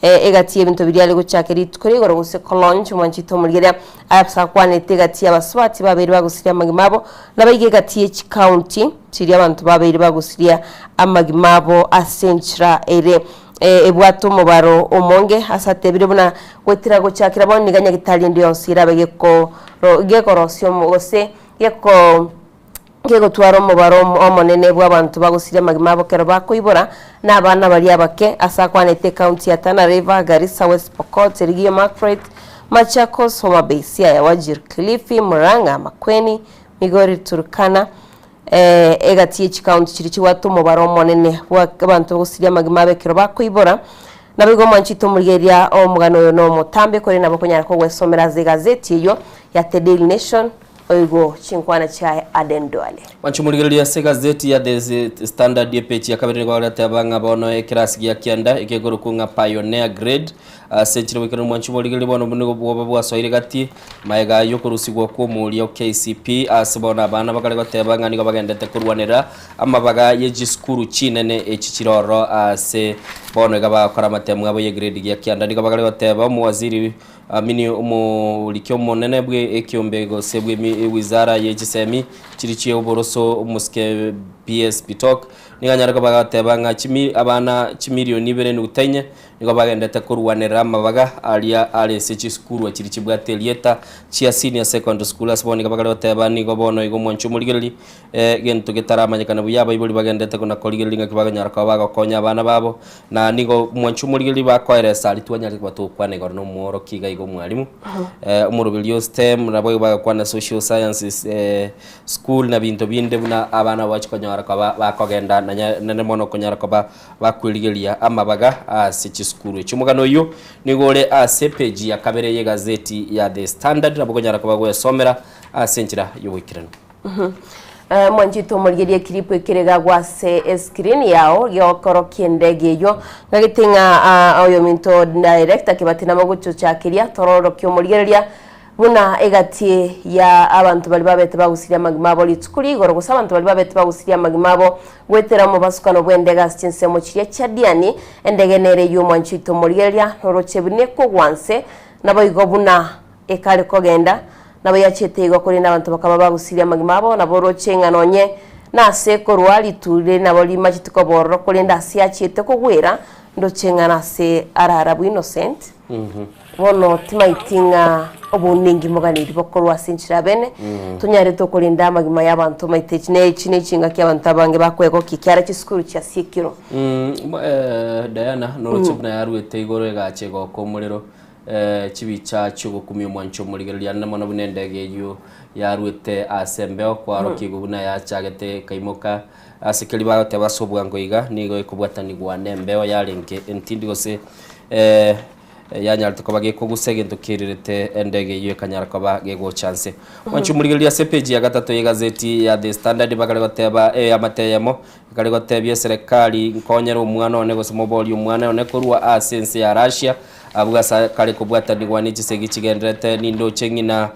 egati y'ebinto biria are gochaka rituko rigoro gose kolaunch omwanchete omorigereria ase akwanete egati y'abasubati babeire bagosiria amagima abo nabaiga egati ye chicounty chiria abanto babeire bagosiria amagima abo ase enchera ere Ebwate omobaro omonge ase atebire buna goetera gochakera bono niga nyagitari ende yonsi erabe gekorosia gose gegotwara omobaro omonene bw'abanto bagosiria amagima abo ekero bakoibora na abana baria abake ase akwanete ekaunti ya Tana River, Garissa, West Pokot, Elgeyo Marakwet, Machakos, Homa Bay, Siaya, Wajir, Kilifi, Murang'a, Makueni, Migori, Turkana. Egati ye chikaunti chiria chibwate omobaro omonene bw'abanto bagosiria amagima abo ekero bakoibora. Naboigo omwanchete omorigereria omogano oyo nomotambe korende nabo okonyara kogwesomera ase egazeti eyio ya The Daily Nation oigwe chinkwana chiaye Aden Duale. Mwanche omorigereria ase egazeti ya The Standard epeji ya kabere nigo bagoreteba ng'a bono ekerasi gia kianda ekekorokwa ng'a Pioneer Grade Ase enchera goikera nomwanchi bw'origereria bono nigo bwoba bwasoire gati, magega y'okorusigwa kw'omoria o KCP ase bono abana bakare goteba ng'a nigo bagendete korwanera amabaga ye chisukuru chinene echi chire ororo ase bono iga bagokora amatemu abo ye grade gia kianda. Nigo bakare goteba omowaziri amini omoriki omonene bwe ekiombe gose bwe wizara ye chisemi chiri chie oboroso omosike PS Bitok nigo anyare koba agoteba ng'a chimi abana chimilioni ibere nukta inye. Nigo bagendete korwanerera amabaga aria are ase chisukuru chiria chibwate erieta chia Senior Secondary School. Ase bono nigo bakare goteba nigo bono igo omwanchi omorigereria egento getaramanyekana buya abaibori bagendete kona korigereria ng'aki bakonyara koba bagokonya abana babo. Na nigo omwanchi omorigereria bakoeresa aria twanyarete koba togokwana igoro na omworokia iga iga omwalimu. Omoroberio o STEM nabo igo bagokwana Social Sciences School na binto binde buna abana bagochi konyora koba bakogenda nonye nere mono okonyara koba Bakwerigeria amabaga ase chisukuru echi. Omogano oyio nigo ore ase epeji ya kabere y'egazeti ya The Standard, nabo okonyara koba gwesomera ase enchera y'oboikeranu. Mwanchete omorigererie ekiripo ekere gagwa ase escreen yao giokorokia endege eyio ng'agete ng'a oyominto director Kibati namagochochakeria tororokia omorigereria Buna egati ya abanto baria babete bagusirie amagima abo rituko ria igoro, gose abanto baria babete bagusirie amagima abo goetera omobasukano bw'endege ase chinsemo chiria chia Diani, endege nere y'omwanchi oito omorigereria, noroche buna ekogwa nse, naboigo buna ekare kogenda, nabo yachiete igo, korende abanto bakaba bagusirie amagima abo, nabo oroche ng'a nonye nase korwa riture nabo rimacheti koba ororo, korende ase yachiete kogwera, ndoche ng'a nase ararabu Innocent. Bono timaiti ng'a obonengi moganeiri bokorwa ase enchera y'abene, tonyarete okorenda amagima y'abanto maito echi ne echi ne chingaki abanto abange bakwegokia ekiara chisukuru chiasiekirwe. Diana noroche buna yaruete igoro egacha egoka omorero chibicha chiogokumia omwancho omorigereria ande mono buna endege eyio yaruete ase embeo kwarokigwe buna yachagete ekaimoka ase keria bagoteba ase obwango iga nigo ekobwatanigwa nembeo yarenge entindi gose yanyarete koba gekogusa egento kererete endege eyio ekanyara koba gegocha nse. Mwanche omorigereria ase epeji ya gatato y'egazeti ya The Standard bakare goteba eamate eyemo ekare gotebia eserekari nkonyere omwana one gose moborie omwana one korwa ase ense ya Russia abwo ase akare kobwatanigwa ne chisegi chigendererete nindoche ng'ina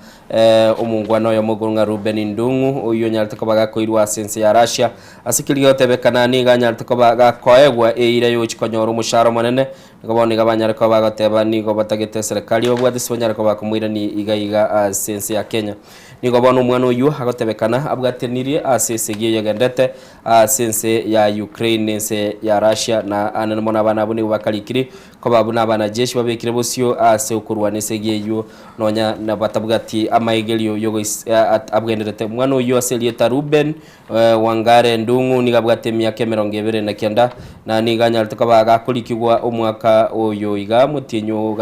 Omongwana oyomo okorwa ng'a Reuben Ndung'u, oyio onyarete koba gakoirwa ase ense ya Russia. Ase keria gegotebekana nigo anyarete koba gakoegwa eira y'ogochia konyora omoshahara omonene. Nigo bono iga banyare koba bagoteba nigo batagete eserekari ebabwate ase banyare koba bakomoirania iga iga ase ense ya Kenya. Nigo bono omwana oyio agotebekana abwatanirie ase esegi eyio egendete ase ense ya Ukraine na ense ya Russia na anene mono abana abwo nigo bakarikiri Koba buna abanajeshi babekire bosio ase okorwana esegi eyio, nonya nabatabwati amaegerio y'ogois abwenerete. Omwana oyio ase erieta Reuben Wangare Ndung'u nigo abwate emiaka emerongo ebere na kenda, na nigo anyarete koba gakorikigwa omwaka oyo iga motienyi o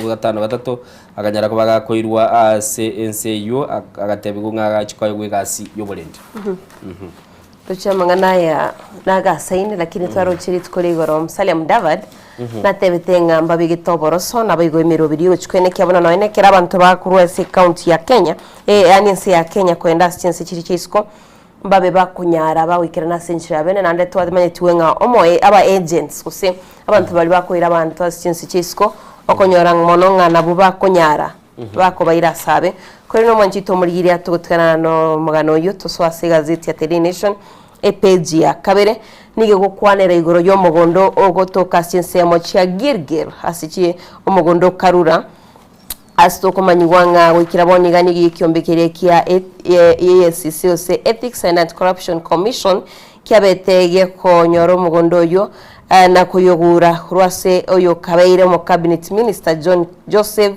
gatano gatato, akanyara koba gakoirwa ase ense eyio agatebigwa ng'a agachi koegwa egasi y'oborendi. Toche amang'ana aya nagasaine lakini twaroche rituko ria igoro Musalia Mudavadi natebete ng'a mbabegete oboroso naboigo emeroberi yogochia koenekia buna nonya nekero abanto bakorwa ase ecounty ya Kenya yaani ense ya Kenya kogenda ase chinse chiria chia isiko mbabe bakonyara bagoikerana ase enchera ya bene naende twamanyetiwe ng'a omoe aba agents gose abanto baria bakoira abanto ase chinse chia isiko okonyora mono ng'a nabwo bakonyara Bakobaira ase abe. Korende omwanchi oito omorigiria togotigana nomogano oyio tosoe ase egazeti ya The Daily Nation epeji ya kabere nigo egokwanera igoro y'omogondo ogotoka ase chinsemo chia Gilgil ase chi omogondo o Karura ase tokomanyigwa ng'a goikera bono iga nigo ekiombe keria kia EACC gose Ethics and Anti-Corruption Commission kiabete gekonyora omogondo oyio na koyogura korwa ase oyokabeire omocabinet minister John Joseph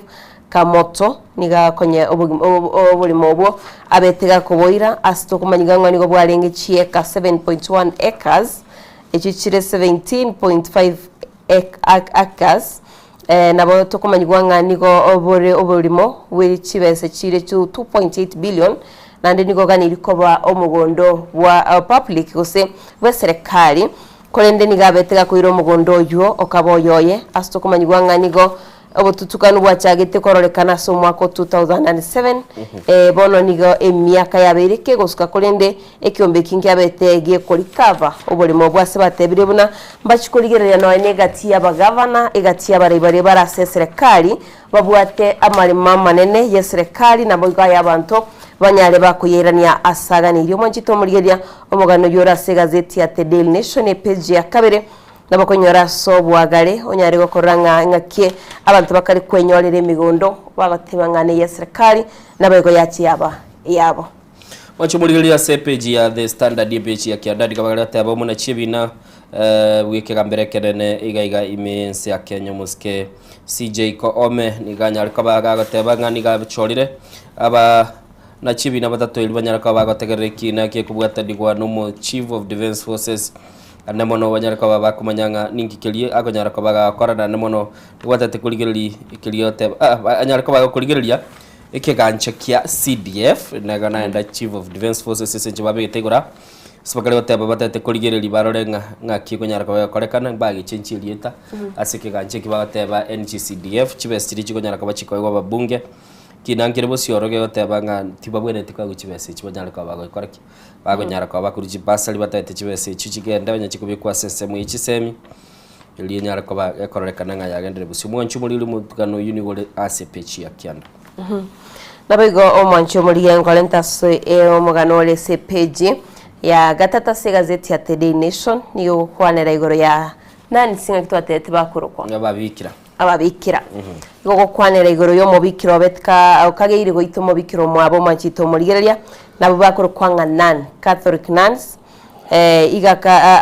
Kamoto nigo akonye oboremo obwo abete gakoboira ase tokomanyiga ng'a nigo bwarenge chieka 7.1 acres echio chire 17.5 acres nabo tokomanyigwa ng'a nigo bore oborimo bwe chibesa chire 2.8 billion naende nigo oganeirie koba omogondo bwa public gose bw'eserekari Korende nigo abete gakoira omogondo oyio okaba oyoye, ase tokomanyigwa ng'a nigo obotutukanu bwachagete kororekana ase omwaka o 2007, eh, bono nigo emiaka yabeire kegosuka korende ekiombe eki nkiabete gekorikava oboremo obwo ase batebire buna mbachi korigereria nonya negati y'abagavana, egati y'abarai baria bare ase eserekari babwate amaremo amanene y'eserekari naboigo ay'abanto banyare bakoyairania ase aganeirie. Omwanchete omorigereria omogano oyio ore ase egazeti ya The Daily Nation epeji ya kabere nabo okonyora ase obwagare onyare gokorora ng'a ng'aki abanto bakare kwenyorera emegondo bagoteba ng'a neyeserekari naboigo yachia yaba eyabo. Mwanche omorigereria ase epeji ya The Standard epeji ya kianda nigo bagare goteba omonachie ebina. Bw'ekegambero ekenene iga iga ime y'ense ya Kenya omosike CJ Koome nigo anyare koba gagoteba ng'a nigo achorire aba na chibina batato erio banyare koba bagotegerera ekiina gekobwatanigwa nomo Chief of Defence Forces ande mono banyare koba bakomanya ng'a ninki keria akonyara koba gagokora naende mono nigo korigereria ekeria oteba ah anyare koba agokorigereria ekegancha kia CDF nigo naende Chief of Defence Forces ase inche babegete igoro aa. Ase bakare goteba batete korigereria barore ng'a ng'aki ekonyara koba egokorekana, mbagechenchie erieta ase ekegancha eki bagoteba NGCDF, chibesa chiria chikonyara koba chikoegwa ababunge, kina nkere bosio oro gegoteba ng'a tibabwenereti koegwa chibesa echi banyare koba bagokora ki? Bagonyara koba bakorwa chibasari batagete chibesa echio chigende onye chikobekwa ase ensemo ye chisemi, erio enyare koba ekororekana ng'a yagenderire bosio. Omwanchi omoriri omotugano oyio nigo ore ase epeji ya kianda. Naboigo omwanchi omorigia nkorente ase omogano ore ase epeji ya gatato ase egazeti ya The Daily Nation nigo ogokwanera igoro ya nuns ng'aki twatebete bakorokwa Ababikira. ababikira. Nigo ogokwanera igoro ya omobikira obete ka okageire goita omobikira omwabo omwanchete omorigereria nabwo bakorokwa ng'a nun, Catholic nuns Iga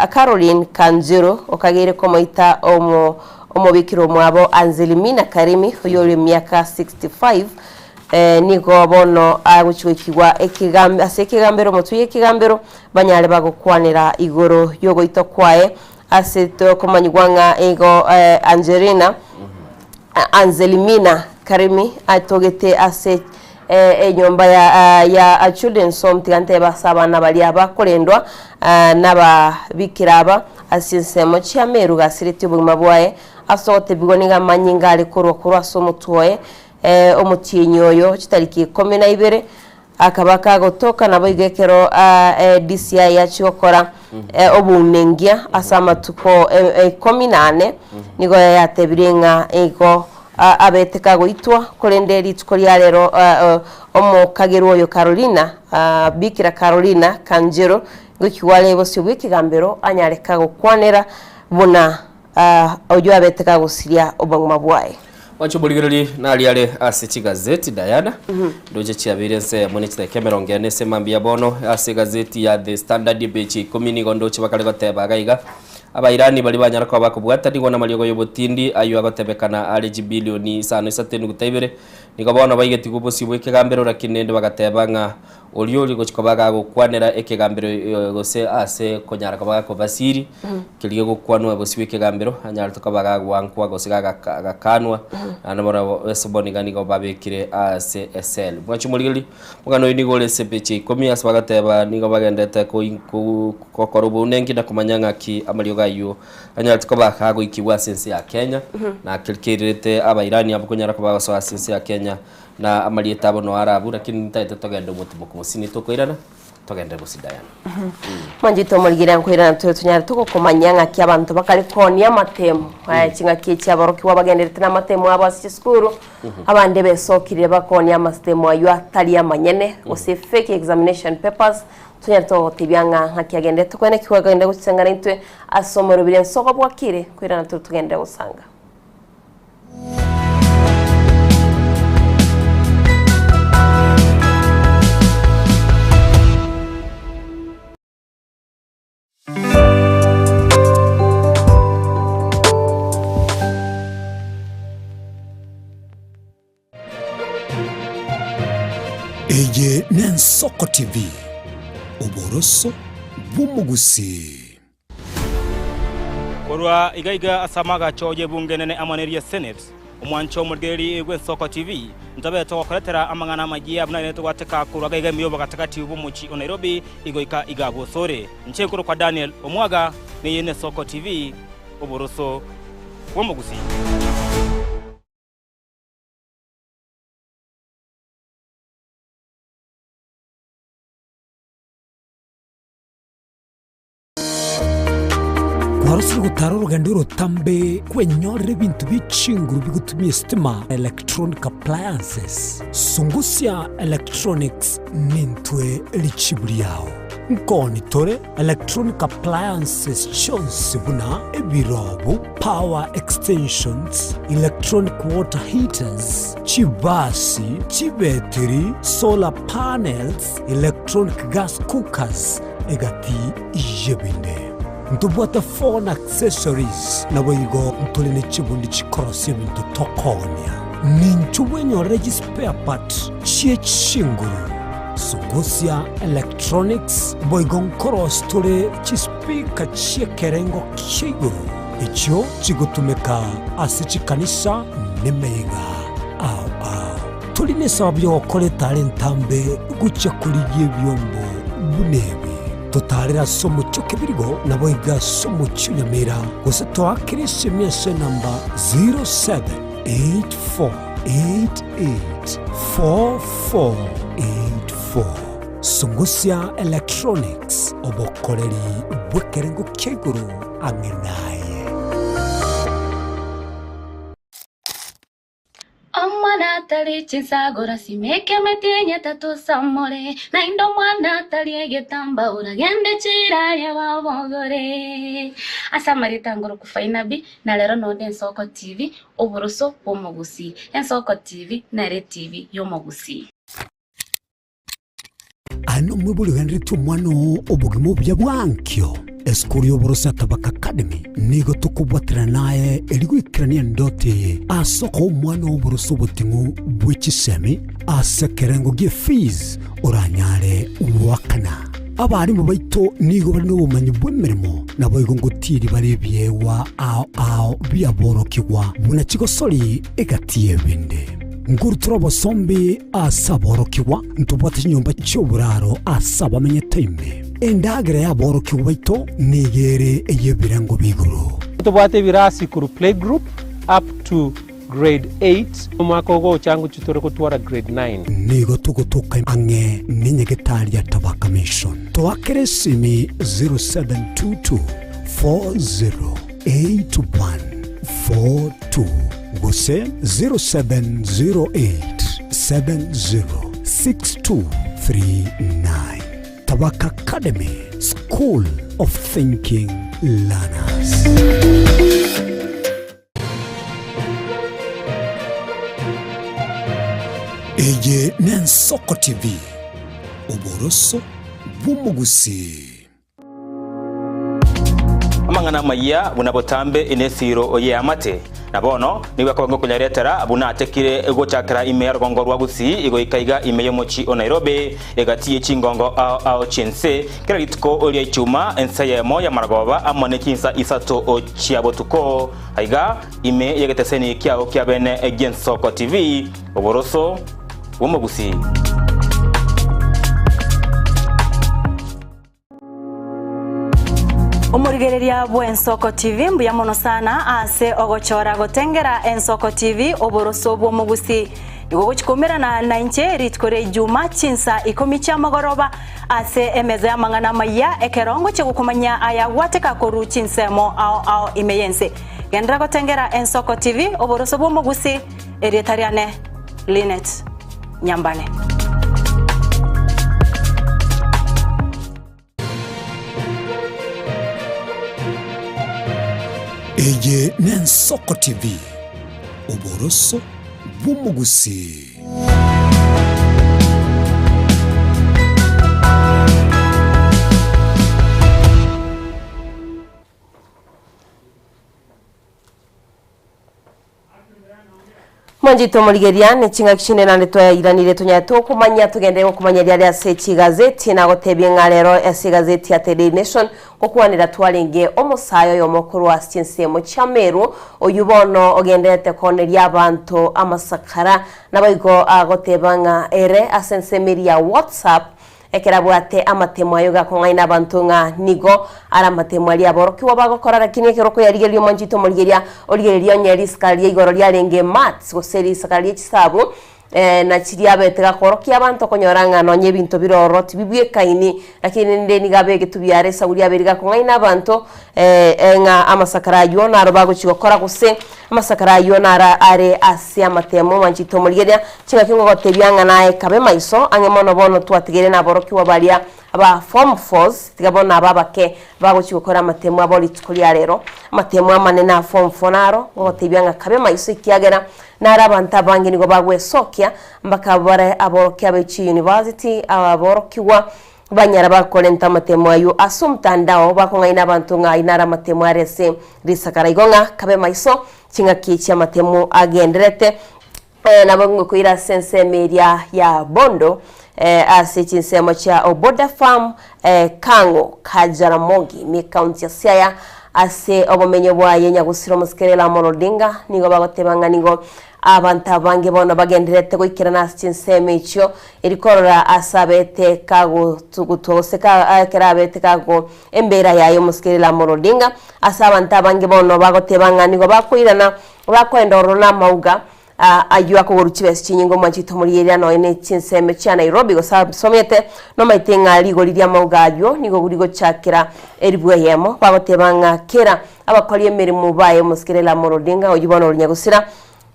Caroline Kanjuru okageire komoita omobikira omwabo Angelimina Karimi oyore emiaka 65 nigo bono agochia goikigwa ase ekegambero omotwe y'ekegambero banyare bagokwanera igoro y'ogoitwa kwaye ase tokomanyigwa ng'a igo Angelina Angelimina Karimi atogete ase enyomba ya Children's Home tiga ntebe ase abana baria bakorendwa nababikira aba ase chinsemo chia Meru gasiretie obogima bwaye ase ogotebigwa nigo amanyinga are korwa korwa ase omotwe oye omotienyi oyo chitariki ikomi na ibere Akaba kagotoka naboigo ekero DCI yachia gokora obounengia ase amatuko ikomi na ane, nigo yatebirie ng'a igo abete kagoitwa, korende rituko ria rero omokagerwa oyo Carolina, Bikira Carolina Kanjero, goikigwa are bosio bw'ekegambero anyare kagokwanera buna oyio abete kagosiria obogima bwaye. Mwanche omorigererie naria are ase chigazeti Diana, ndoche chiabeire ense eyemo ne chidakika emerongo ene ase mambia bono ase egazeti ya The Standard epeji ya ikomi nigo ndoche bakare goteba iga iga, Abairani baria banyara koba bakobwatanigwa namariogo y'obotindi ayio agotebekana are chibilioni isano isato enuguta ibere, nigo bono baigetigwe bosio bw'ekegambero lakini rende bagateba ng'a oria ori gochia koba gagokwanera ekegambero gose ase konyara koba gakobasiri, keria gegokwanwa bosio bw'ekegambero, anyarete koba gagwankwa gose gagakanwa, naende bono ase bono iga nigo babekire ase eseli. Mwanche omorigereria, omogano oyo nigo ore ase epeji ya ikomi ase bagateba nigo bagenderete gokora obounenki na komanya ng'aki amariogo ayio anyarete koba gagoikigwa ase ense ya Kenya, na keria keirerete abairani abwo konyara koba bagosoa ase ense ya Kenya. Na amarieta abo noaro abwo, lakini ntagete togende omotimoku mosini tokoirana, togende gosidayana. Mwanchete omorigera nkoirana tore tonyare togokomanya ng'aki abanto bakare koonia amatemo eh, ching'aki echi aborokigwa bagenderete na amatemo abo ase chisukuru abande besokire bakoonia amatemo aywo atari amanyene gose fake examination papers tonyare togotebia ng'a ng'aki agenderete koene ki kwagenda gochisangana intwe ase omorobiri ensoko bwakire koirana tore togenderere gosanga. Eye n'Ensoko TV, oboroso bw'omogusii. Korwa iga iga ase amagacho y'ebunge enene amo neria Senate, omwancho omorigereria bw'Ensoko TV, ntobe togokoretera amang'ana amayia buna ere togwateka korwa iga iga ime y'obogatagati bw'omochie o Nairobi igoika iga bw'osore. Inche nkorokwa Daniel Omwaga, neye n'Esoko TV, oboroso bw'omogusii. Kwarosire gotara orogendo orotambe kwenyorera ebinto bie chinguru bigotumia esitima, electronic appliances. Sungusia Electronics nintwe richibu riao. Nkoni tore electronic appliances chionsi buna ebirobu, power extensions, electronic water heaters, chibasi, chibetiri, solar panels, electronic gas cookers, egati y'ebinde. Ntobwate phone accessories, naboigo ntore ne chibundi chikorosia ebinto tokoonia. Ninchu bwenyorere chispare part chie chinguru, Sungusia Electronics, boigo nkorosia tore chispeaker chi'ekerengo kia igoro echio chigotumeka ase chikanisa nemeyega ao ao. Tori nesababu y'ogokora etara entambe gochia korigia ebiombo buna ebi. Totaarere ase omochie o Kebirigo, naboigo ase omochie o Nyamira, gose toakere esemi ase enamba 0784884484. Sungusia Electronics, obokoreri bw'ekerengo kia igoro ang'e naye. Omwana tari chinsagora simeka emeti enyetato osamore, naende omwana tari egetambaa oragende chiraya babogore. Ase amarieta ngoroku Fainabi, na rero nonde Ensoko TV, oboroso bw'omogusii. Ensoko TV nere etibi y'omogusii. Aye nomwibori ogenderetie omwana oo obogima obuya bwa ankio. Esukuru y'oboroso ya Tabaka Academy nigo tokobwaterana naye eri goikerania endoto eye ase okoa omwana oo oboroso oboting'u bwe chisemi ase ekerengo gie fees oranyare goakana. Abarimu baito nigo bare nobomanyi bw'emeremo naboigo ngotiiri bare ebiegwa ao ao biaborokigwa buna chigosori egati y'ebinde. Nkorutora obosombi ase aborokigwa, ntobwate chinyomba chi'oboraro ase abamenyete ime. Endagera y'aborokigwa baito nigo ere ey'ebirengo bia igoro. Tobwate ebirasi korwa playgroup up to grade 8, omwaka ogocha ngochia tore gotwara grade 9. Nigo togotoka ang'e nenyagetari ya Tabaka Mission. Toakere esimi 0722 40 8142 gose 0708 706239. Tabaka Academy, School of Thinking Learners. Eye n'Ensoko TV, oboroso bw'omogusii. Amang'ana amayia buna botambe in'esiiro y'eamate, na bono nigo akoba ngokonyaretera buna atekire gochakera ime ya rogongo rwa Gusii goika iga ime y'omochie o Nairobi, egati ye chingongo ao ao chi'ense, kera rituko ria Ichuma ensa eyemo y'amaragoba amo ne chinsa isato chia botuko, aiga ime y'egeteseni kiao kia bene gi'Ensoko TV, oboroso bw'omogusii. Omorigereria bw'Ensoko TV mbuya mono sana ase ogochora gotengera Ensoko TV oboroso bw'omogusi. Nigo ogochi koumerana nainche rituko ria Ijuma chinsa ikomi chiamagoroba ase emeza y'amang'ana amayia ekero ngochia gokomanyia aya gwateka korwa chinsemo ao ao ime y'ense. Genderera gotengera Ensoko TV oboroso bw'omogusi erieta riane Linet Nyambane. Eye n'Ensoko TV, oboroso bw'omogusii. Mwanchete omorigeria ne ching'aki chinde naende twairanire tonyare tokomanya togende gokomanya riare ase chigazeti nagotebie ng'a rero ase egazeti ya The Daily Nation gokwanera twarenge omosae oyomo korwa ase chinsemo chia Meru oyio bono ogenderete kooneria abanto amasakara naboigo agoteba ng'a ere ase ensemo eria ya WhatsApp Ekero abwate amatemo aye ogakong'aina abanto ng'a nigo are amatemo aria aborokigwa bagokora, lakini ekero okoyarigereria omwanchete omorigeria, origererie onye risakara ria igoro riarenge maths gose risakara rie chisabu na chiria abete gakorokia abanto okonyora ng'a nonye ebinto bire ororo tibibwekaini, lakini rende nigo abegetwe biare esabu riabeire gakong'aina abanto ng'a amasakara aywo naro bagochia gokora gose Amasakara ayio naro are ase amatemo, mwanchete omorigereria, chingaki ngogotebia ng'a naye kabe maiso ang'e mono bono twatigeire naborokigwa baria ba form fours, tiga bono aba abake bagochia gokora amatemo abo rituko ria rero. Amatemo amanene a form four naro ngogotebia ng'a kabe maiso ekiagera naro abanto abange nigo bagwesokia mpaka bare aborokia be chiuniversity, aborokigwa. Banyara bakorenta amatemo ayio ase omotandao, bakong'aina abanto ng'a ayio naro amatemo are ase risakara. Igo ng'a kabe maiso ching'aki chi'amatemo agendererete, nabo ngokoira ase ensemo eria ya Bondo, ase chinsemo chia Oboda Farm, Kang'o, Kajaramogi, ime ekaunti ya Siaya, ase obomenyo bwaye Nyagusira Omosike Raila Amolo Odinga, nigo bagoteba ng'a nigo Abanto abange bono bagendererete goikerana ase chinsemo echio, eri korora ase abete kagotugutwa gose ekero abete kago embera yaye omosike Raila Amolo Odinga. Ase abanto abange bono bagoteba ng'a nigo bakoirana bakoenda ororo namauga ayio akogorwa chibesa chinyinge omwanchete omorigereria nonya ne chinsemo chia Nairobi gose abasomete nomaete ng'a rigori ri'amauga ayio nigo rigochakera eribu eyemo. Bagoteba ng'a kera Abakori emeremo baye omosike Raila Amolo Odinga oyio bono ore nyagusira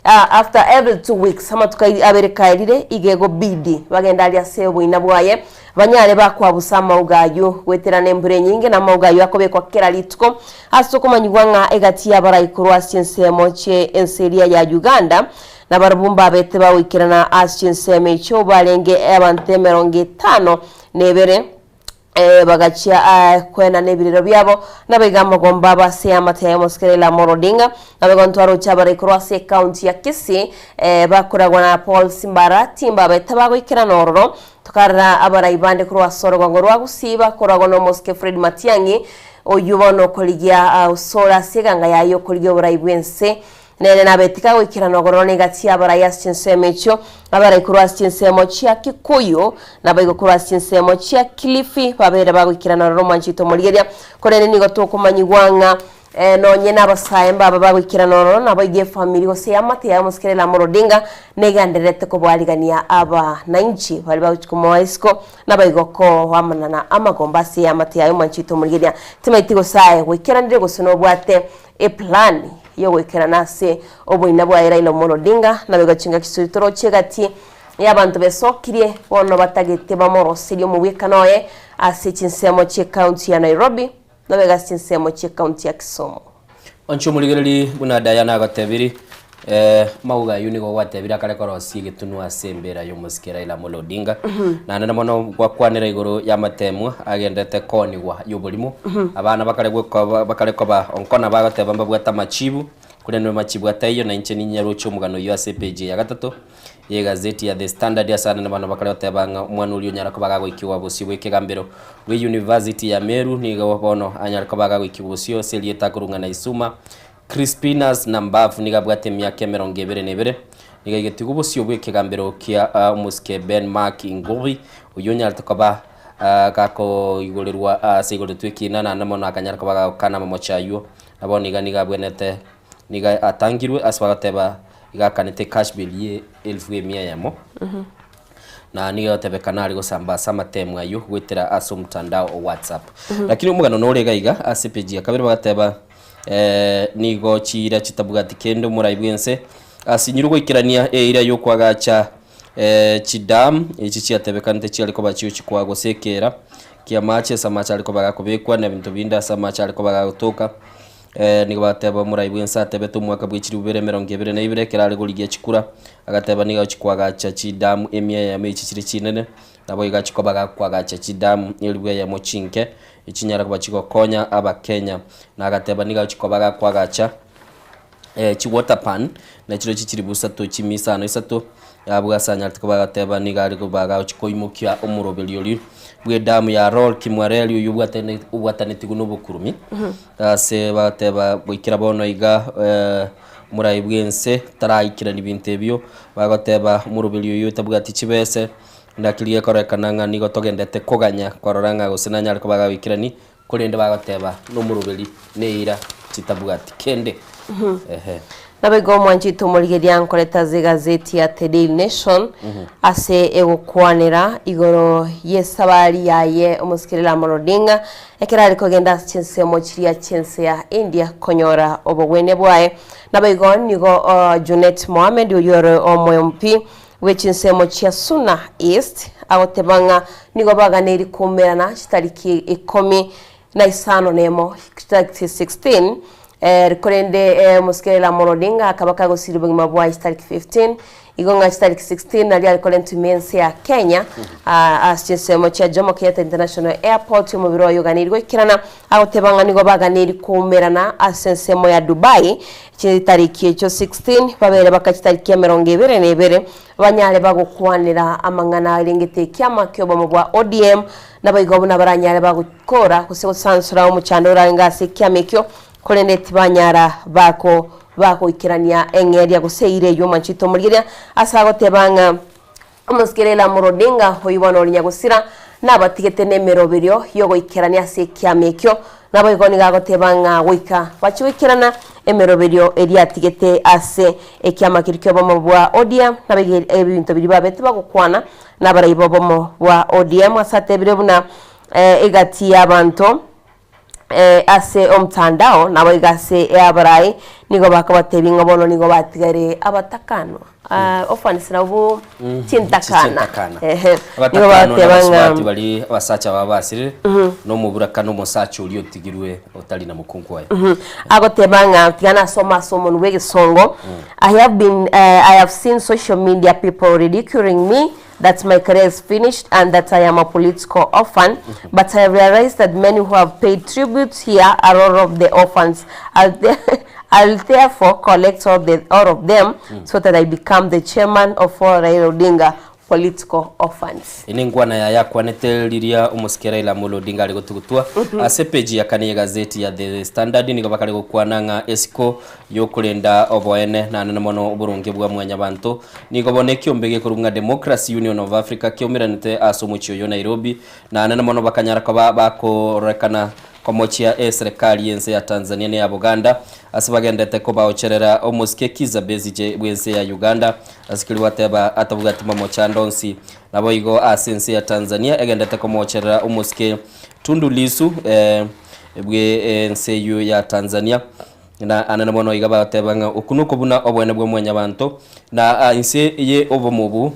after every 2 weeks amatuko abere kaerire iga egobidi bagende aria ase oboina bwaye banyare bakwabusa amauga ayio goeterana embura enyinge na amauga ayio akobekwa kera rituko ase okomanyigwa ng'a egati y'abarai korwa ase chinsemo chie ense eria ya Uganda nabarabwo mbabete bagoikerana ase chinsemo echio barenge abanto emerongo etano na ebere. Bagachia koenana ebirero biabo, nabaiga amagomba abo ase eamate yaye omosike Raila Amolo Odinga. Nabo igo ntwaroche abarai korwa ase ecounty ya Kisii bakoragwa na Paul Simbarati mbabete bagoikerana ororo. Tokarora abarai bande korwa ase orogongo rwa Gusii bakoragwa na omosike Fred Matiang'i oyio bono okorigia osore ase eganga yaye okorigia oborai bwense. Nere nabetike agoikerana ogororo negati y'abarai ase chinsemo echio, abarai korwa ase chinsemo chia Kikuyu, naboigo korwa ase chinsemo chia Kilifi, babere bagoikerana ororo omwanchete omorigereria. Korende nigo tokomanyigwa ng'a nonye nabasae mbaba bagoikerana ororo, naboigo efamiri gose eamate yaye omosike Raila Amolo Odinga negendererete koboarigania abanainchi baria bagochia komoa isiko, naboigo koamanana amagomba ase eamate yaye omwanchete omorigereria. Timaeti gose aye gwaikeranire gose nobwate Eplani y'ogoikerana ase oboina bwaye Raila Omolo Odinga naboigo chingaki chiria toroche egati y'abanto besokirie bono batagete bamoroserie omobwekano oye ase chinsemo chi'ecounty ya Nairobi naboigo ase chinsemo chi'ecounty ya Kisumu. Onche omorigereri buna Diana agotebiri, Mauga ayio nigo gwatebire akare korosia egetunwa ase embera y'omosike Raila Amolo Odinga. Naende mono gwakwanera igoro y'amatemwa agenderete koonigwa y'oborimo. Abana bakare gwekoba bakare koba onkona bagoteba mbabwate amachibu, korende amachibu ataiyo na inche ninyaroche omogano oyio ase epage ya gatato y'egazeti ya The Standard ase anene bono bakare goteba ng'a omwana oria onyara koba gagoikigwa bosio bw'ekegambero bw'e-university ya Meru nigo bono anyare koba gagoikigwa bosio ase erieta akorung'ana Isuma Crispinus Nambafu nigo abwate emiaka emerongo ebere na ebere, nigo aigetigwe bosio bw'ekegambero kia omosike Ben Mark Ngugi, oyio onyarete koba gakoigorerwa ase aigoretwe ekina naende mono akanyara koba gagokana amamocho ayio, na bono iga nigo abwenerete nigo atangirwe ase bagoteba iga akanete cash bail ye elfu emia eyemo. Na nigo egotebekana are gosamba ase amatemo ayio goetera ase omotandao o WhatsApp. Lakini omogano nore iga iga ase epeji ya kabere bagateba Nigo chiira chitabwati kende omorai bw'ense asinyirwe goikerania eira y'okoagacha chidamu echi chiatebekanete chiare koba chiochikwa gose ekeera ki'amache ase amache are koba gakobekwa na ebinto binde ase amache are koba gagotoka. Nigo bateba omorai bw'ense atebete omwaka bwe chilifu bibere emerongo ebere na ibere ekero are korigia chikura, agateba nigo agochia koagacha chidamu emia eyemo echi chire chinene, Naboigo achia koba gakoagacha chidamu elifu eyemo chinke, echinyare koba chigokonya Abakenya. Na agateba nigo agochia koba gakoagacha chi water pan, na chirochio chilifu isato chimia isano isato, abwo ase anyarete koba agateba nigo are koba agochia koimokia omoroberio oria bw'edamu ya Rol Kimwareri oyio obwatane obwatanetigwe na obokurumi, ase bagateba goikera bono iga omorai bw'ense taraikerani binto ebio, bagoteba omoroberio oyio otabwati chibese. Naki rigekorekana ng'a nigo togendete koganya korora ng'a gose nanyare koba gagoikerani, korende bagoteba nomoroberi neira chitabwati kende. Ehe. Naboigo omwanchete omorigereria nkoreta ase egazeti ya The Daily Nation ase egokwanera igoro y'esabari yaye omosike Raila Amolo Odinga ekero are kogenda ase chinsemo chiria chi'ense ya India konyora obogwenia bwaye. Naboigo nigo Junet Mohamed oyio ore omo MP bwe chinsemo chia Suna East agoteba ng'a nigo baganeiri koumerana chitariki ikomi na isano nemo, chitariki 16, korende omosike Raila Amolo Odinga akaba kagosiria obogima bwaye chitariki 15. Igo ng'a chitariki 16 nario are korentwa ime ense ya Kenya ase chinsemo chia Jomo Kenyatta International Airport omobere oye oganeiri goikerana agoteba ng'a nigo baganeiri koumerana ase ensemo ya Dubai chitariki echio 16 babere baka chitariki emerongo ebere na ebere banyare bagokwanera amang'ana arengete ekiama kiobomo bwa ODM naboigo buna baranyare bagokora gose gosansora omochando orarenge ase ekiama ekio Korende tibanyara bako bagoikerania eng'eria gose eira eyio omanchete omorigereria, ase agoteba ng'a omosike Raila Amolo Odinga, oyio bono ore nyagosira, nabatigete nemeroberio y'ogoikerania ase ekiama ekio. Naboigo nigo agoteba ng'a goika bachie goikerana emeroberio eria atigete ase ekiama keria ki'obomo bwa ODM, naboigo ebinto biria babete bagokwana nabarai b'obomo bwa ODM ase atebire buna egati y'abanto ase omtandao naboigo ase eabarai nigo bakobatebia ng'a bono nigo batigaire abatakanwa orphans nabwo chintakana ehe nigo Abatakanwa bagoteba ng'a nabasubati baria abasacha babo basirire, na omoburaka na omosacha oria otigirwe otari na mokungu oye. Agoteba ng'a tiga nasome ase omonwa bw'egesongo, I have been I have seen social media people ridiculing me that my career is finished and that I am a political orphan, but I have realized that many who have paid tribute here are all of the orphans. I'll, I'll therefore collect all, the, all of them so that I become the chairman of all Raila Odinga political orphans. Eye nenkwana yaye akwanete riria omosike Raila Amolo Odinga are gotugutwa. Ase epeji ya kane y'egazeti ya The Standard nigo bakare gokwana ng'a esiko y'okorenda oboene naende mono oboronge bwa mwanyabanto. Nigo bono ekiombe gekorwa ng'a Democracy Union of Africa kiaumeranete ase omochie oyo Nairobi, naende mono bakanyara koba bakororekana komochia eserekari y'ense ya Tanzania neya Buganda ase bagendete kobaocherera omosike Kizza Besigye bw'ense ya Uganda ase keria gwateba atabwati mamochando onsi. Naboigo ase ense ya Tanzania egendete komoocherera omosike Tundu Lissu bw'ense eyio ya Tanzania. Na anene mono iga bagateba ng'a oku nokobuna oboene bwa mwanyabanto, na inse ye obomo obo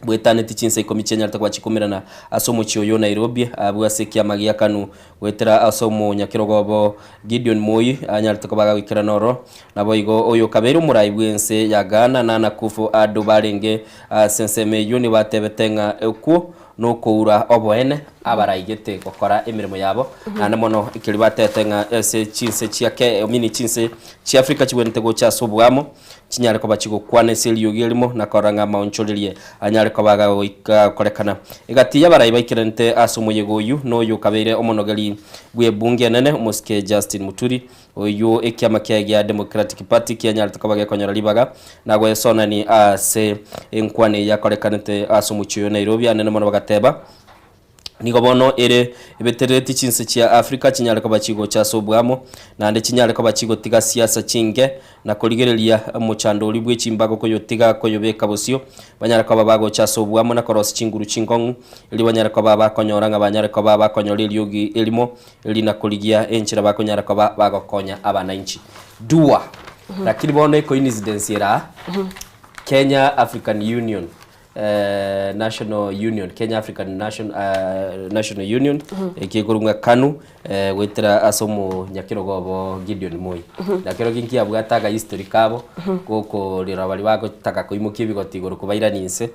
bwetaneti chinsa ikomi chianyarete koba chikomerana ase omochie oyo o Nairobi, abwo ase ekiama gia Kanu goetera ase omonyakerogo obo Gideon Moi anyarete koba agoikerana oro. Naboigo oyo okabeire omorai bw'ense ya Ghana Nana Akufo-Addo barenge ase ensemo eyio nigo batebete ng'a okwo nokoura oboene abaraigete gokora emeremo yabo, naende mono ekeri batete ng'a ase chinse chia ke meaning chinse chia Africa chigwenerete gocha ase oboamo, chinyare koba chigokwana ase eriogi erimo na korora ng'a amaonchorerie anyare koba agagoika gokorekana. Egati y'abarai baikeranete ase omoyega oyio noyo okabeire omonogeri bw'ebunge enene omosike Justin Muturi, Oyio ekiama kiaye gia Democratic Party kianyarete koba gekonyora ribaga na goesonani ase enkwana eye yakorekanete ase omochie oyo Nairobi anene mono bagateba nigo bono ere ebeterereti chinse chia Africa chinyare koba chigocha ase obwamo naende chinyare koba chigotiga siasa chinke na korigereria omochando oria bwe chimbago koyotiga koyobeka bosio banyare koba bagocha ase obwamo na korosia chinguru chinkong'u erio banyare koba bakonyora ng'a banyare koba bakonyora eriogi erimo Erio nakorigia enchera bakonyara koba bagokonya abanainchi. Dua. Lakini bono ecoincidence ere aa, Kenya African Union eh, National Union, Kenya African Nation, eh, National Union, ekekorwa ng'a KANU, eh, goetera ase omonyakerogo obo Gideon Moi. Na keroki nkiabwate aga history kabo, gokorera baria bagotaka koimokia ebigoti igoro kobairania inse.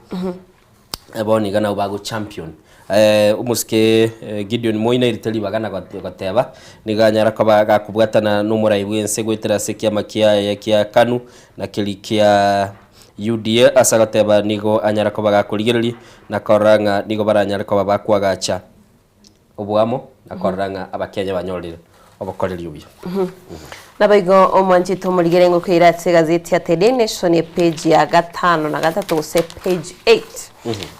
Bono iga nabo bago champion omosike Gideon Moi nairete ribaga na goteba nigo anyara koba gakobwatana nomorai bwense goetera ase ekiama kiaye kia Kanu na keria kia UDA ase agoteba nigo anyara koba gakorigereria na korora ng'a nigo baranyare koba bakoagacha oboamo na korora ng'a abakenya banyorire obokoreri obuya. Naboigo omwanchete omorigere ngokoira ase egazeti ya The Daily Nation epage ya gatano na gatato gose page 8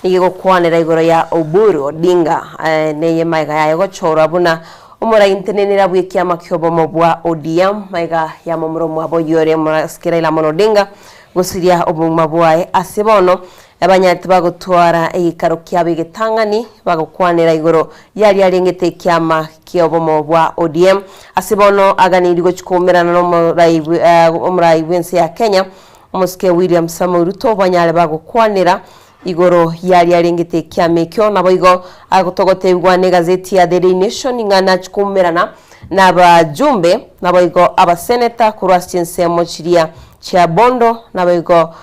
nigo egokwanera igoro ya Oburu Odinga eh, neye maega yaye gochorwa buna omoraintenenera bw'ekiama ki'obomo bwa ODM maega ya momura omwabo oyio ore Omorasike Raila Amolo Odinga gosiria obogima bwaye ase bono Abanyati bagotwara egeikaro kiabo egetang'ani, bagokwanera igoro y'aria arengete ekiama ki'obomo bwa ODM. Ase bono aganeirie gochia koumerana n'omorai omorai bw'ense ya Kenya, omosike William Samoei Ruto, banyare bagokwanera igoro y'aria arengete ekiama ekio. Naboigo togotebigwa n'egazeti ya The Daily Nation ng'a nachia koumerana nabajumbe naboigo abaseneta korwa ase chinsemo chiria chia Bondo naboigo.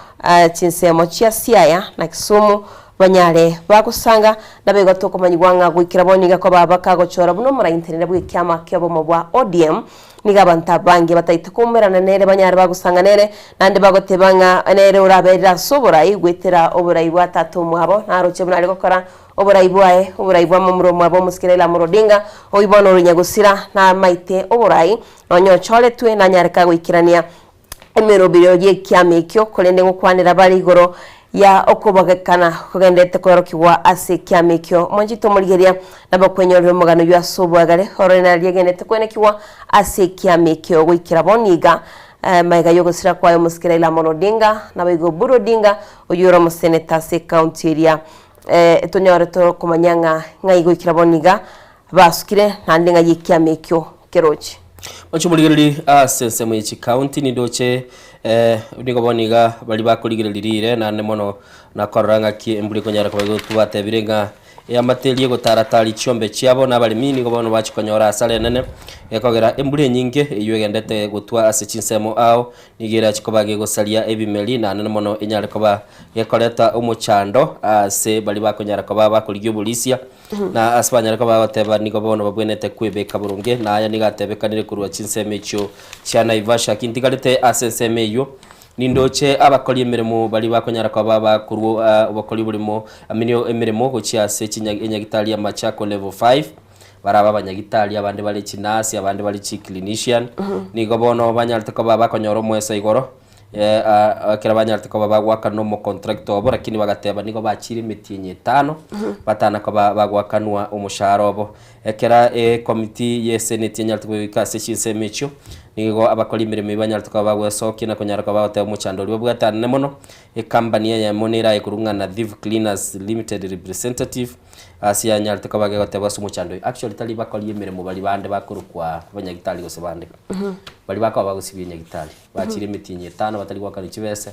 Chinsemo chia Siaya na Kisumu banyare bagosanga, naboigo tokomanyigwa ng'a goikera bono nigo koba bakagochora buna omoraintenere bw'ekiama ki'obomo bwa ODM. Nigo abanto abange bataete koumerana nere banyare bagosanga nere, naende bagoteba ng'a nere oraberire ase oborai goetera oborai bwa tata omwabo, naroche buna are gokora oborai bwaye, oborai bwa momura omwabo omosike Raila Amolo Odinga, oyio bono ore nyagosira namaete oborai, nonya ochoretwe nanyare kagoikerania emeroberio y'ekiama ekio, korende ngokwanera bare igoro ya okobagekana kogenderete kwerokigwa ase ekiama ekio. Mwanchete omorigereria, nabo kwenyorera omogano oyio ase oboagare, orore nari riagenderete kwenekigwa ase ekiama ekio goikera bono iga. Magega y'ogosira kwaye omosike Raila Amolo Odinga, naboigo Oburu Odinga, oyio ore omoseneta ase ecounty eria, tonyore tokomanya ng'a ng'ai goikera bono iga basukire naende ng'ai ekiama ekio keroche. Moche morigererie ase ensemo ye chikaunti nindoche eh, nigo bono iga baria bakorigereria riire naende mono nakorora ng'aki embura ekonyara koba igotwa batebire ng'a eamate eria egotaratari chiombe chiabo na abaremi nigo bono bachia konyora asara enene gekogera embura enyinge eywo egendete gotwa ase chinsemo ao nigo erachi koba gegosaria ebimeri naende mono enyare koba gekoreta omochando ase baria bakonyara koba bakorigia oborisia. Na ase banyare koba bagoteba, Nigo bono babwenerete kwebeka boronge, na aya nigo atebekanire korwa chinsemo echio chia Naivasha. Kintigarete ase ensemo eyio, nindoche abakori emeremo baria bakonyara koba bakorwa obokori oborimo aminio emeremo gochia ase chinya enyagitari ya Machako level 5, barabe abanyagitari, abande bare chinurse, abande bare chiclinician. Nigo bono banyarete koba bakonyora omoeso igoro. Ekero banyarete koba bagoakanwa omocontractor obo, lakini bagateba nigo bachiire emetienyi etano batana koba bagoakanwa omoshahara obo. Ekero ecommittee ye senate enyarete goika ase chinsemo echio, nigo abakori emeremo eyio banyarete koba bagoesokia na konyara koba bagoteba omochando oria babwate anene mono, ecompany eyemo neraye korwa ng'a Nadhifu Cleaners Limited Representative, ase yanyarete koba gegotebwa ase omochando oyo. Actually tari bakori emeremo baria bande bakorokwa abanyagitari gose bande, baria bakoba bagosibia enyagitari. Bachire emetienyi etano batari goakanwa chibese,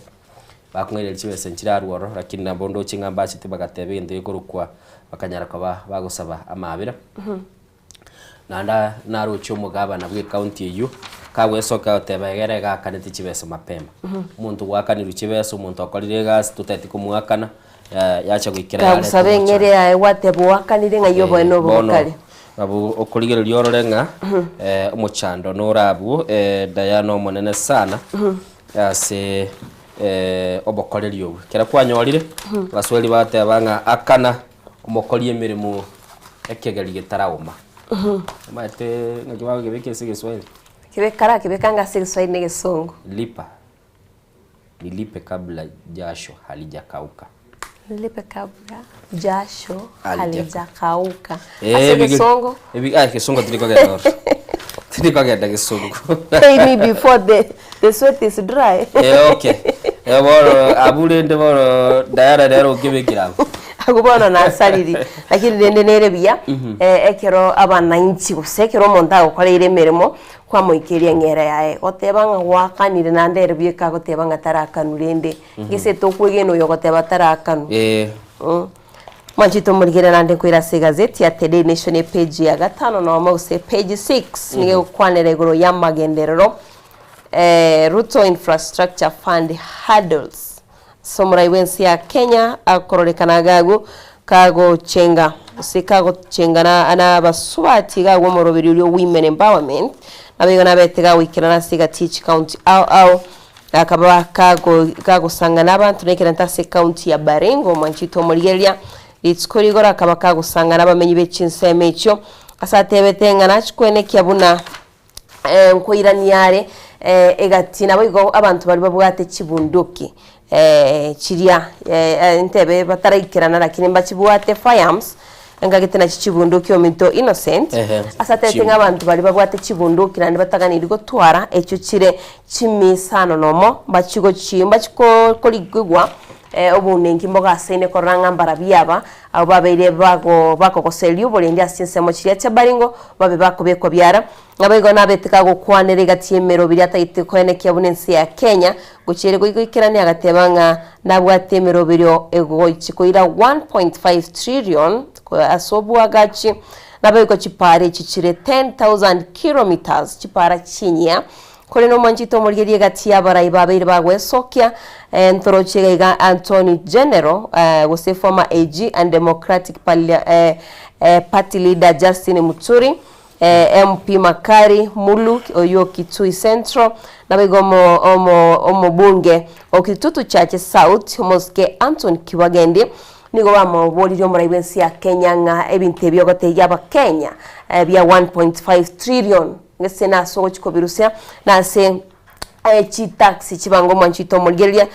bakong'ainereria chibese nchirarwe ororo, lakini nabo ndoche ng'a mbachete bagateba egento gekorokwa bakanyara koba bagosaba amaabera. Naende naroche omogabana bwa ecounty eywo, kagwesokia agoteba egere iga akanete chibese mapema. Omonto gwakanirwe chibese, omonto okorire egasi totageti komoakana, yacha goikera yareta Kagosaba omochando. eng'ere yaye gwateba oakanire ng'ai oboene Eh, obo bono bokare. nabo okorigereria orore ng'a eh, omochando nore abwo eh, Diana omonene sana ase eh, obokoreri obwo. Ekero kwanyorire, Abaswahili bateba ng'a akana omokori emeremo ekegeri getaraoma. Omanyete ng'aki bagokebeka ase egeswahili? Kebeka rakebeka anga ase egeswahili na egesongo. Lipa. Nilipe kabla jasho halijakauka. Nilipe kabla jasho Halijakauka. halijakauka. Eh, Ase ebige- egesongo. ebi- ah, egesongo tiri kogenda oro. Tiri kogenda gesongo. Pay me before the, the sweat is dry. Eh, okay. Eh, bono abwo rende bono Diana nere okebekire abwo. Agwo bono nasariri lakini rende nere buya eh, ekero abananchi gose ekero omonto agokoreire emeremo Kwamoikeria eng'era yaye, goteba ng'a gwakanire, naende ere bweka agoteba ng'a tarakanwa rende. Gese tokwegena oyo ogoteba tarakanwa. Ee. Mwanchete omorigere naende nkoira ase egazeti ya The Daily Nation epage ya gatano nomo gose page 6 nigo egokwanera igoro y'amagenderero eh, Ruto Infrastructure Fund hurdles. Ase omorai bw'ense ya Kenya akororekana iga agwo kagochenga gose kagochenga na nabasubati iga agwo omoroberi oria o Women Empowerment nabo igo nabete gagoikerana ase egati ye chicounty ao ao akaba kago kagosangana abanto na ekerante ase ecounty ya Baringo omwanchete omorigereria rituko rigoro akaba kagosangana abamenyi be chinsemo echio ase atebete ng'a nachikwenekia buna nkoirania are egati naboigo abanto baria babwate chibunduki chiria ntebe bataraikerana lakini mbachibwate firearms engagete nachi chibunduki ominto Innocent Ehe, ase atebete ng'a abanto baria babwate chibunduki naende bataganiri gotwara echio chire chimisano nomo mbachigochi mbachikorigigwa obonenki mbogasaine korora ng'a mbarabwo aba Abwo babeire bago bakogoseria oborendi ase chinsemo chiria chia baringo, babe bakobekwa biara. Naboigo nabete kagokwanera egati y'emeroberi atagete koenekia buna ense ya Kenya gochia ere goikerania agateba ng'a nabwate emeroberio egochi koira 1.5 trillion ase oboagachi. Naboigo chipara echi chire 10,000 kilometres chipara chinyia. Korende omwanchete omorigereria egati y'abarai babeire bagwesokia, ntoroche iga iga Antony General gose former AG and Democratic Party leader Justin Muturi, MP Makari Mulu oyio o Kitui Central, naboigo omobunge o Kitutu Chache South omosike Anthony Kibagendi nigo bamoboririe omorai bw'ense ya Kenya ng'a ebinto ebi ogotebia abakenya bia 1.5 trillion Gese nase ogochia kobirusia, na ase chitaxi chibange omwanchete omorigereria,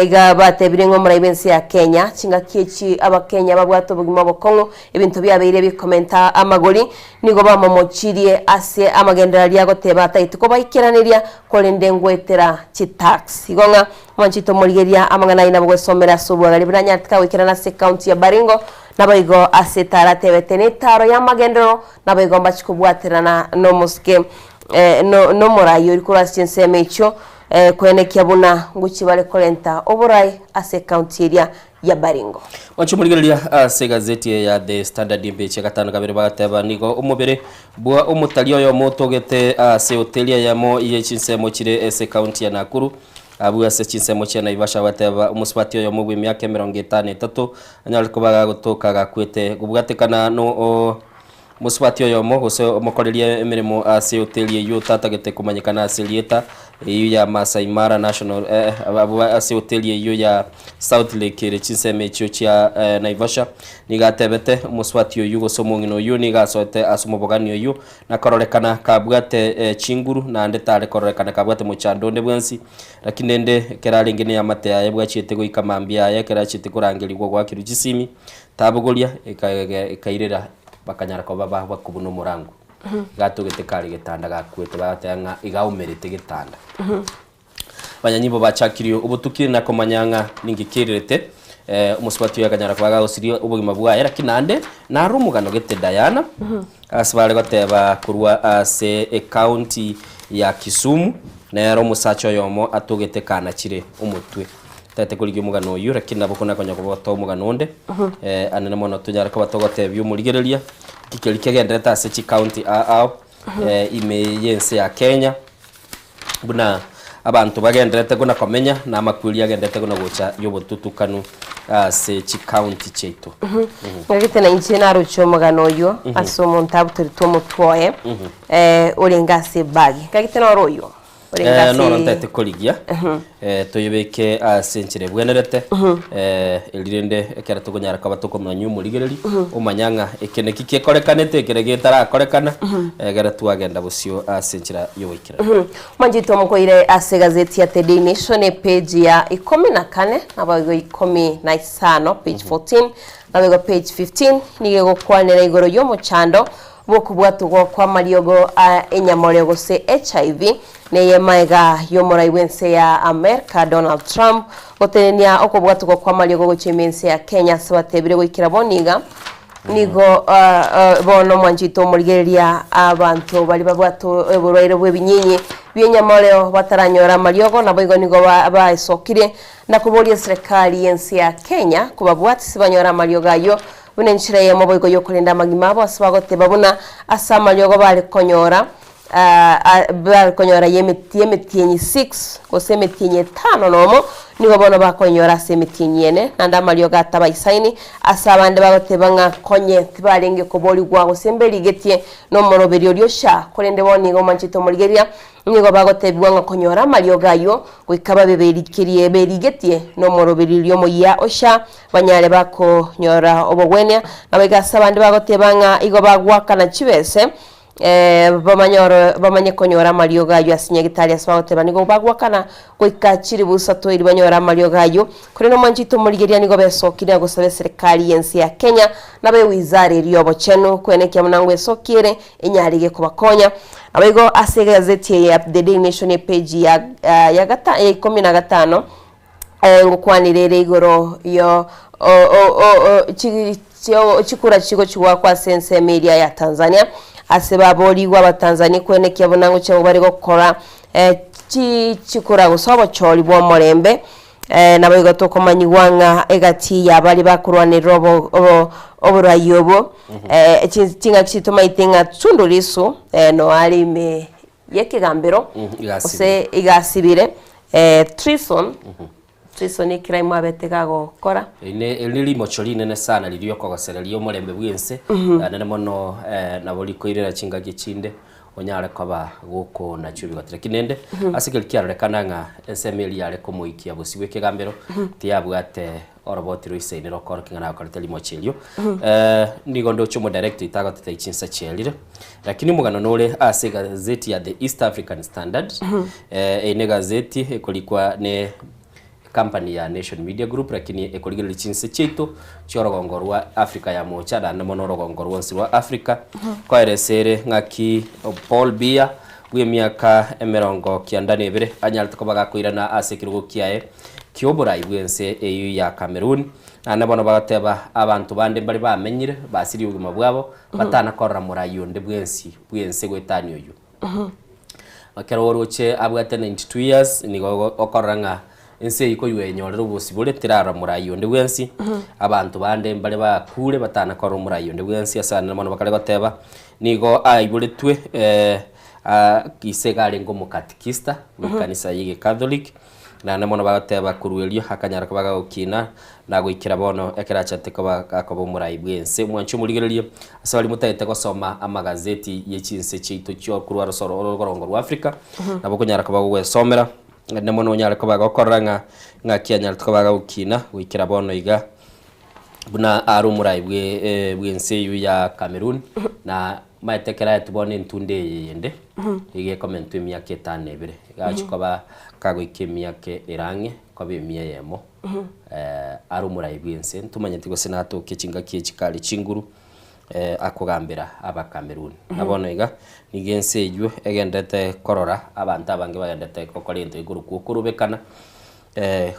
iga batebire ng'a omorai bw'ense ya Kenya, chingaki echi abakenya babwate obogima obokong'u, ebinto biabeire bikomenta amagori, nigo bamomochirie ase amagenderero aria agoteba atagete kobaikeraneria korende ngoetera chitax. Igo ng'a omwanchete omorigereria amang'ana ayio nabo gwesomera ase obwagare buna anyarete kagoikerana ase ecounty ya Baringo, naboigo ase etaro atebete netaro y'amagenderero Naboigo mbachie kobwaterana nomosike nomorai oria korwa ase chinsemo echio, koenekia buna ngochia bare korenta oborai ase ecounty eria ya Baringo. Mwanche omorigereria ase egazeti eye ya The Standard embeche ya gatano kabere bagateba nigo omobere bwa omotari oyomo otogete ase hoteli eyemo ye chinsemo chire ase ecounty ya Nakuru abwo ase chinsemo chia Naivasha bagateba omosubati oyomo bw'emiaka emerongo etano etato Anyare koba gagotoka gakwete gobwatekana no mosubati oyomo gose omokoreria emeremo ase hoteli eyio otatagete komanyekana ase erieta eyio ya Maasai Mara National abwo ase hoteli eyio ya South Lake ere chinsemo echio chia Naivasha. Nigo atebete omosubati oyio gose omong'ina oyio nigo asoete ase omobogani oyio na kororekana kabwate chinguru naende tare kororekana kabwate mochando onde bwensi. Lakini rende ekero arenge neamate yaye bwachiete goika mambia aye, ekero achiete korangerigwa goakerwa chisimi, tabogoria, ekairera bakanyara koba bakobuna omorango. Iga atogete kare getanda gakwete, bagateba ng'a iga aumerete getanda. Abanyanyimbo bachakirie obotuki na komanya ng'a ninki kererete, omosubati oyo akanyara koba gagosiria obogima bwaye, lakini naende naro omogano gete Diana, Ase bare goteba korwa ase ecounty ya Kisumu, nere omosacha oyomo atogete kanachire omotwe. Tagete korigia omogano oyio, lakini nabo kona konya kobota omogano onde. Anene mono tonyare koba togotebia omorigereria, ki keria kegenderete ase chicounty ao ao ime y'ense ya Kenya, buna abanto bagendererete kona komenya, na amakweri agendererete kona gocha y'obotutukanu ase chicounty chiaito. Ngagete na inche naroche omogano oyio ase omonto abutoretwe omotwe oye orenge ase ebagi. Ngagete noro oyio orenge Eh, ase noro ntaete korigia eh, toyebeke ase enchera ebwenerete eh, eri rende ekero tokonyara koba tokomanya omorigereri omanya ng'a eke neki kekorekanete ekere getarakorekana egere twagenda bosio ase enchera y'ogoikerana. Mwanchete omokoire ase egazeti ya The Daily Nation epage ya ikomi na kane naboigo ikomi na isano page 14 naboigo page 15 nigo egokwanera igoro y'omochando bw'okobwatogwa kw'amariogo a enyamoreo gose HIV neye maega y'omorai bw'ense ya Amerika Donald Trump gotenenia okobwatogwa kw'amariogo gochia ime ense ya Kenya ase batebire goikera bono iga Nigo bono mwanchete omorigereria abanto baria babwate oborwaire bw'ebinyinyi bi'enyamoreo bataranyora amariogo, naboigo nigo baesokirie na koboria eserekari y'ense ya Kenya kobabwatisia banyore amariogo ayio buna enchera eyemo boigo y'okorenda amagima abo ase bagoteba buna ase amariogo bare konyora bare konyora y'emetienyi 6 gose emetienyi etano nomo, nigo bono bakoinyora ase emetienyi ene, naende amariogo atabaisaini, ase abande bagoteba ng'a konye tibarenge koborigwa gose mberigetie nomoroberio oria osha, korende bono nigo mwanchete omorigereria, nigo bagotebigwa ng'a konyora amariogo ayio goika babe berikirie berigetie nomoroberio oria omoyia osha, banyare bakonyora obogwenia. Naboigo ase abande bagoteba ng'a igo bagoakana chibese, Bamanyore bamanye konyora amariogo ayio ase nyagetari ase bagoteba nigo bagwakana goika chiribu isato erio banyore amariogo ayio. Korende omwanchete omorigereria nigo besokire agosaba eserekari y'ense ya Kenya na abe wizara eria y'obochenu koenekia buna ngwesokia ere enyarige kobakonya. Naboigo ase egazeti eye ya The Daily Nation epage ya ya gata ya ikomi na gatano ngokwanire ere igoro yo chikura chigochigwakwa ase ensemo eria ya Tanzania, ase baborigwe Abatanzania kwenekia buna ngochia bare gokora chikura gose obochori bw'omorembe. Naboigo tokomanyigwa ng'a egati ya baria bakorwanerera oborai obo, chingaki chitomaete ng'a Tundu Lissu noare ime. y'ekegambero Igasibire. gose igasibire eh, treason treason ecrime abete gagokora. Eri eri rimocho rinene sana riria okogosereria omorembe bw'ense, naende mono nabo rikoirera chingaki chinde onyare koba gokonachwa ebigoti. Lakini rende ase ekero kiarorekana ng'a ensemo eria yare komoikia bosio bw'ekegambero tiyabwate oroboti roisaine rokorokia ng'a nagokorete rimocho erio. Nigo ndoche omodirect oito agototebia chinsa chiarire, lakini omogano nore ase egazeti ya The East African Standard, eye ne egazeti ekorikwa ne Company ya Nation Media Group lakini ekorigereria chinse chiaito chi'orogongo rwa Africa ya Mocha naende mono orogongo rwonsi rwa Africa. Koeresa ere ng'aki Paul Biya bw'emiaka emerongo kianda na ebere anyarete koba gakoirana ase ekerogo kiaye ki'oborai bw'ense eyio ya Cameroon. Naende bono bagoteba abanto bande mbare bamenyire basirie obogima bwabo batana korora morai onde bwensi bw'ense goetania oyio. Ekero oroche abwate 92 years nigo okorora ng'a ense eyio koywa enyorere obosibore terarora morai onde bwensi, abanto bande mbare bakure batana korora omorai onde bwensi ase aya mono bakare goteba nigo aiboretwe ise iga arenge omokatikista bwe ekanisa ya egecatholic. Naende mono bagateba korwa erio akanyara koba gagokina na goikera bono ekero achete koba gakoba omorai bw'ense. Mwanche omorigererie ase baria motagete gosoma amagazeti ye chinse chiaito chio korwa ase orogongo rwa Africa, nabo okonyara koba gogwesomera naende mono onyare koba gokorora ng'a ng'aki anyarete koba gagokina goikera bono iga buna are omorai bwe bw'ense eywo ya Cameroon na Omanyete ekero aetwe bono entunda eye yende, nigo ekomentwa emiaka etano na ebere, egachia koba kagoika emiaka ere ang'e, koba emia eyemo, are omorai bw'ense. Ntomanyeti gose natoke chingaki echi kare chinguru akogambera Abakameruni. Na bono iga, nigo ense eywo egenderete korora abanto abange bagenderete gokora egento gekorokwa okorobekana,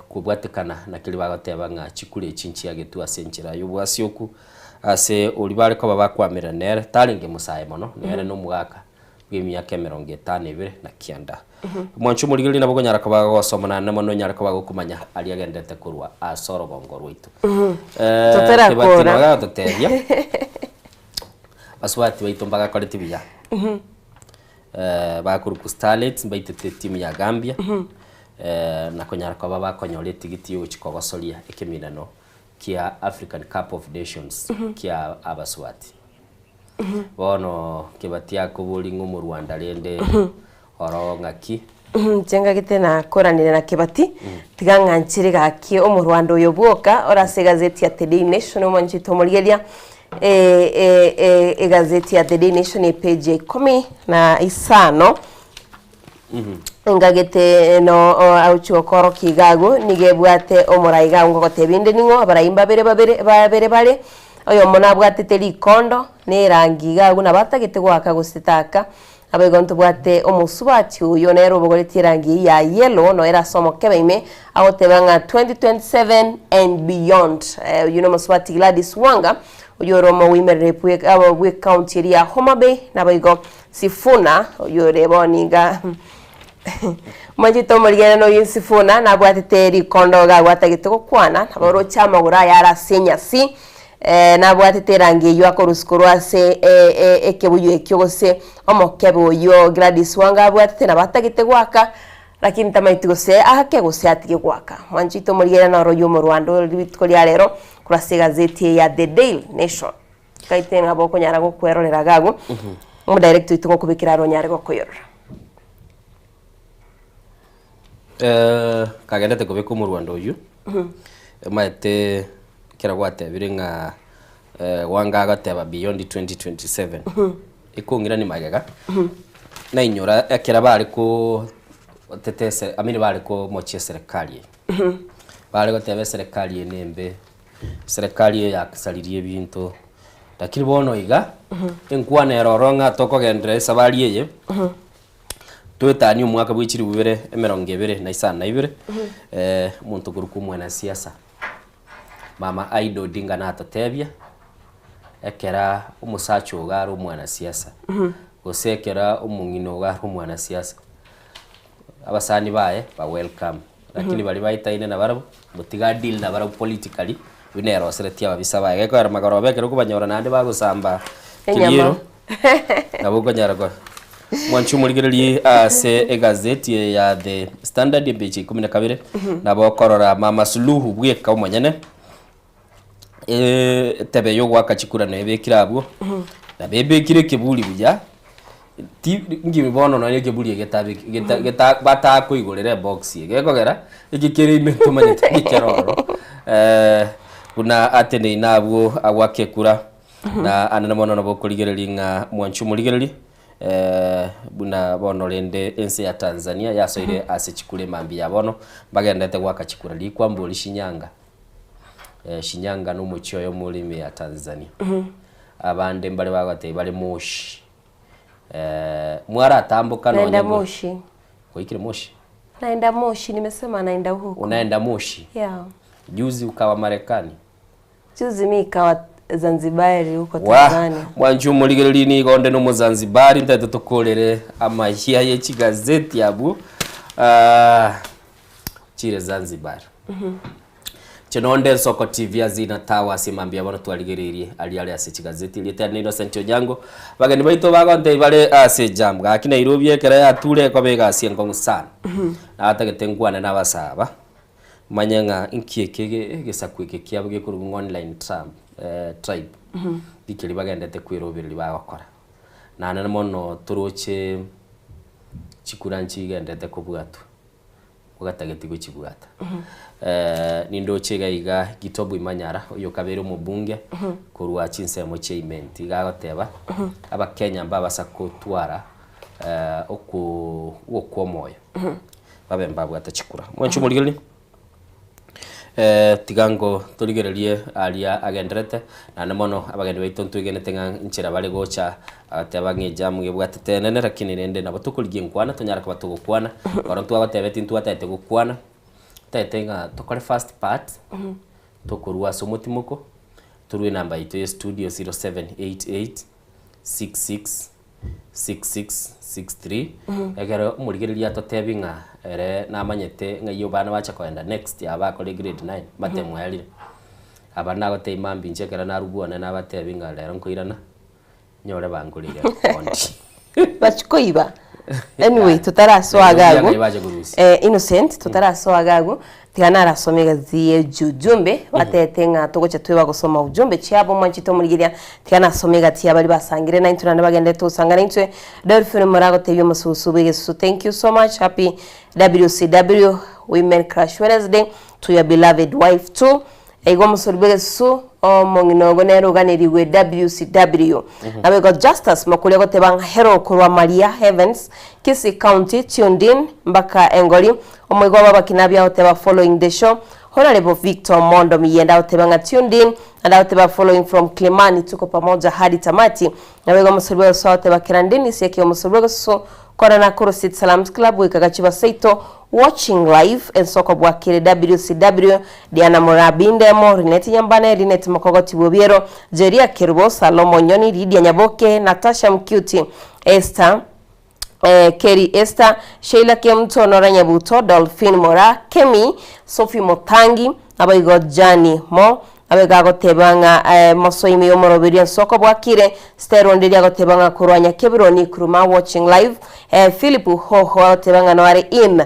kobwatekana na keria bagoteba ng'a chikura echi nchiagetwe ase enchera y'obwasioku. Ase oria bare koba bakwamerera nere, tarenge mosae mono, nere nomogaka bw'emiaka emerongo etano ebere na kianda. Omwancho omorigereria nabo okonyara koba gogosoma naende mono onyare koba gokomanya aria agenderete korwa ase orogongo rwaito. Totarakora. Kebati noyo agototebia, basubati baito mbagakoreti buya. Bakorokwa Starlets mbaitete etimu ya Gambia, na konyara koba bakonyora etigiti yogochia kogosoria ekeminano kia African Cup of Nations kia abaswati. Bono kebati akobori ng'a omorwanda rende oro ng'aki? Inche ngagete nakoranire na Kebati, tiga ng'anchire gaki omorwanda oyo bwoka ore ase egazeti ya The Daily Nation omwanchete omorigereria egazeti ya The Daily Nation epage ya ikomi na isano. Engagete eno agochia gokorokia iga agwo, nigo ebwate omorai iga agwo ngogotebia inde ning'o, abarai mbabere babere babere bare, oyomo nabwatete rikondo, na erangi iga agwo nabo atagete goaka gose taka, naboigo ntobwate omosubati oyo nere obogoretie erangi eyio ya yellow noyo ere ase omokebe ime, agoteba ng'a 2027 and beyond. Oyio na omosubati Gladys Wanga, oyio ore omoimereri bwe bwe county eria ya Homa Bay, naboigo Sifuna, oyio ore bono iga omanyete omorigereri oyio Sifuna nabwatete rikondo iga agwatagete gokwana, nabo oroche amagoro aye are ase enyasi, nabwatete erangi eyio akorusia korwa ase ekebuyu ekio gose omokebe oyio Gladys Wanga abwatete nabo atagete goaka, lakini tamanyeti gose aake gose atige goaka. Mwanchete omorigereri noro oyio omorwando rituko ria rero korwa ase egazeti eye ya The Daily Nation. Kaite ng'a bokonyara gokwerorera iga agwo, omodirect oito gokobekera are onyare gokoyorora. Kagendete kobeka omorwando oyio, omanyete ekero gwatebire ng'a Wanga agoteba beyond 2027, ekong'irania magega, nainyora ekero bare ko tetesa ese I mean bare komochia eserekari eye, bare goteba eserekari eye nembe. Serikali eye yakisaririe ebinto, lakini bono iga, enkwana ere ororo ng'a tokogenderera esabari eye, toetanie omwaka bwe chilifu bibere emerongo ebere na isano na ibere, omonto okorokwa omwanasiasa mama Ida Odinga natotebia, ekera omosacha ogo are omwanasiasa, gose ekera omong'ina ogo are omwanasiasa, abasani baye ba welcome. Lakini baria baetaine nabarabwo, motiga adeal nabarabwo politically, buna eroseretie ababisa baye. Gekoera magoroba ekero okobanyora naende bagosamba Enyama. kiriero, nabo okonyara ko. Mwanchi omorigererie ase egazeti eye ya The Standard epeji ya ikomi na kabere, nabo okorora Mama Suluhu bweka omonyene, etebe ya ogoaka chikura nayo ebekire abwo, nabo ebekire ekeburi buya, ti nki bono nonye ekeburi eke getabeki geta geta batakoigorera ebox eye, gekogera, eke kere ime ntomanyete nki kere ororo buna ateneine abwo agoaka ekura. Na anene mono nabo okorigereria ng'a mwanche omorigererie, buna bono rende ense ya Tanzania yasoire ase chikura emambia ya bono, mbagenderete goaka chikura rikwambori Shinyanga, Shinyanga na omochie oyomo ore ime ya Tanzania. Abande mbare bagotebia bare Moshi, mwaratamboka nonye Naenda ngo- Moshi. Oikire Moshi? Naenda Moshi, nimesema naenda huko. Unaenda Moshi? Yeah. Juzi ukawa Marekani? Juzi mi ikawa Zanzibari huko Wa, Tanzania. mwanche omorigereria nigo onde na omozanzibari ntaete tokorere amayia ye chigazeti abwo ah, chire Zanzibar. Inche nonde Nsoko TV Azina Towers mambia bono twarigereirie aria are ase chigazeti erieta riane Innocent Onyango abageni baito bagontebia bare ase ejam gaki Nairobi ekero yature ekoba egasi enkong'u sana natagete nkwane na abasaa aba. Manye ng'a inki eke egesaku eke kiabo gekorokwa ng'a online trump tribe, inki keria bagendete kwerobereria bagokora. Naende mono toroche chikura nchigendete kobwatwa, ogatageti gochibwata. Nindoche iga iga Gitobu Imanyara oyo okabeire omobunge korwa chinsemo chia Imenti, iga agoteba, abakenya mbabasa kotwara oko ogokwa omoyo. Babe mbabwate chikura. Mwanche omorigereria, tiga ngo torigererie aria agenderete, naende mono abageni baito ntwegenete ng'a nchera bare gocha, agateba ng'a ejamu ngebwatete enene lakini rende nabo tokorigia enkwana tonyare koba togokwana, ekero ntwagotebetie ntwatagete gokwana, totagete ng'a tokore first part, tokorwa ase omotimoko, torwe enamba yaito ya estudio 0788 66 6663 ekero omorigereria atotebi ng'a ere namanyete ng'ai abana bacha kogenda next aba bakore grade 9 matemo ayarire. Aba nagotebi mambia inche ekero narwa bwane nabatebi ng'a rero nkoirana nyore bangoreire bondi. Bachia koiba. Anyway, totarasoa iga Nairobi agwo, ng'ai bacha korusia. eh, Innocent, totarasoa iga agwo, Tiga narasome egazeti ye ujumbe, batete ng'a togocha tweba gosoma ujumbe chiabo mwanchete omorigereria, tiga nasome egati ya baria basangire naintwe naende bagenderete gosanga naintwe. Dolphin moragotebia omosusu bw'egesusu thank you so much happy WCW Women Crush Wednesday to your beloved wife too. Igo omosori bw'egesusu omong'ina ogo nere oganerigwe WCW. Naboigo Justus Makori agoteba ng'a hello korwa Maria Heavens, Kisii County, tuned in mpaka Engori. Omoigwa bw'abakina abia agoteba following the show. Honorable Victor Mondo Miyenda agoteba ng'a tuned in naende agoteba following from Kilimani tuko pamoja hadi tamati. Naboigo omosori bw'egesusu agoteba Kerandini Siaki omosori bw'egesusu Korana korwa City Salams Club goika Gachiba Seito Watching live ensoko bwakire WCW Diana Morabi Ndemo Rineti Nyambane Linet Mokogoti Bwobiero Jeria Kerubo Salomo Nyoni Lydia Nyaboke Natasha Mcuti Esther eh, Kerry Esther Sheila Kemuto Nora Nyabuto Dolphine Mora Kemi Sophie Motangi Naboigo Jani Mo Abega agoteba ng'a mosoime y'omoroberio ensoko bwakire, Stella Onderi agoteba ng'a korwa Nyakebironi Kuruma watching live, Philip Hoho agoteba ng'a noare in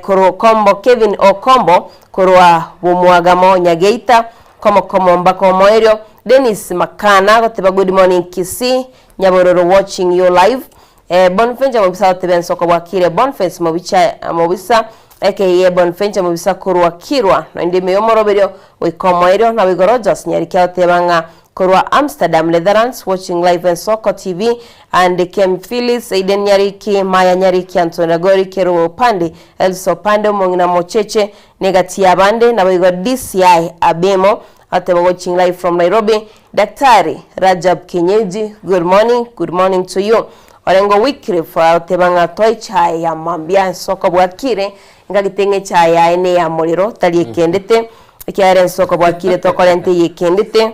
korwa Kombo Kevin Okombo korwa Bomwagamo Nyageita Komokomo mbaka omoerio, Dennis Makana agoteba good morning Kisii Nyabororo watching you live, Bonventure Mobisa agoteba ensoko bwakire Bonface Mobicha Mobisa Ekeiye Bonventure Mobisa korwa Kirwa naende ime y'omoroberio goika omoerio naboigo Rogers Nyariki agoteba ng'a korwa Amsterdam Netherlands watching live Ensoko TV and Kem Phyllis Aiden Nyariki Maya Nyariki Anthony Ragori Kerubo Opande Elsa Opande omong'ina Mocheche negati y'abande naboigo DCI Abemo agoteba watching live from Nairobi Daktari Rajab Kienyeji good morning good morning to you Orengo Wycliffe agoteba ng'a toa echae ya mambia ensoko bwakire, ngagite ng'a echae yaye neya morero tari ekendete, ekiagera ensoko bwakire tokorenta eye ekendete.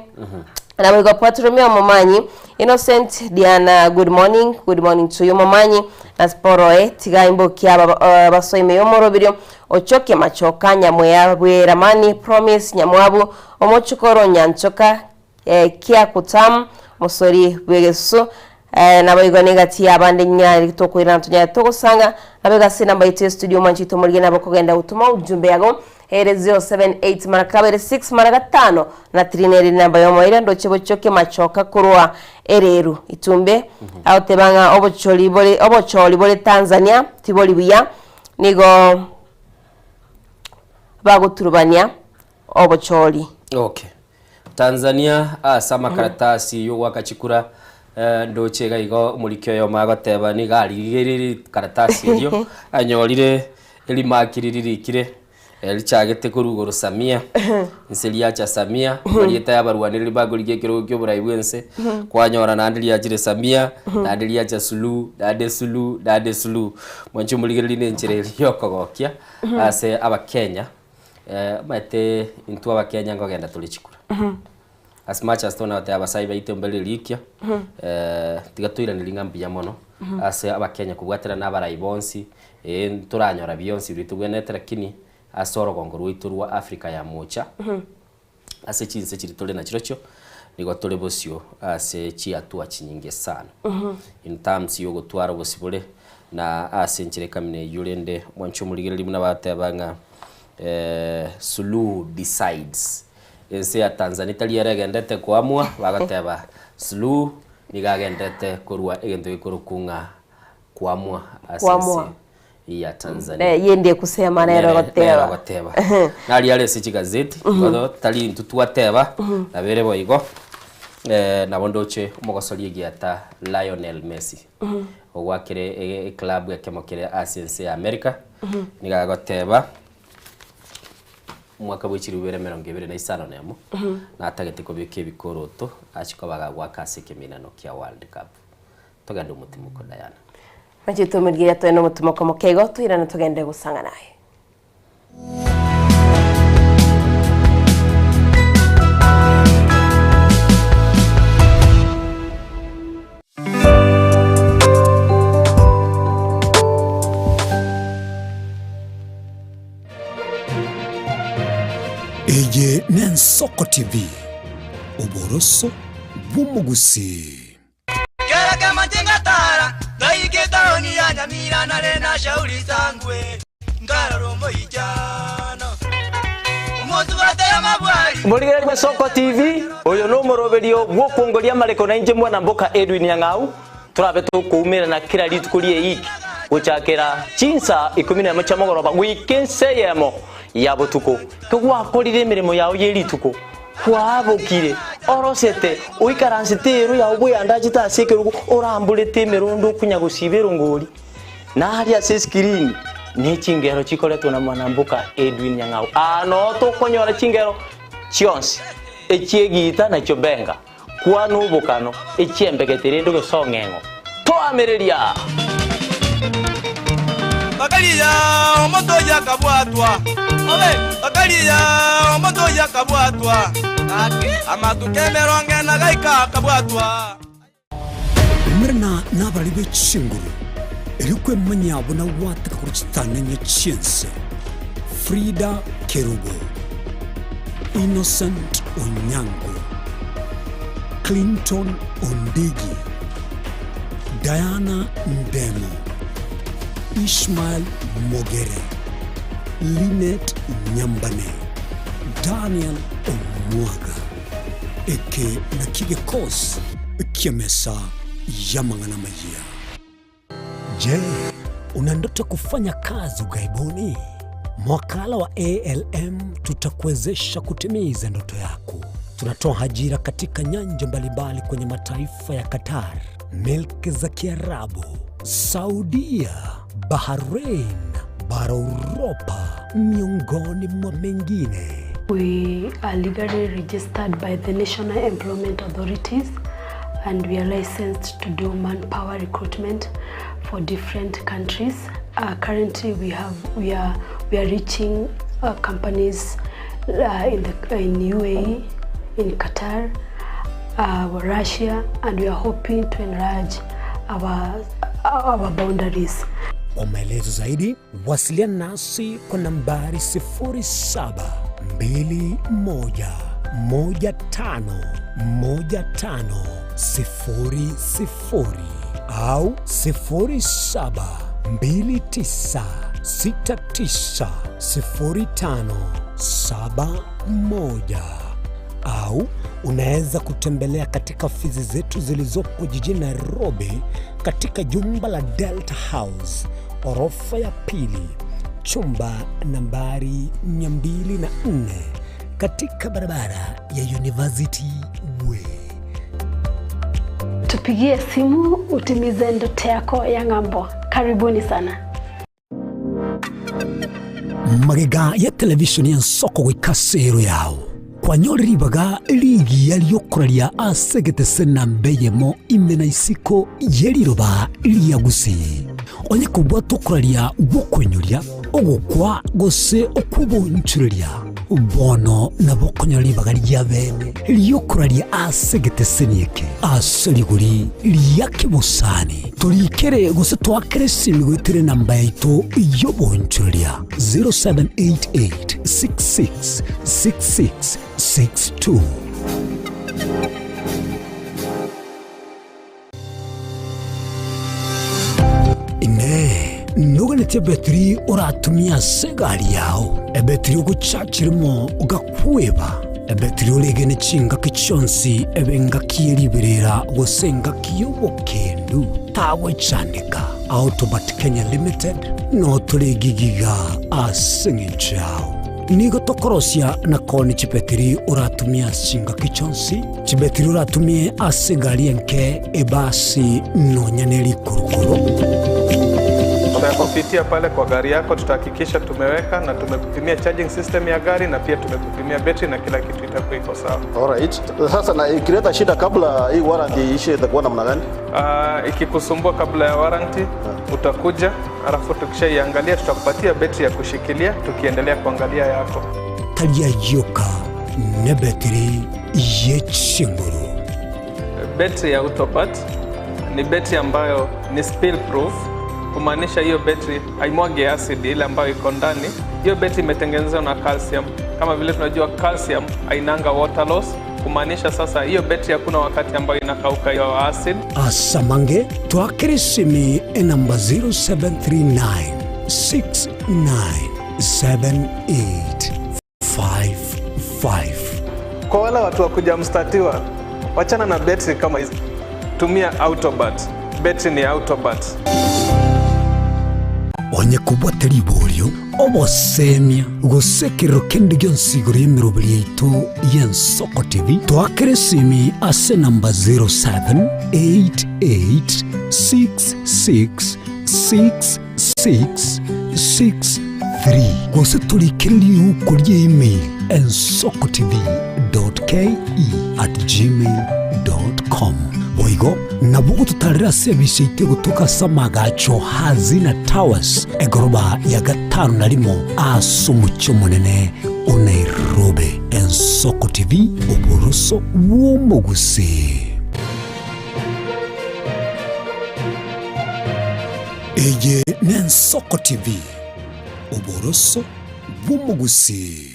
Naboigo Bartolomeo Momanyi, Innocent Diana good morning, good morning to you Momanyi, na Sporoe tiga imbokie aba abasoa ime y'omoroberio, Ochoke Machoka Nyamweya Bweramani Promise Nyamwabu, Omochokoro Nyanchoka, Kia Kutamu, Mosori bw'egesusu. Eh, naboigo negati y'abande nyare tokoirana tonyare togosanga naboigo ase enamba yaito ya studio mwanchi tomorigie nabo kogenda gotoma ujumbe yago ere 078 mara kabere 6 mara gatano na 3 nere enamba y'omoerio ndoche bochoke machoka korwa ereru itumbe agoteba ng'a obochori bore obochori bore Tanzania tibori buya nigo bagoturubania obochori. Okay. Tanzania ase amakaratasi y'ogoaka chikura eh, ndoche iga igo omoriki oyomo agoteba nigo arigereire rikaratasi erio anyorire erimaki ririkire eh, richagete korwa igoro Samia inse riacha Samia marieta y'abarwanereri bakorigia ekerogo kia oborai bwa ense kwanyora naende riachire Samia naende riacha Suluhu naende Suluhu naende Suluhu. Mwanche omorigereria na enchera eria yokogokia ase abakenya. Omanyete intwe abakenya nkogenda tore chikura. As much as tokona goteba abasai baito mbare rikia, tiga toiranerie ng'a mbuya mono ase abakenya kobwaterana na abarai bonsi, eh ntoranyora bionsi biria tobwenerete lakini ase orogongo rwaito rwa Africa ya mocha, ase chinse chiria tore nachirochio, nigo tore bosio ase chihatua chinyinge sana. In terms ya ogotwara obosibore, na ase enchera ekamina eyio rende mwanche omorigereria buna bateba ng'a Suluhu decides. Ense ya Tanzania tari ere egendete koamua, bagoteba Suluhu nigo agendete korwa egento gekorokwa ng'a koamua ase Koamua. ense ya Tanzania. Eh, yende kusema nero Nere- goteba. nero goteba. Nari are ase chigazeti, igo tari intwe twateba, nabo ere boigo, eh, nabo ndoche omogosori egiata Lionel Messi, ogwakire e- eclub ekemo kere ase ense ya America, nigo agoteba, omwaka bwe chilifu ibere emerongo ebere na isano na emo, natagete kobeka ebikoroto achie koba gagwaka ase ekeminano kia World Cup. Togende omotimoko Diana. Machie tomorigereria toe nomotimoko moke igo toirane togende gosang'a naye. Eye n'Ensoko TV, oboroso bw'omogusii. Kera kemanche ngatara, ngaika etaoni ya Nyamira nare na shauri sangwe, nkarora omoichano, omosubati amabwari. Morigereria Soko TV, oyo nomoroberio bw'okwongoria amareko na inche mwana mboka Edwin Nyang'au, torabe tokoumerana kera rituko rie eiki gochakera chinsa ikomi nemo chia mogoroba goika ense eyemo ya botuko. Kegwakorire emeremo yao ye rituko, Kwabokire, orosete, oikaransete eero yao bweyandachete ase ekerogo, oramborete emerondo okonya gosiba erongori. Na aria ase eskirini ne chingero chikoretwa na mwanamboka Edwin Nyang'au. Aa noo tokonyora chingero chionsi, echi'egiita na chiobenga, kwana obokano, echi'embegete rende gose ong'eng'o. Toamereria! Bakaria omonto oyio akabwatwa, bakaria omonto oyio akabwatwa, amatuko emerongo ena gaika akabwatwa. Umerana nabarari be chinguru, erio kwemanyia buna gwateka korwa chitang'ani chi'ense. Frida Kerubo, Innocent Onyango, Clinton Ondigi, Diana Ndemo, Ishmael Mogere, Linet Nyambane, Daniel Omwaga. Eke nakio gekosi ki'emesa y'amang'ana amayia. Je, una ndoto ya kufanya kazi ughaibuni? Mwakala wa ALM tutakuwezesha kutimiza ndoto yako. Tunatoa ajira katika nyanja mbalimbali kwenye mataifa ya Qatar, milki za Kiarabu, Saudia, Bahrain, bara Uropa, miongoni mwa mengine. We are legally registered by the National Employment Authorities and we are licensed to do manpower recruitment for different countries. Uh, currently we have we are we are reaching uh, companies uh, in the in UAE, in Qatar, uh, Russia and we are hoping to enlarge our our boundaries. Kwa maelezo zaidi wasiliana nasi kwa nambari 0721 15 15 00 au 07 29 69 05 71 au unaweza kutembelea katika ofisi zetu zilizopo jijini Nairobi katika jumba la Delta House orofa ya pili chumba nambari 204 katika barabara ya University Way. Tupigie simu utimize ndoto yako ya ng'ambo. Karibuni sana. Magega ya televisheni ya nsoko goika sero yao kwanyore ribaga rigiya riokoraria ase egetese namba eyemo ime na isiko ye riroba ria gusii. Onye kobwata okoraria gw'okoinyoria, ogokwa, gose okw'obonchoreria, bono nabo okonyora ribaga ria bene ri'okoraria ase egeteseni eke ase rigori ria kebosani. Torikere gose toakere esimi goetera enamba yaito y'obonchoreria 0788 66 66 62. Inee! Noganetie ebetiri oratumie ase egari yao, ebetiri ogochachirimo ogakweba, ebetiri oregene chingaki chionsi ebe engaki ye riberera gose engaki y'obokendu? Tagwechandeka. Autobat Kenya Limited notore egigiga ase eng'encho yao. Nigo tokorosia na koonia chibetiri oratumie ase chingaki chionsi, chibetiri oratumie ase egari enke, ebasi, nonya ne rikurukuru. Tutakupitia pale kwa gari yako, tutahakikisha tumeweka na tumekupimia charging system ya gari na pia tumekupimia betri na kila kitu itakuwa iko sawa. Alright. Sasa na ikileta shida kabla hii warranty iishe itakuwa namna gani? Ikikusumbua kabla ya warranty utakuja, alafu tukishaiangalia tutakupatia betri ya kushikilia tukiendelea kuangalia yako. Tari ayioka nebetiri ye chinguru. Betri ya Autobat ni betri ambayo ni spill proof, kumaanisha hiyo betri haimwagi acid ile ambayo iko ndani. Hiyo betri imetengenezwa na calcium. Kama vile tunajua calcium hainanga water loss, kumaanisha sasa hiyo betri hakuna wakati ambayo inakauka hiyo acid. Asamange twakere esimi enamba 0739 69 7855. Kwa wale watu wa kuja mstatiwa, wachana na betri kama hizi, tumia Autobat. Betri ni Autobat. Onye kobwate riborio, obosemia, gose ekerero kende gionsi igoro y'emeroberi yaito y'Ensoko TV, toakere esimi ase enamba 0788666663 gose torikere riuko ria email ensokotv.ke@gmail.com. Boigo nabo ogototarera ase ebise yaito egotoka ase amagacho Hazina Towers, egoroba ya gatano na rimo ase omochie omonene o Nairobi. Ensoko TV, oboroso bw'omogusii. Eye n'Ensoko TV, oboroso bw'omogusii.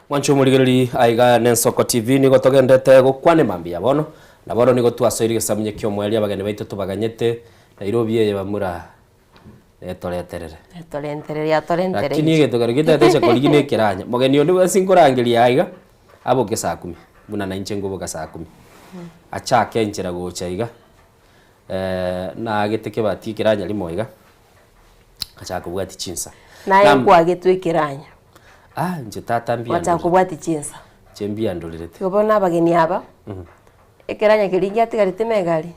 Mwanche omorigereri aiga nensoko TV nigo togendete gokwana mambia bono na bono nigo twasoire gesamunye kiomoerio abageni baito tobaganyete Nairobi eye bamura netoreterere Etorenterere yatorentereire. Lakini egento kero getatecha korigi na ekeranya mogeni onde bwensi nkorangeria aiga aboke saa kumi buna nainche nkoboka saa kumi achake enchera gocha iga naagete kebati ekeranya rimo iga achake kobwatia chinsa. Naye Nam- nkwagetwe ekeranya. Ah, inche tata Gwachaka mbiandorete. kobwatia chinsa. Inche mbiandorerete. Igo bono abageni aba, ekeranya keria ngiatigarete megari.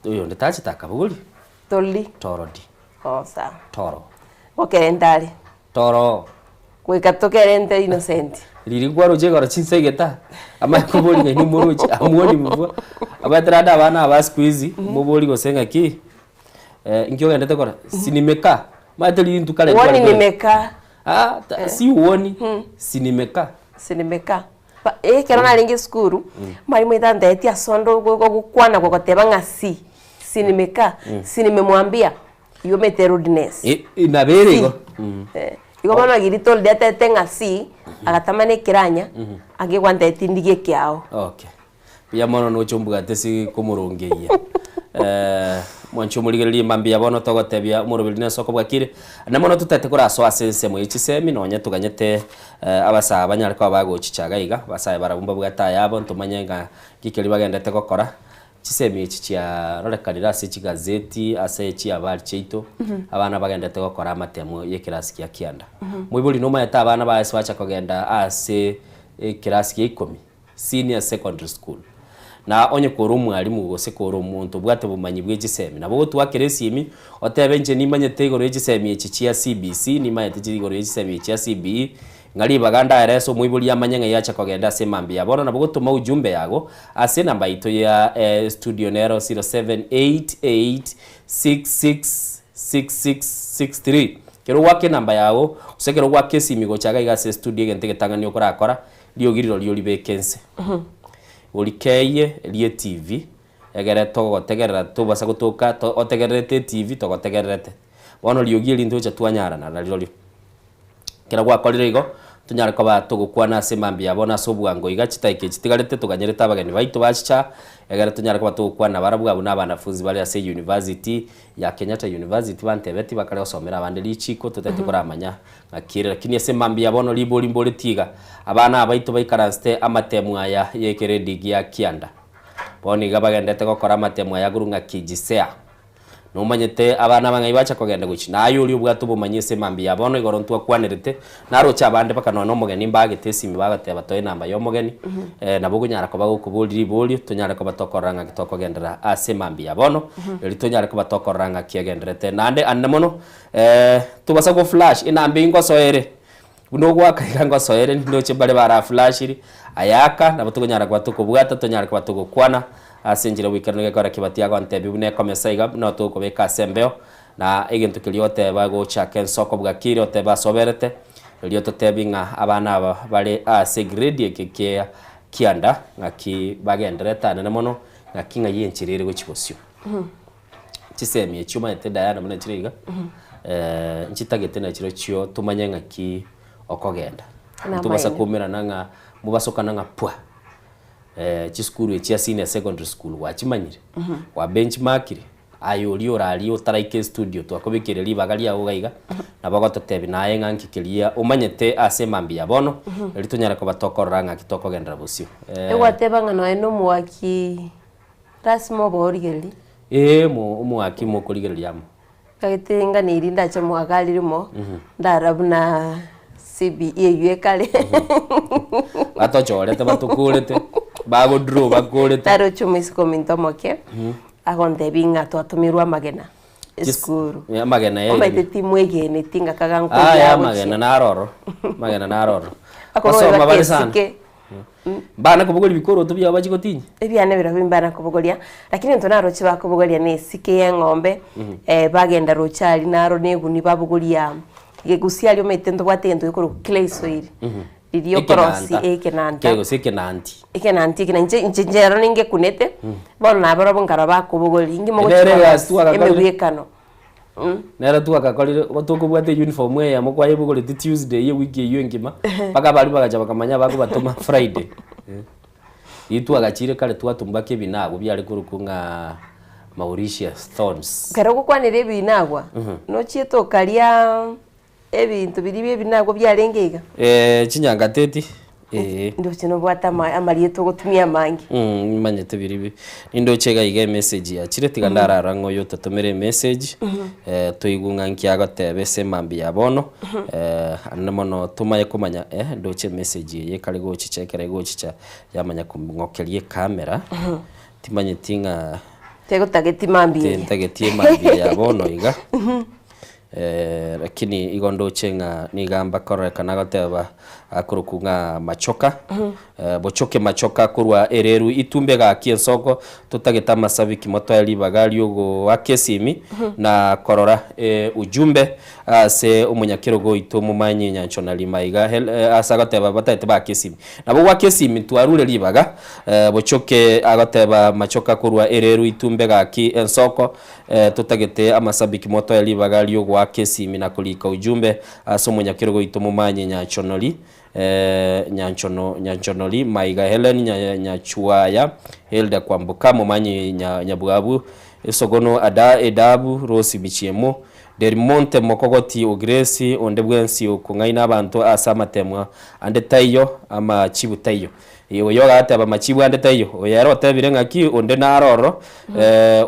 Oyonde tachete akabogori. Torri. Toro di. Oh, sawa. Toro. Gokerenta are. Toro. Goika tokerente Innocent. Riria nkwaroche igoro chinsa egeta, amanye kobori ng'a inwe moroche, amuoni mobua. Omanyete naende abana aba siku hizi, mobori gose ng'aki, inki ogendete kora, si nimekaa, omanyete rinto kare Uoni ntware nimekaa. Aa ta si uoni, si nimekaa. Si nimekaa. Ba ekero narenge esukuru, mwalimu oito antebetie ase onde ogokwana gogoteba ng'a si, si nimekaa, si nimemwambia. Igo omanyete rudeness. Nabo ere igo. Igo bono Girito riria atebete ng'a si, agatama na ekeranya, ange gwantebeti ndigie ekiao. Okay. Mbuya mono noche ombwate ase komorongeyia. Mwanche omorigererie mba mbuya bono togotebia omoroberi nase okobwakire. Na mono totete korasoa ase ensemo ye chisemi nonye toganyete abasae banyare koba bagochicha iga iga, abasae barabwo mbabwate ayabo ntomanye ng'a nki keria bagendete gokora. Chisemi echi chiarorekanire ase chigazeti, ase chihabari chiaito, abana bagenderete gokora amatemo y'ekerasi gia kianda. Moibori nomaete abana baye ase bacha kogenda ase ekerasi gia ikomi, senior secondary school. Na onye kore omwalimu gose kore omonto obwate obomanyi bwe chisemi, nabo ogotwakera esimi otebe inche nimanyete igoro ye chisemi echi chia CBC, nimanyete igoro ye chisemi echi chia CBE, Ng'a ribaga ndaere ase omoibori amanye ng'a yacha kogenda ase emambia ya bono, nabo gotoma ujumbe yago ase enamba yaito ya studio nero 0788666663. Kero ogwaka enamba yago gose ekero ogwaka esimi gocha iga iga ase estudio egento egetang'ani okorakora, riogi rirorio oribeke nse. Orikeyie rie TV egere togotegerera tobasa gotoka otegererete etv togotegererete. Bono riogi eri ntocha twanyarana narirorio. Ekero gwakorire igo, tonyare koba togokwana ase mambia abo na ase obwango iga chidakika echi chitigarete toganyerete abageni baito bachicha, egere tonyare koba togokwana nabarabwo abwo na abanafunzi bare ase university ya Kenyatta University bantebeti bakare gosomera abande richiko totagete koramanya ng'aki ere lakini ase mambia bono ribori mboreti iga, abana abaito baikaransete amatemu aya ya ekeredi gia kianda. Bono iga bagenderete gokora amatemu aya korwa ng'aki jisea. Nomanyete abana abang'ai bacha kogenda gochia, na aye oria obwate obomanyi ase emambia ya bono igoro ntwakwanerete, naroche abande mpaka nonya nomogeni mbagete esimi bagoteba toe enamba ya omogeni, nabo okonyara koba gokoboria riborio tonyare koba tokorora ng'aki tokogenderera ase emambia ya bono, erio tonyare koba tokorora ng'aki egendererete. Naende ande mono, tobasa go flash enamba eywo ngosoere, buna ogoaka iga ngosoere ndoche mbare baraflashiri, ayaka nabo tokonyara koba tokobwata tonyare koba togokwana. Ase enchera y'oboikeranu gekogera kebati agontebia buna ekomesa iga, buna togokobeka ase embeo, na egento keria ogoteba gochaka ensoko bwakire otebe ase oberete, erio totebi ng'a abana aba bare ase egrade eke kia kianda ng'aki bagendererete anene mono, ng'aki ng'ai enchera ere gochia bosio. Chisemi echio omanyete Diana buna chire iga, nchitagete nachirochio tomanye ng'aki okogenda. Ntobasa koumerana ng'a mobasokana ng'a pwa. Chisukuru echi chia senior secondary school gwachimanyire? Gwa benchmarkire? Aye oria orarie otaraika estudio twakobekeire ribaga riago iga iga, nabo ogototebia naye ng'a nki keria omanyete ase emambia ya bono, erio tonyare koba tokorora ng'aki tokogenderera bosio. Egwateba ng'a nonya na omoaki lasima obe origereria. Ee, omo omoaki mokorigereria amo. Ntagete nganeirie ndache mwaka ririmo, ndarora buna CBE eywo ekare. Batochorete batokorete, bagodraw bakorete. Naroche omoiseke ominto omoke, agontebia ng'a twatomirwe amagena esukuru. Amagena ya Omanyete timwegeneti ng'a kaga Aya nkoria amagena gochia. naro ororo, amagena naro ororo. Akoboria Basoma bare sana. bakesike. Mbana kobogoria bikoroto biabo bachie gotinyia? Ebiane birobio mbana kobogoria, lakini intwe naroche bakobogoria na esike ya eng'ombe, bagenda roche aria naro na eguni babogoria gegusia aria omanyete ntobwate egento gekorokwa clay soil, riria okorosia Ekenanta. ekenanta. Gose ekenanti. Ekenanti eke na inche inche inche ero ningekunete, bono nabarobwo nkarora bakobogoria, inki mogochia Nere egasi korosia twagakorire. emegwekano. Nere twagakorire, igo tokobwata euniform eyemo kwayebogoreti Tuesday ye ewiki eywo engima, mpaka abaria bagacha bakamanya bakobatoma Friday. Riria twagachire kare twatumbaka ebinagu biare korokwa ng'a Mauritius thorns. Ekero ogokwanera ebinagwa, nochiete okaria Ebinto biria bi'ebinagwa biarenge iga. Eh, chinyangateti, eh. Ndoche nobwate ama- amarieta ogotumia amange. Mm, nimanyete biria bi nindoche iga iga emessage yachire tiga ndarara ng'a oyo ototomere emessage eh, toigwe ng'a nki agoteba ase emambia ya bono eh, ande mono tomaye komanya eh, ndoche emessage eye ekare gochicha ekero egochicha yamanya kong'okeria ecamera timanyeti ng'a Tegotageti mambia eye. tintageti emambia ya bono iga. Eh, lakini igo ndoche ng'a niga mbakororekana goteba akorokwa ng'a machoka eh, bochoke machoka korwa ereru itumbe gaki ensoko totagete amasabiki motoe ribaga riogoaka esimi na korora eh, ujumbe ase omonyakerogo oito momanyi nyanchona rima iga hel eh, ase agoteba batagete baake esimi. Nabo goaka esimi twarure ribaga eh, bochoke agoteba machoka korwa ereru itumbe gaki ensoko Totagete amasabiki motoe ribaga ri'ogoaka esimi na korika ujumbe ase omonyakerogo oito momanye Nyachonori Nyanchono Nyanchonori Maiga Hellen Nya Nyachuaya Hilda Kwamboka momanyi Nya Nyabwabu Esogono Ada Edabu Rose Bichiemo Delmonte Mokogoti Ograce onde bwensi okong'aina abanto ase amatemwa ande taiyo amachibu taiyo. Oyo agateba, Machibu ande taiyo. Oyo ere otebire ng'aki onde naro ororo,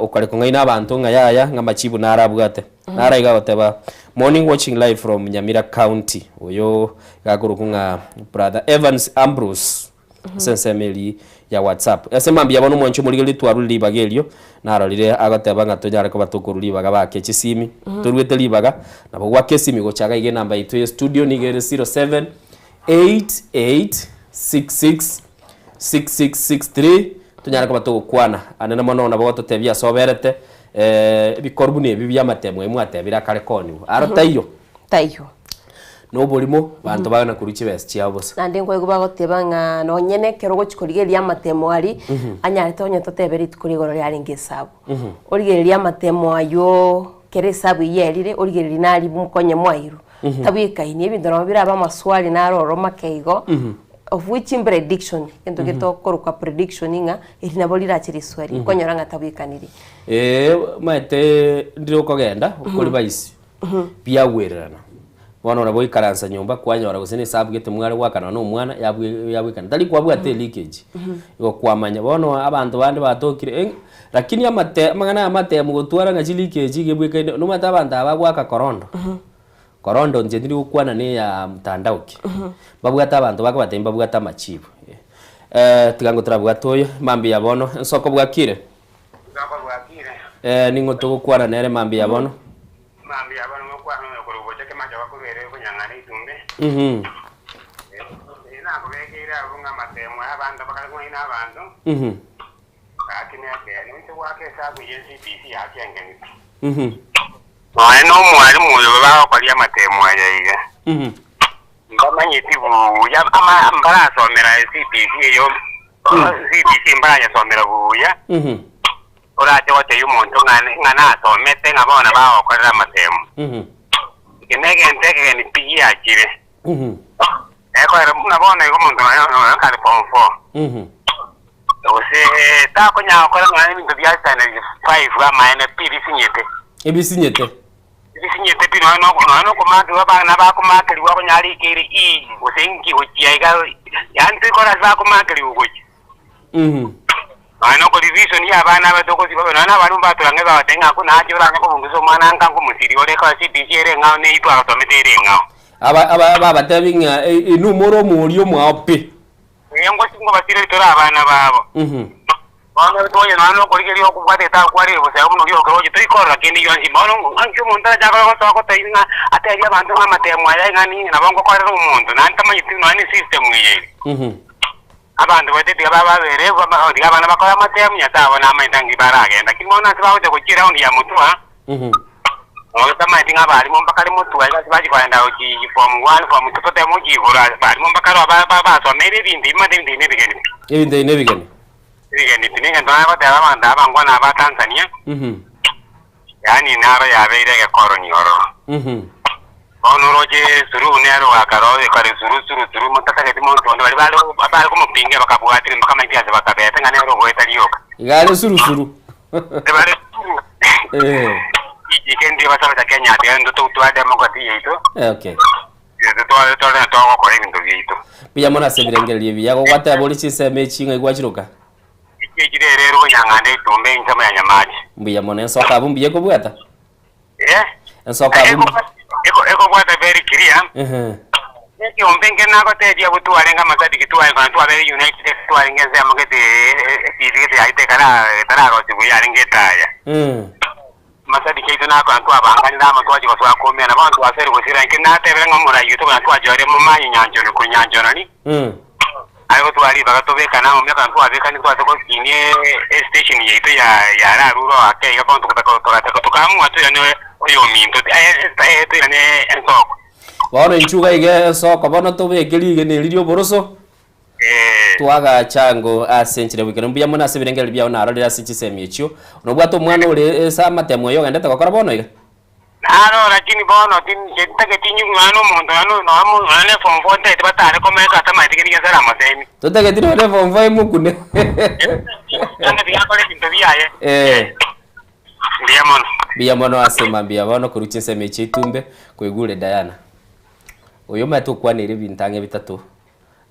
okare kong'aina abanto ng'a yaya, ng'a machibu naro abwate. Naro iga agoteba, Morning watching live from Nyamira County. Oyo iga akorokwa ng'a brother Evans Ambrose ase ensemo eria ya WhatsApp. Ase mambia bono omwanchi omorigereria twarure ribaga erio, narorire agoteba ng'a tonyare koba tokorwa ribaga bake chisimi. Toruete ribaga, nabo gwaka esimi gocha iga iga enamba yaito ya estudio nigo ere 07 88666663 tonyare koba togokwana anene mono nabo gototebia ase oberete eh, ebikorwa buna ebi bi'amatemo eye mwatebire akare koniwa aro taiyo Taiyo. na oborimo banto bagana korwa chibesa chiabo bosa. Naende nkoigwa bagoteba ng'a nonye na ekero ogochia korigereria amatemo aria, anyarete onye totebe rituko rigoro riarenge esabu. Origererie amatemo aywo kera esabu eyio erire, origererie naria mokonye mwairwe. Tabwekaini, ebinto nabo birabe amaswali naro ororo make igo, of which imprediction, egento getokorokwa prediction ng'a eri nabo rirache riswali, okonyora ng'a tabwekaniri. Eeh omanyete ndire okogenda okori baisi biagwererana, bono nabo oikaransa nyomba kwanyora gose na esabu gete mware goakana na omwana yabwe yabwekana tari kwabwate eleakage, igo kwamanya. Bono abanto bande batokire eng lakini amate amang'ana aya amatemu gotwara ng'a chileakage iga ebwekaine nomanyete abanto aba bagoaka korondo. Korondo inche tindi gokwana na eya mtandao ki, mbabwate abanto bakobatebia mbabwate amachibu. Tiga ngo torabwate oyo, mambia bono, ensoko bwakire? Eh, ning'o togokwana nere mambia bono? Mambia bono mokwana oyo korwa gocha kemacha bakorwere konyang'ana itumbe. Mhm. Eh, nakobekeire abwo ng'a amatemo aya abanto bakare kong'aina abanto. Mhm. Gaki nekeene, inche goaka esabu ye CBC yakengenete. Mhm. Nonya nomwalimu oyo bagokoria amatemo aya iga. Mhm. Mbamanyeti buya ama mbarasomera CBC eyo CBC mbaranyesomera buya. Mhm. Orache gotebia omonto ng'a ng'a nasomete ng'a bono bagokorera amatemo. Mhm. Eke negento ekegeni pi giachire. Mhm. Ekorera buna bono iga omonto nonya nonya kare form four. Mhm. Gose takonyara gokora nonya ebinto bia standard five amaene pi bisinyete. Ebisinyete. Ebisinyete pi nonya noko nonya nokomakerwa abana bakomakerigwa okonyara rikeire i gose inki gochia iga yaani toikore ase bakomakerigwa gochia. Mhm. Nonya noko revision ya abana aba togosiba nonya na abarimu batorang'e babatebia ng'a akwo nache oranye kobundusa omwana nka nkomosiria ore ekero CBC ere eng'ao na eyio twagosomete ere eng'ao. Aba aba babatebi ng'a inwe more omoria omwao pi. Ee, ngobasire tore abana babo. Bono tonya nonya nokorigereria okobwata etakware bosa buna oria okeroche, toikorora kende gionsi. Bono ng'aki omonto arache akore gosoa gotebia ng'a atebie abanto ng'a amatemo aya ng'a nini nabo ngokorera omonto, naende tamanyeti nonya ne system eye ere. Abanto baito tiga bababere tiga abana bakore amatemo, Nyasae obo namanyete ng'aki baragenda. Lakini bono ase bagocha gochia eround ya motwe, Nonya tamanyeti ng'a abalimu mbakare motwe aiga ase bachia kogenda gochia form one, form two totebe gochia igoro ase abalimu mbakare oo basomeire ebinto ebi mate ebinto ebi nebigeni pi. Ebinto ebi nebigeni. Ebigeni pi. Negento nagoteba abanto aba nkwana aba Tanzania, yaani naro yabeire egekoroni ororo. Bono oroche Suluhu nere ogakara oyo kare suru suru suru motatageti monto onde baria bare bare komopinga bakabwatire mbakamanyeti ase bakabete ng'a nere ogoeta rioka. Iga are suru suru. Ebare suru. Eh. Ike ndiye basabesa Kenya ati endo totwa democracy yaito. Okay. Totware tore twagokora ebinto biaito. Mbuya mono ase ebirengererio ebiya. Gogwateba ore chinsemo echi ng'ai gwachiroka? Echi echire ere erwo nyang'anda etumbe ensemo ya Nyamache. Mbuya mono ensoka abwo mbuya ekobwata? Eh? Ensoka abwo Ekobwata very clear. Ehe. Ekiombe nke nagotebia abwo twarenge amasabiki tware konya twabere united twarenge ensemo gete etibi gete yaito ekara etararosiwa yarenge etaya. Mashabiki aito nakora ntwabanganire amo twachia gosoa koumerana, bono twasoire gosira inki natebire ng'a omorai oito buna twachorire momanyi nyanchoni korwa nyanchononi, aye gotwara ribaga tobekane amo miaka ntwabekani twase gokinia estation yaito ya ya Araruro ake iga bono togotaka togataka tokaamua toirane oyominto toirane ensoko. Bono inchuo iga iga ensoko bono tobeke rigena eri ri'oboroso, Twagacha ango ase enchera y'oboikeranu. Mbuya mono ase ebirengererio biao narorire ase chisemi echio. Nobwate omwana ore ase amatemo ayio ogendete gokora bono iga? Naro lakini bono inche ntageti inywe nonya na omonto nonya na omo nonya na eform four ntagete batare komeka atamanyeti kende gionsi aramosemi. Totageti nonya na eform four emokune. Naende tiga akore ebinto biaye. Eh. Mbuya mono. Mbuya mono ase mambia bono korwa chinsemo echi chiaito koigure Diana. Oyo omanyete okwanera ebinto ang'e bitato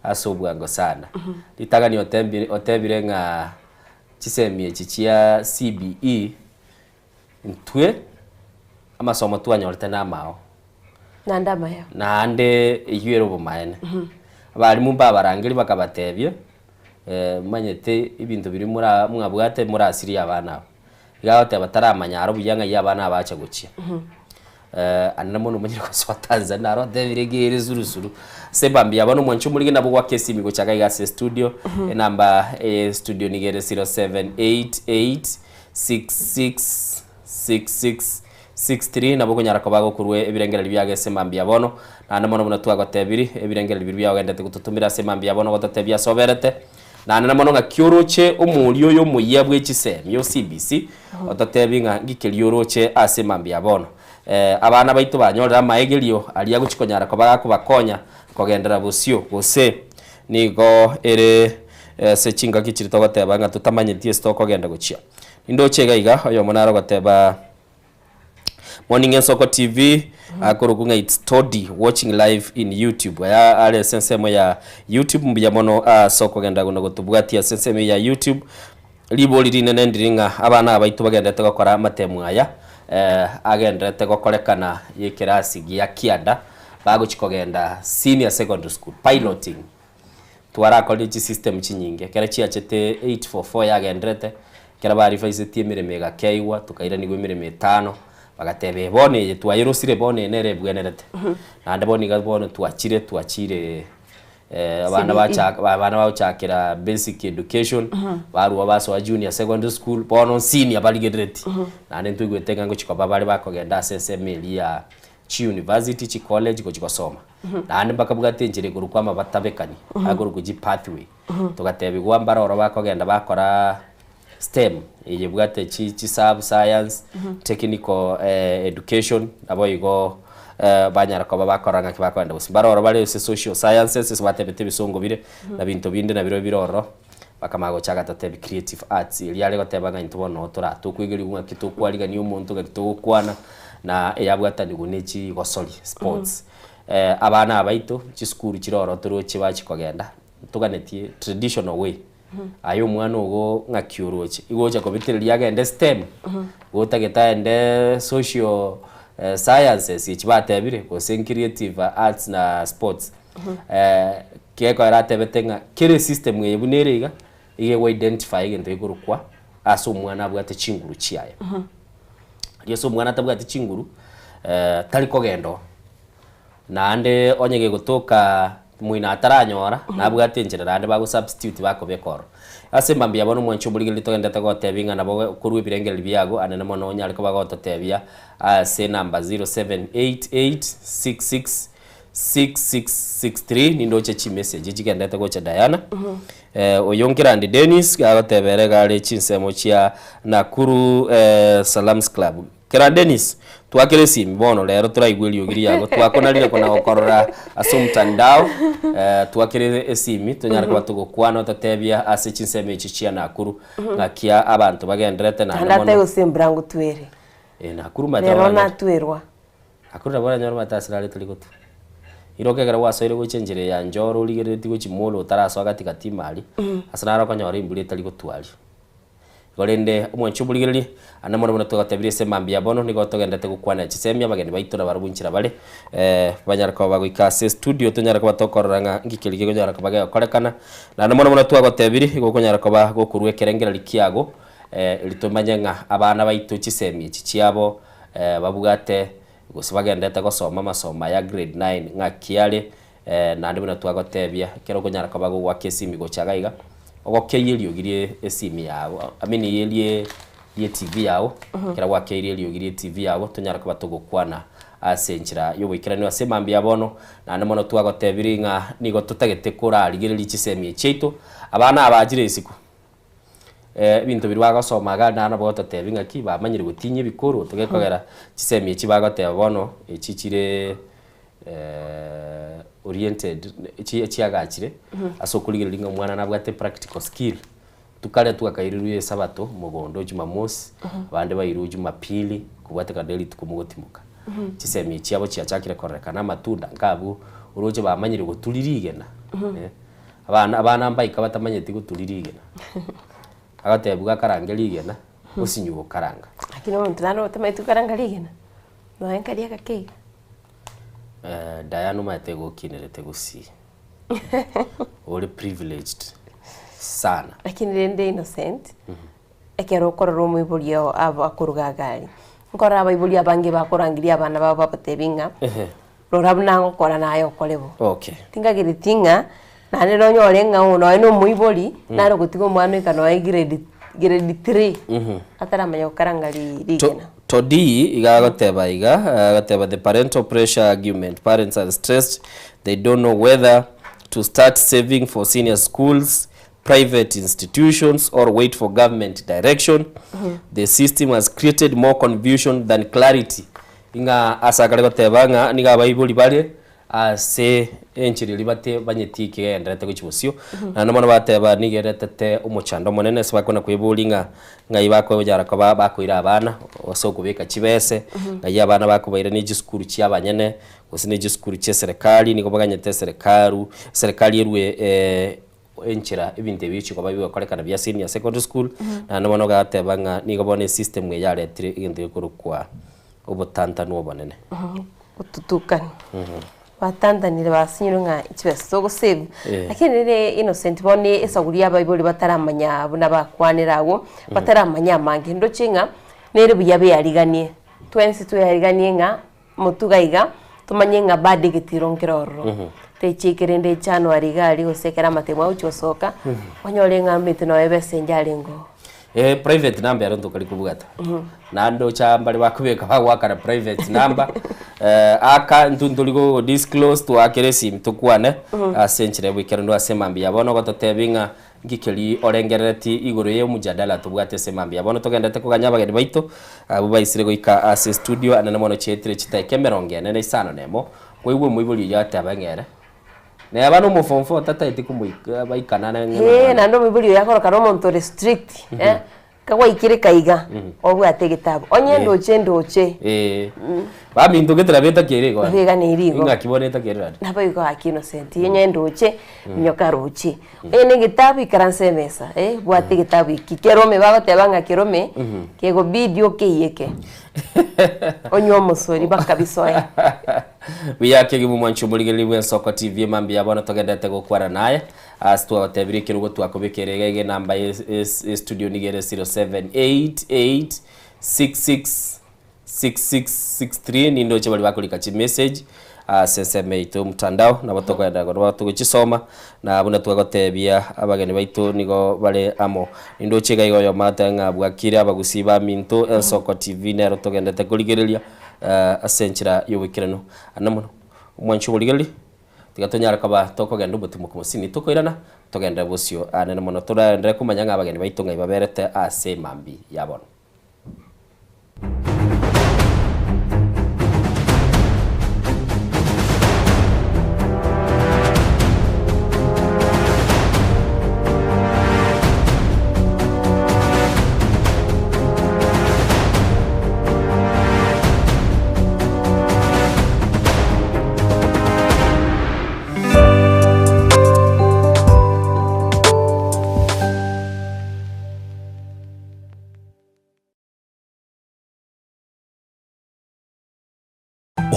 ase obwango sana. Ritang'ani otembire otebire ng'a chisemi echi chia CBE, intwe amasomo twanyorete na amao. Naende amaya. Naende eywo ere obomaene. Abalimu mbabarangeria bakabatebia, manyete ebinto biria mora mwabwate morasirie abana aba. Iga agoteba taramanya aro buya ng'ai abana aba bacha gochia. Ande mono omanyire gosoa Tanzania naro otebire ekiya ere surusuru. Ase embambi ya bono omwanchi omorige nabo goaka esimi gochaka iga ase estudio, enamba eye estudio nigo ere 0788666663 nabo okonyara koba gokorwa ebirengererio biago ase emambia ya bono. Naende mono buna twagotebiri, ebirengererio biria biagogenderete gototomera ase emambia ya bono gototebia ase oberete. Naende mono ng'aki oroche omoria oyo omoyia bwe chisemi o CBC, ototebi ng'a ng'iki keria oroche ase mambia ya bono. Abana baito banyorire amaegerio aria agochia konyara koba gakobakonya kogenderera bosio, gose nigo ere ase chingaki chiria togoteba ng'a totamanyeti ase tokogenda gochia. Nindoche iga iga oyomo nare ogoteba. Morning Ensoko TV akorokwa ng'a it's Toddy watching live in YouTube. Aya are ase ensemo ya YouTube mbuya mono ase okogenda na gotobwatia ase ensemo ya YouTube. Ribori rinene ndiri ng'a abana aba baito bagenderete gokora amatemu aya eh, agenderete gokorekana y'ekerasi gia kianda bagochi kogenda senior secondary school piloting. Twarakorire chisystem chinyinge, ekero chiachete 844 yagenderete, ekero barivaisetie emeremo egakeigwa, tukairanigwa emeremo etano, bagateba eh bono eye twayerosire bono eye nere ebwenerete. Naende bono iga bono twachire twachire abana CBE. bachaka abana bagochakera basic education, barwa basoa junior secondary school, bono senior barigerereti. Naende ntoigwete ng'a ngochia koba bare bakogenda ase ensemo eria ya chiuniversity, chicollege gochia gosoma. Naende mbakabwate enchera ekorokwa amabatabekani, akorokwa chipathway. Togatebigwa mbare oro bakogenda bakora stem, eye ebwate chi chisub science, technical education, naboigo banyara koba bakora ng'aki bakogenda gose. Mbare oro bare ase social sciences ase batebete ebisongo bire, na binto binde nabirobio bire ororo, bakamanya gochaka totebi creative arts, eria are goteba ng'a intwe bono noo tora tokoigeriwa ng'aki tokwarigania omonto, ng'aki togokwana, na eyabwatanigwe ne chigosori, sports. Abana aba baito, chisukuru chire ororo toroche bachia kogenda, ntoganetie traditional way, aye omwana ogo ng'aki oroche, igo ogocha kobetereria agende stem, gotagete aende social sciences echi batebire, gose creative arts na sports. Gekoera atebete ng'a kera esystem eye buna ere iga, iga ego identify egento gekorokwa ase omwana abwate chinguru chiaye. Riria ase omwana atabwati chinguru, tari kogenda oo, naende onye gegotoka moino ataranyora, nabwate enchera naende bago substitute bakobeka ororo. Ase mambia bono omwanchi omorigereria togenderete gotebia ng'a nabo korwa ebirengererio biago anene mono onyare koba gototebia ase enamba 078866 6663 nindoche chimessage chigenderete gocha Diana. Oyo Nkirandi Dennis agoteba ere iga are chinsemo chia Nakuru Salams Club. Kera Dennis, twakera esimi bono rero toraigwe eriogi riago twakonarire kona gokorora ase omtandao twakera esimi tonyare koba togokwana ototebia ase chinsemo echi chia Nakuru ng'aki abanto bagenderete naende Naende mono. atari gose embura ngotwere. Nakuru mbaete Rero baranyore. natwerwa. Nakuru nabo oranyore omanyete ase rare tari gotwa. Iroka ekero gwasoire gochia enchera eye ya Njoro origereretie gochia Molo otarasoa gati gati ime aria, ase naro okonyora embura etari gotwa aria. Igo rende omwanchi omorigereria, ande mono buna twagotebirie ase mambia ya bono, nigo togenderete gokwanera chisemi abageni baito nabarabwo inchera bare, banyare koba bagoika ase estudio tonyare koba tokorora ng'a nki keria gekonyara koba gegokorekana. Naende mono buna twagotebirie, igo okonyara koba gokorwa ekerengererio kiago. Erio tomanye ng'a abana baito chisemi echi chiabo babwate gose bagenderete gosoma amasomo aya grade nine ng'aki are, naende buna twagotebia ekero okonyara koba gogoaka esimi gocha iga iga, ogokeyia eriogi rie esimi yago I mean rie rie TV yago, ekero gwakeirie eriogi rie TV yago tonyare koba togokwana ase enchera yoboikeranu ase mambia ya bono, naende mono twagotebirie ng'a nigo totagete korarigereria chisemi echi chiaito, abana aba bachire isiko. Ebinto biria bagosoma iga naende nabo ogototebia ng'aki bamanyire gotinyia ebikoro togekogera chisemi echi bagoteba bono echi chire oriented echi echiagachire ase okorigereria ng'a omwana nabwate practical skill. Tokare twakairirwe esabato mogondo jumamosi, abande bairwe jumapili kobwatekana na rituko mogotimoka. Chisemi chiabo chiachakire kororekana amatunda nka abwo oroche bamanyire goturia rigena. Abana abana mbaika batamanyeti goturia rigena. Agotebiwa akarange rigena, osinywe gokaranga. Lakini omonto naro otamanyeti gokaranga rigena, nonya nkaria agake iga. Diana omanyete igo okinerete gusii. Ore privileged sana. Lakini rende Innocent, ekero okorora omoibori oo abo akoruga agari, nkorora abaibori abange bakorangeria abana babo babatebi ng'a, rora buna ngokora naye okore bo. Okay. Tingagereti ng'a naende nonyore ng'a oo nonya na omoibori, nare ogotiga omwana oika nonya grade grade three, ataramanya gokaranga ri rigena. Toddy iga agoteba iga, agoteba the parental pressure argument, parents are stressed, they don't know whether to start saving for senior schools, private institutions or wait for government direction, the system has created more confusion than clarity. Ing'a ase akare goteba ng'a nigo abaibori bare ase enchera eria bate banyeti ekegendererete gochia bosio, naende mono bateba nigo eretete omochando omonene ase bakona kweboria ng'a ng'ai bakonyara koba bakoira abana ase okobeka chibese, ng'ai abana bakobaira ne chisukuru chia abanyene, gose ne chisukuru chia eserekari, nigo baganyete eserekaru eserekari erwe enchera ebinto ebi bigochia koba bigokorekana bia senior secondary school, naende bono ogateba ng'a nigo bono esystem eye yaretire egento gekorokwa obotantanu obonene. Otutukani. Batantanire basinyirwe ng'a chibesa togosave. Lakini rende Innocent bono esagu ria abaibori bataramanya buna bakwanera agwo, bataramanya amange, ndoche ng'a nere buya beariganie, twensi tweariganie ng'a Motuga iga, tomanye ng'a bado egetiro nkere ororo. Techiki rende January iga aria gose ekero amatemo agochia gosoka, onyore ng'a omanyete noyo ebesa enche arenge oo. Eh, private number ero ntokari kobwata. Naende ocha mbare bakobeka bagoakana private number, aka intwe ntori go disclose twaakere esimi tokwane, ase enchera ya boikeranu ase mambia ya bono ogototebia ng'a Nki keria orengerereti igoro y'omojadala tobwate ase mambia? Bono togenderete koganya abageni baito abwo baisire goika ase estudio anene mono chiaetire chitaika emerongo ene na isano na emo. Kwaigwa omoibori oyio ateba ng'a ere neba nomofomfo otataeti komoika baikana ng'a Hee, nomwana. naende omoibori oyo akoroka nomonto ore strict, eh, Kagwaikire kaiga, obwate egetabu, onye endoche endoche. Eh. Baminto getera betakeire igo. Beganeire igo. Ing'aki bono etakeire rari. Nabo igo gaki Innocent, onye endoche, nyoka roche. Onye na egetabu ikaransa emesa, eh, bwate egetabu eki. Kerome bagoteba ng'a kerome, kegobidi okeiyeke. Onywe omosori bakabisoe. Buya kegima omwanchi omorigereria bw'Ensoko TV mambia bono togenderete gokwana naye. Ase twagotebirie ekerogo twakobekera iga iga enamba ye estudio nigo ere 0788666663 nindoche baria bakorika chimessage ase ensemo yaito y'omotandao nabo tokoenda korwa togochisoma na buna twagotebia abageni baito nigo bare amo. Nindoche iga iga oyomo agotebi ng'a bwakire abagusii baminto Ensoko TV nero togendete korigereria ase enchera y'oboikeranu. Ande mono omwanchi oborigereria. Tiga tonyare koba tokogenda omotimoki mosini tokoirana, togenderere bosio anene mono, toraenderere komanya ng'a abageni baito ng'ai baberete ase emambia ya bono.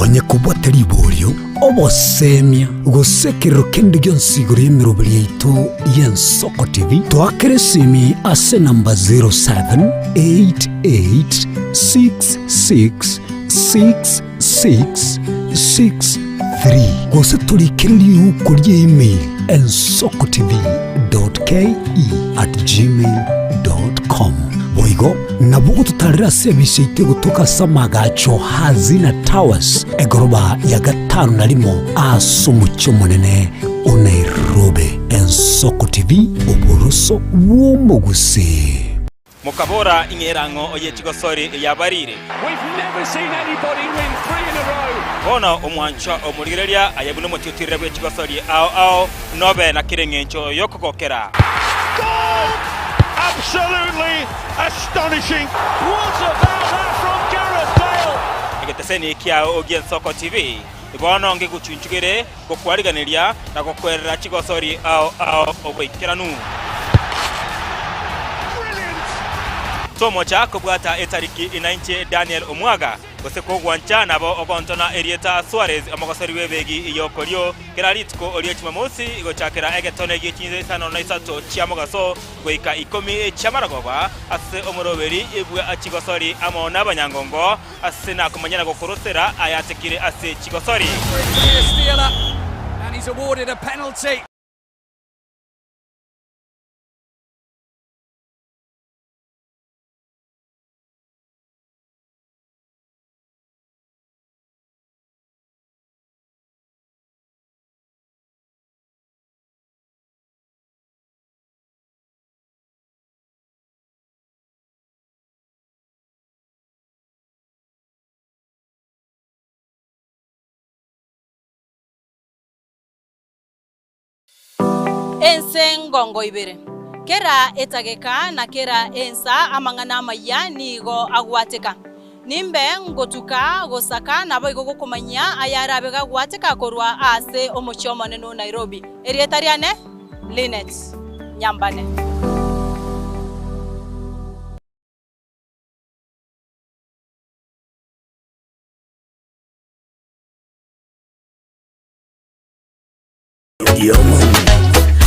Onye kobwate riborio, obosemia, gose ekerero kende gionsi igoro y'emeroberi yaito y'Ensoko TV, toakere esimi ase enamba 0788666663 gose torikere riuko ria email ensokotv.ke@gmail.com. Boigo nabo ogototarera ase ebise yaito egotoka ase amagacho Hazina Towers, egoroba ya gatano na rimo ase omochie omonene o Nairobi. Ensoko TV, oboroso bw'omogusii. Mokabora, Ing'era ng'o oye chigosori yabarire? Bono omwanchwa omorigereria aye buna omotiotirire bwe chigosori ao ao, nobe na kera engencho y'okogokera. Egeteseni kiao gi'Ensoko TV bono ngegochunchugere gokwariganeria na gokwerera chigosori ao ao oboikeranu. Tomocha kobwata etariki inainche Daniel Omwaga, gose kogwancha nabo ogontona erieta Suarez omogosori bw'ebegi y'okorio kera rituko rie Jumamosi gochakera egetone gie chinsa isano na isato chia mogaso goika ikomi chi'amarogoba ase omoroberi bwa chigosori amo nabanyangongo Ase nakomanya na gokorosera ayatekire ase chigosori. Ense ngongo ibere, kera etageka na kera ensa amang'ana amayia nigo agwateka. Nimbe ngotuka gosaka naboigo gokomanyia ayarabe gagwateka korwa ase omochie omonene o Nairobi. Erieta riane Linet Nyambane.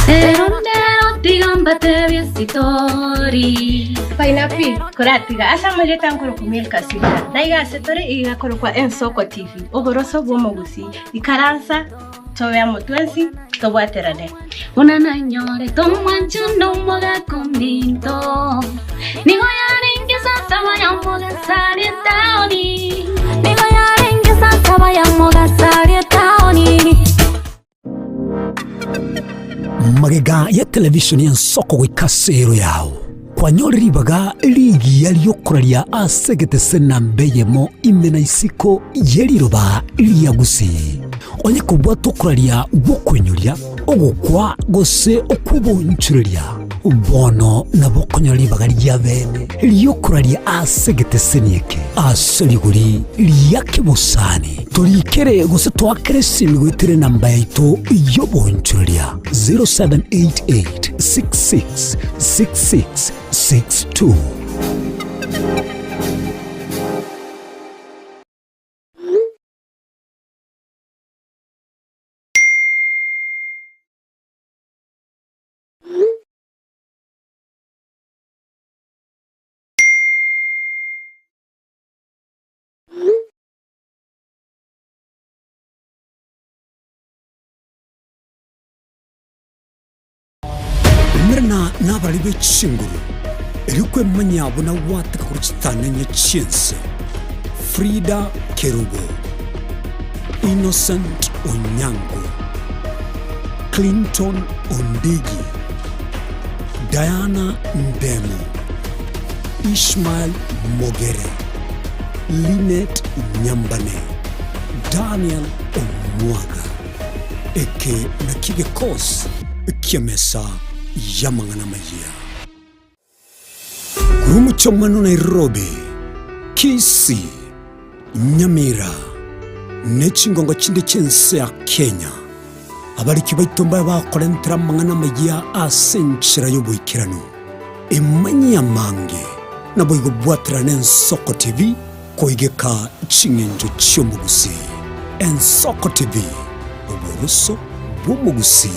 Rero ndero tiga mbatebie esitori. Painapi, koratiga ase amarieta nkorokwa Milka Sita, na iga ase tore iga korokwa Ensoko TV, oboroso bw'omogusii. Ikaransa, tobe amo twensi, tobwaterane. Buna nanyorete omwancho nomogaka ominto, nigo yarenge saa saba ya mogaso aria etaoni. Nigo yarenge saa saba ya mogaso aria etaoni. Magega ya televisheni y'ensoko goika ase ero yao, kwanyore ribaga rigiya ri'okoraria ase egetese namba eyemo ime na isiko ye riroba ria Gusii. Onye kobwata okoraria gw'okoinyoria, ogokwa, gose okw'obonchoreria, bono nabo okonyora ribaga ria bene ri'okoraria ase egeteseni eke ase rigori ria kebosani. Torikere gose toakere esimi goetera enamba yaito y'obonchoreria 0788 66 66 62. Umerana nabarari be chinguru, erio kwemanya buna gwateka korwa chitanenye chi'ense. Frida Kerubo, Innocent Onyango, Clinton Ondigi, Diana Ndemo, Ishmael Mogere, Linet Nyambane, Daniel Omwaga. Eke nakio gekosi ki'emesa y'amang'ana amayia. Korwa omochie omwana o Nairobi, Kisii, Nyamira, ne chingongo chinde chi'ense ya Kenya, abariki baito mbabe bakorentera amang'ana amayia ase enchera y'oboikeranu. Emanyie amange, naboigo bwaterane Ensoko TV koigeka ching'encho chi'omogusii. Ensoko TV, oboroso bw'omogusii.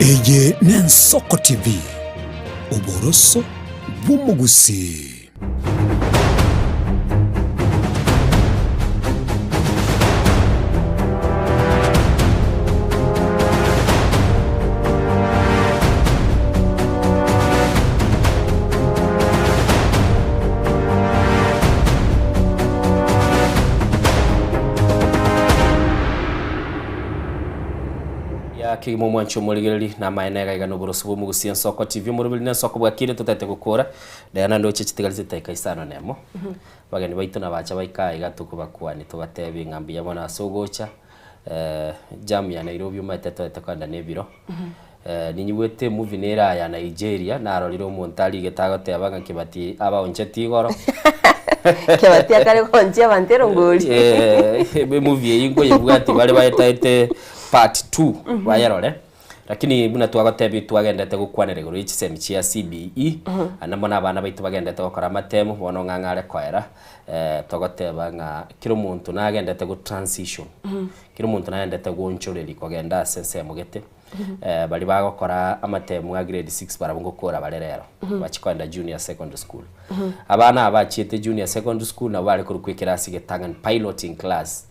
Eye n'Ensoko TV, oboroso bw'omogusii. Ya kegima omwancho omorigereri na amaene iga iga noboroso bw'omogusia ensoko TV omoroberi na ensoko bwakire totete gokora Diana ndoche chitigari chidakika isano na emo abageni baito nabacha baike aiga tokobakwani tobatebi ng'a mbuya mono ase ogocha jam ya Nairobi omanyete toete kogenda na ebiro ninyigwete emovie nere aya Nigeria narorire omonto arigete agoteba ng'a Kibati abaoncheti igoro Kibati akare goonchia abanto erongori. Emovie eyio nkoyebwati bare baetaete part two bayerore. Lakini buna twagotebia twagenderete gokwanera igoro ye chisemi chia CBE, naende mono abana baito bagenderete gokora amatemu, bono ng'a ng'are koera, togoteba ng'a kera omonto nagenderete go transition, kera omonto nagenderete goonchoreria kogenda ase ensemo gete, baria bagokora amatemu a grade six barabwo ngokora bare rero, bachia kogenda junior secondary school. Abana aba bachiete junior secondary school nabo bare korokwa ekerasi getang'ani piloting class.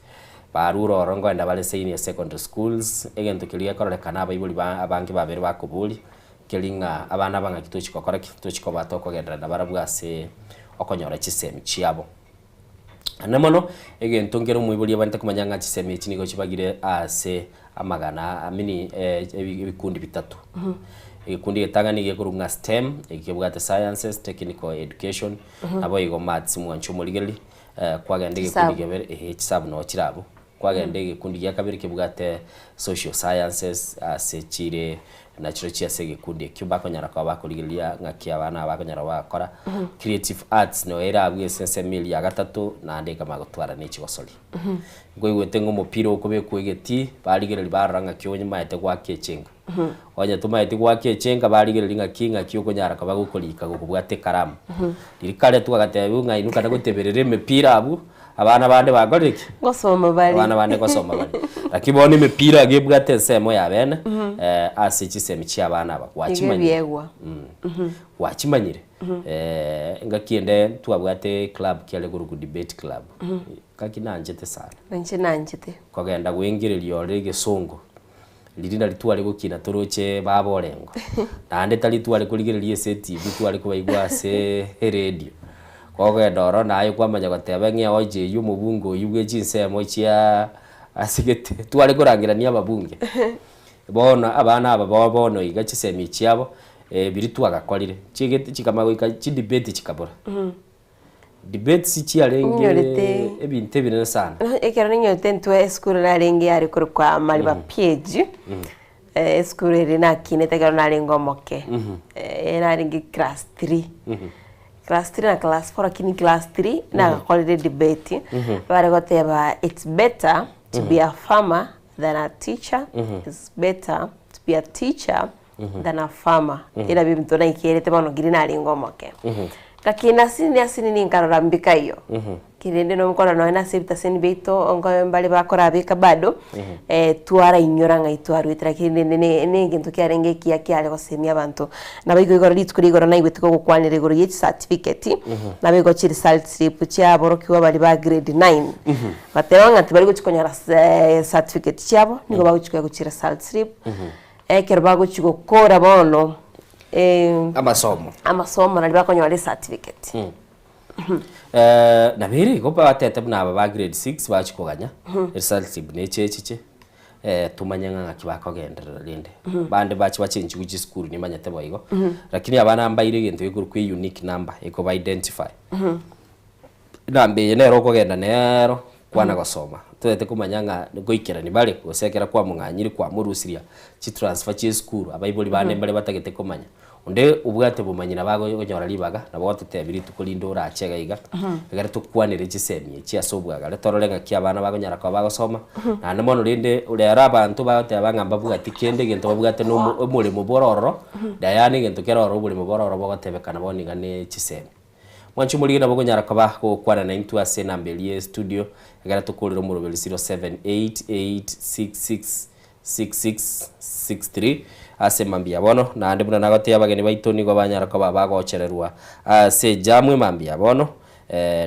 Barure ororo nkoenda bare senior secondary schools, egento keria gekororekana abaibori ba abange babere bakoboria, nkeri ng'a abana aba ng'aki tochi gokora ki? Tochi koba tokogenderera nabarabwo ase okonyora chisemi chiabo. Naende mono, egento nkere omoibori abwenerete komanya ng'a chisemi echi nigo chibagire ase amagana I mean ebikundi bitato. Egekundi egetang'ani gekorwa ng'a STEM, eki kebwate sciences, technical education, naboigo maths mwanche omorigereria. Kwagenda egekundi Chisabu. kiabere ehe chisabu noo chire abwo, kwagenda egekundi gia kabere kebwate social sciences ase chire nachio ase egekundi ekio bakonyara koba bakorigereria ng'aki abana aba bakonyara koba bagokora. Creative arts noo ere abwo ase ensemo eria ya gatato naende ekamanya gotwara ne chigosori. Nkoigwete ng'a omopira okobekwa egetii, barigereria barora ng'aki onyamaete goaka echenga. Onye tomaeti goaka echenga barigereria ng'aki ng'aki okonyara koba gokorika gokobwata ekaramu. Riria kare twagatebiwa ng'a inwe kare goteberera emepira abwo, abana bande bakorire ki? Ngosoma bare. Abana bande ngosoma bare. Lakini bono emepira iga ebwate ensemo ya bene ase chisemi chia abana aba Iga gwachimanyire. ebiegwa. Gwachimanyire. Engaki ende twabwate eclub kiare korokwa debate club, ngaki nanchete sana. Nainche nanchete. Kogenda goengereria ororo egesongo. Riria nari tware gokina toroche baba orengo, naende tari tware korigereria ase etibi tware kobaigwa ase eredio. Kogenda ororo naye kwamanya goteba ng'a ehoja eywo omobunge oywo bwe chinsemo chia ase gete tware korangerania ababunge. Bono abana aba bo bono iga chisemi chiabo biria twagakorire, chigete chikamanya goika chidebate chikabora. Debates chiarenge Inyorete. ebinto ebinene sana. Ekero ninyorete intwe esukuru narenge yare korokwa Mariba PAG, esukuru ere nakinete ekero narenge omoke, narenge class three, class three na class four lakini class three nagakorire edebate, bare goteba it's better to be a farmer than a teacher, it's better to be a teacher than a farmer. Erabio ebinto naikerete bono nkeri narenge omoke. Ngakina asinini asinini nkarora mbikaiyo. Kerende nokora nonya nase ebitaseni biaito onko mbare bakorabeka bado, twarainyora ng'a itwaruete lakini rende ne ne egento kiarenge ekiya kiare gosemia abanto. Nabo igo igoro rituko ria igoro naigwete gogokwanera igoro ye chicertificate, nabo igo chiresult slip chia aborokigwa baria ba grade nine. Bateba ng'a tibari gochi konyora certificate chiabo, nigo bagochi koegwa chiresult slip. Ekero bagochia gokora bono Amasomo. amasomo naria bakonyora ecertificate. Nabo ere igo batete buna aba ba grade six bachia koganya results buna eche echiche tomanye ng'a ng'aki bakogenderera rende. Bande bache bachenchigwe chisukuru nimanyete boigo, lakini abana mbaire egento gekorokwa e unique number ekoba identify. Enamba eye nero okogenda nero. Kwana gosoma, toete komanya ng'a ngoikerani bare, gose ekero kwamong'anyire kwamorusiria chitransfer chia esukuru, abaibori bande mbare batagete komanya. Onde obwate obomanyi nabo agonyora ribaga, nabo ogototebia rituko rinde orache iga iga, ekero tokwanere chisemi echi ase obwagare torore ng'aki abana bakonyara koba bagosoma, naende mono rende rero abanto bagoteba ng'a mbabwati kende egento babwate na omo omoremo bore ororo, Diana egento kere ororo oboremo bore ororo bogotebekana bono iga ne chisemi. Mwanche omorige nabo okonyara koba gokwana naintwe ase enamba eria ye studio, ekero tokorire omoroberi 0788666663 ase mambia bono. Naende buna nagotebia abageni baito nigo banyara koba bagochererwa ase ejamu emambia bono,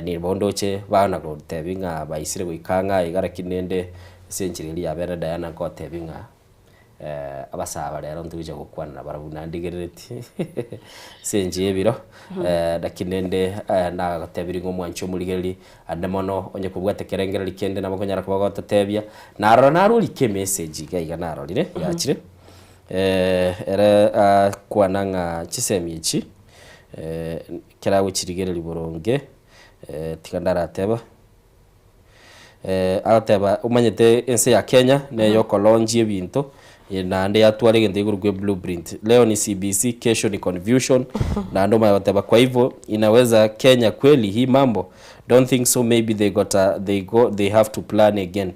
nigo ndoche bana gotebia ng'a baisire goika ang'e aiga lakini rende ase enchera eria ya bene Diana nkotebia ng'a Abasaaba rero ntogocha gokwana nabarabwo buna ndigereretie ase enchera y'ebiro, lakini rende nagotebirie ng'a omwanchi omorigereria ande mono onye kobwate ekerengererio kende nabo okonyara koba gototebia, narora narorike emessage iga iga narorire yachire, ere akwana ng'a chisemi echi ekero agochirigereria boronge tiga ndarateba. Agoteba omanyete ense ya Kenya neye okolonjia ebinto naende yatwara egento gekorokwa eblueprint. Leo ni CBC, kesho ni confusion naende omanye goteba kwa hivyo inaweza Kenya kweli hii mambo? Don't think so maybe they got a, they go, they have to plan again.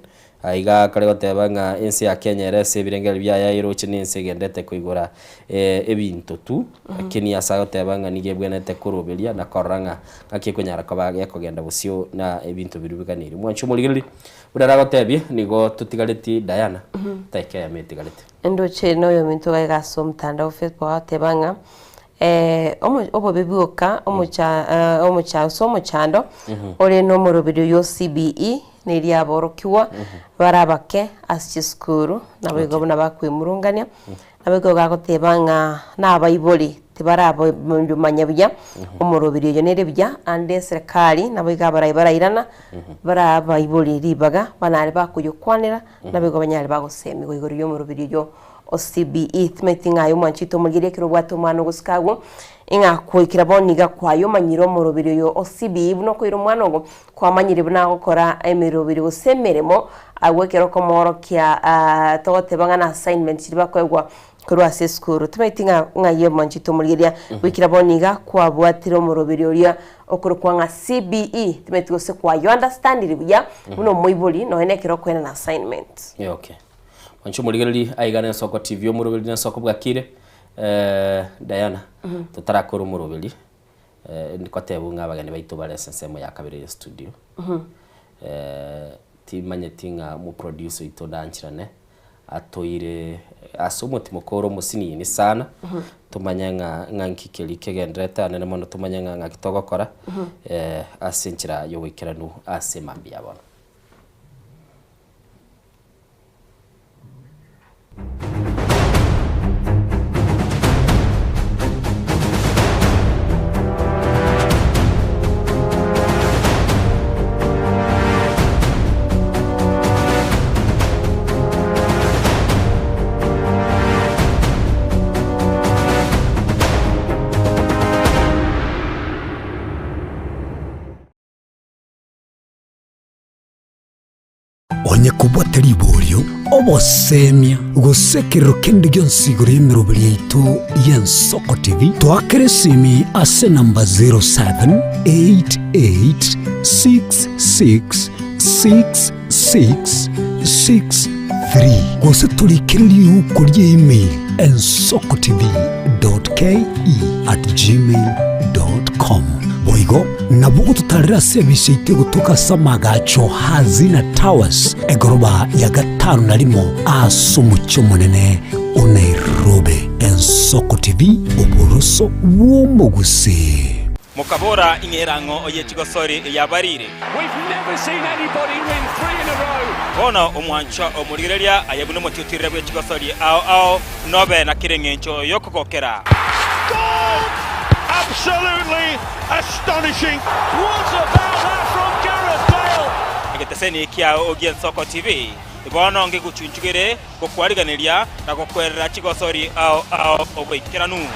Iga akare goteba ng'a ense ya Kenya ere ase ebirengererio biaye eroche na ense egendete koigora ebinto tu, lakini ase agoteba ng'a nigo ebwenerete koroberia na korora ng'a ng'aki ekonyara koba gekogenda bosio na ebinto biria biganeirie. Mwanche omorigereria, buna nagotebie, nigo totigareti Diana, taiga eyemo etigarete. Ndoche noyominto iga ase omotandao o Facebook agoteba ng'a obobe bwoka omocha omocha ase omochando ore nomoroberi oyio o CBE neria aborokigwa bare abake ase chisukuru naboigo buna bakwemurungania naboigo iga agoteba ng'a nabaibori tibarabimanya buya omoroberi oyo nere buya ande eserekari naboigo abarai barairana bare abaibori ribaga banare bakoyokwanera naboigo banyare bagosemiwa igoro ya omoroberi oyo o CBE. Timanyeti ng'a aye omwanchete omorigereria ekero obwate omwana ogosika agwo ing'a goikera bono iga kwaye omanyire omoroberi oyo o CBE buna okoira omwana ogo Kwamanyire buna agokora emeroberi gose emeremo agwo ekero okomoorokia togoteba ng'a na assignment chiria bakoegwa korwa ase esukuru. Tomaeti ng'a ng'ai omonchete omorigereria goikera bono iga kwabwatire omoroberi oria okorokwa ng'a CBE tomaeti gose kwaye understandire buya buna omoibori nonya na ekero okoenana assignment. Yeah, okay. Mwanche omorigereria aiga na Ensoko TV omoroberi na Ensoko bwakire. Diana, totarakora omoroberi Nkotebwa ng'a abageni baito bare ase ensemo ya kabere ye studio. Timanyeti ng'a omoproducer oito ndancherane atoire ase omotimoko ore omosinini sana, tomanye ng'a ng'a nki keria kegendererete anene mono tomanye ng'a ng'aki togokora ase enchera ya oboikeranu ase mambia ya bono. Onye kobwate riborio, obosemia, gose ekerero kende gionsi igoro y'emeroberi yaito y'Ensoko TV, toakere esimi ase enamba 0788666663 gose torikere riuko ria email ensokotv.ke@gmail.com. Boigo nabo ogototarera ase ebise yaito egotoka ase amagacho Hazina Towers, egoroba ya gatano na rimo ase omochie omonene o Nairobi. Ensoko TV, oboroso bw'omogusii. Mokabora, Ing'e erang'o ye chigosori yabarire. Bono omwanchwa omorigereria aye buna omotiutirire bwe chigosori ao ao, nobe na kera engencho y'okogokera. Absolutely astonishing. What about that from Gareth Bale? Egeteseni kiao gi'Ensoko TV bono ngegochunchugere gokwariganeria na gokwerera chigosori ao ao oboikeranu.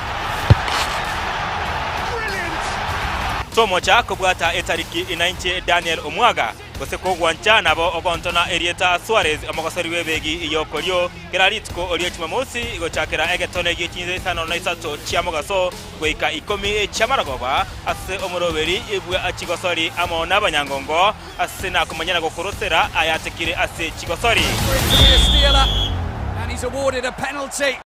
Tomocha kobwata etariki inainche Daniel Omwaga. Gose kogwancha nabo ogontona erieta Suarez omogosori bw'ebegi y'okorio kera rituko ria Jumamosi gochakera egetone gie chinsa isano na isato chia mogaso goika ikomi chi'amarogoba ase omoroberi bwa chigosori amo nabanyangongo ase nakomanya na gokorosera ayatekire ase chigosori. And he's awarded a penalty.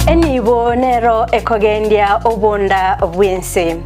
Enibo nero ekogendia obonda bw'ense.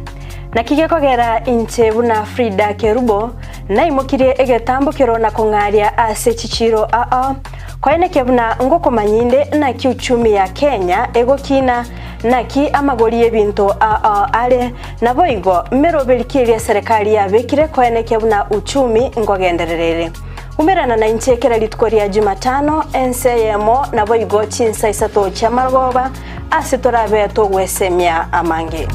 Naki gekogera inche buna Frida Kerubo naimokirie egetambokero na kong'aria ase chichiiro ao, koenekia buna ngokomanya inde naki uchumi ya Kenya egokina, naki amagori y'ebinto ao are, naboigo meroberi ki eria eserekari yabekire koenekia buna uchumi nkogenderera ere. Umerana nainche kera rituko ria Jumatano, ense eyemo, naboigo chinsa isato chi'amarogoba, ase torabe togwesemia amange.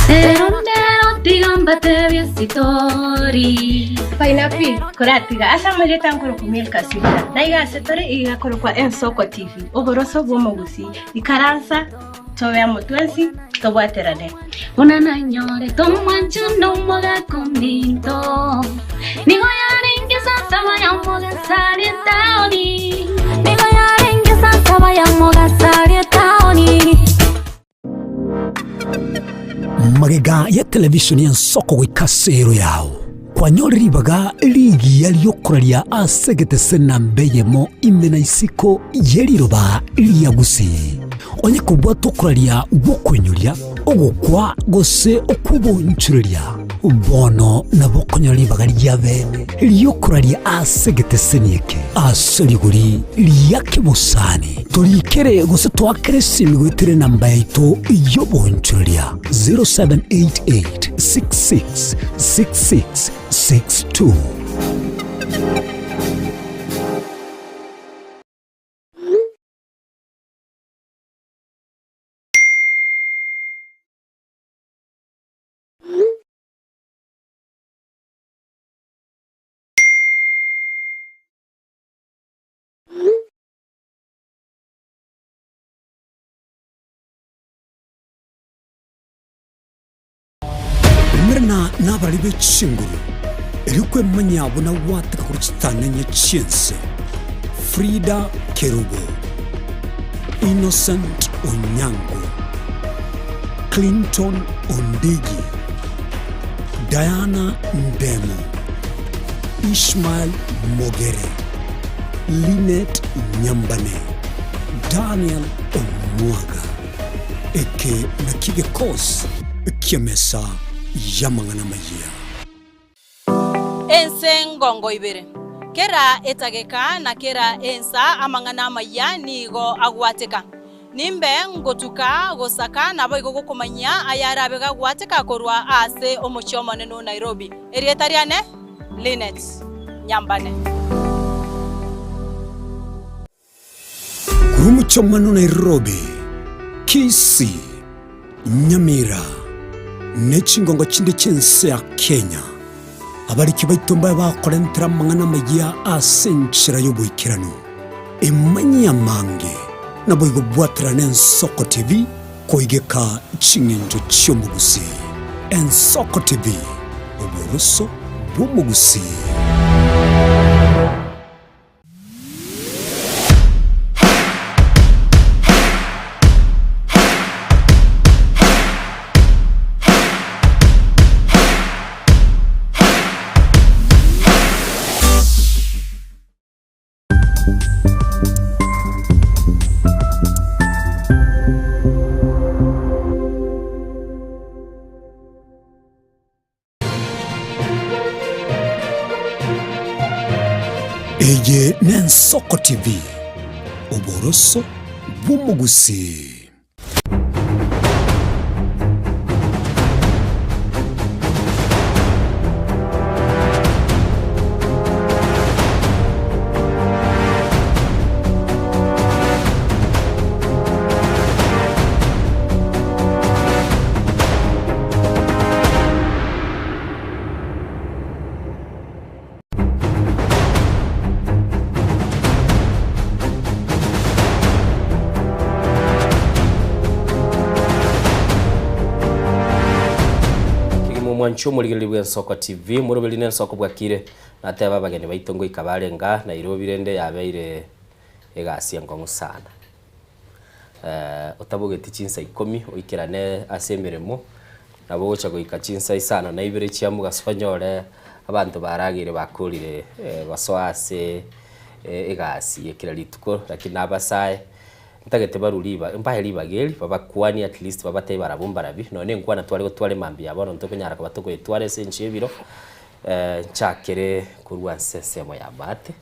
Rero ndero tiga mbatebie esitori. Painapi, koratiga ase amarieta nkorokwa Milka Sibira, na iga ase tore iga korokwa Ensoko TV, oboroso bw'omogusii. Ikaransa, tobe amo twensi, tobwaterane. Buna nanyorete omwanchani omogaka ominto, nigo yarenge saa saba ya mogaso etaoni. Nigo yarenge saa saba ya mogaso etaoni. Magega ya televisheni y'ensoko goika ase ero yao, kwanyore ribaga rigiya ri'okoraria ase egetese namba eyemo ime na isiko ye riroba ria Gusii. Onye kobwata okoraria gw'okoinyoria, ogokwa, gose okw'obonchoreria, bono nabo okonyora ribaga ria bene ri'okoraria ase egeteseni eke ase rigori ria kebosani. Torikere gose toakere esimi goetera enamba yaito y'obonchoreria 0788 66 66 62. Umerana nabari be chinguru, erio kwemanyia buna gwateka korwa chitanenye chi'ense. Frida Kerubo, Innocent Onyango, Clinton Ondigi, Diana Ndemo, Ishmael Mogere, Linet Nyambane, Daniel Omwaga. Eke nakio gekosi ki'emesa y'amang'ana amayia. Ense ngongo ibere. Kera etageka na kera ensa amang'ana amayia nigo agwateka. Nimbe ngotuka gosaka naboigo gokomanyia ayarabe gagwateka korwa ase omochie omonene o Nairobi. Erieta riane Linet Nyambane. Korwa omochie omonene o Nairobi, Kisii, Nyamira, ne chingongo chinde chi'ense ya Kenya, abariki baito mbabe bakorentera amang'ana amayia ase enchera y'oboikeranu. Emanyie amange, naboigo bwaterane Ensoko TV koigeka ching'encho chi'omogusii. Ensoko TV, oboroso bw'omogusii. Eye n'Ensoko TV, oboroso bw'omogusii. Kegima omwanchi omorigereria bw'Ensoko TV, moroberi na Ensoko bwakire, nateba abageni baito ngoika bare nga Nairobi rende yabeire egasi enkong'u sana. Otabogeti chinsa ikomi oikerane ase emeremo, nabo ogocha goika chinsa isano na ibere chia mogaso onyore abanto barageire bakorire gosoa ase egasi ya kera rituko, lakini nabasae ntagete barwe riba mbae ribaga eri babakwanie at least babatebie barabwo mbarabi, nonye na enkwana tware gotwara emambia ya bono ntokonyara koba tokoyetwara ase enchera ya ebiro, nchakere korwa ase ensemo ya maate.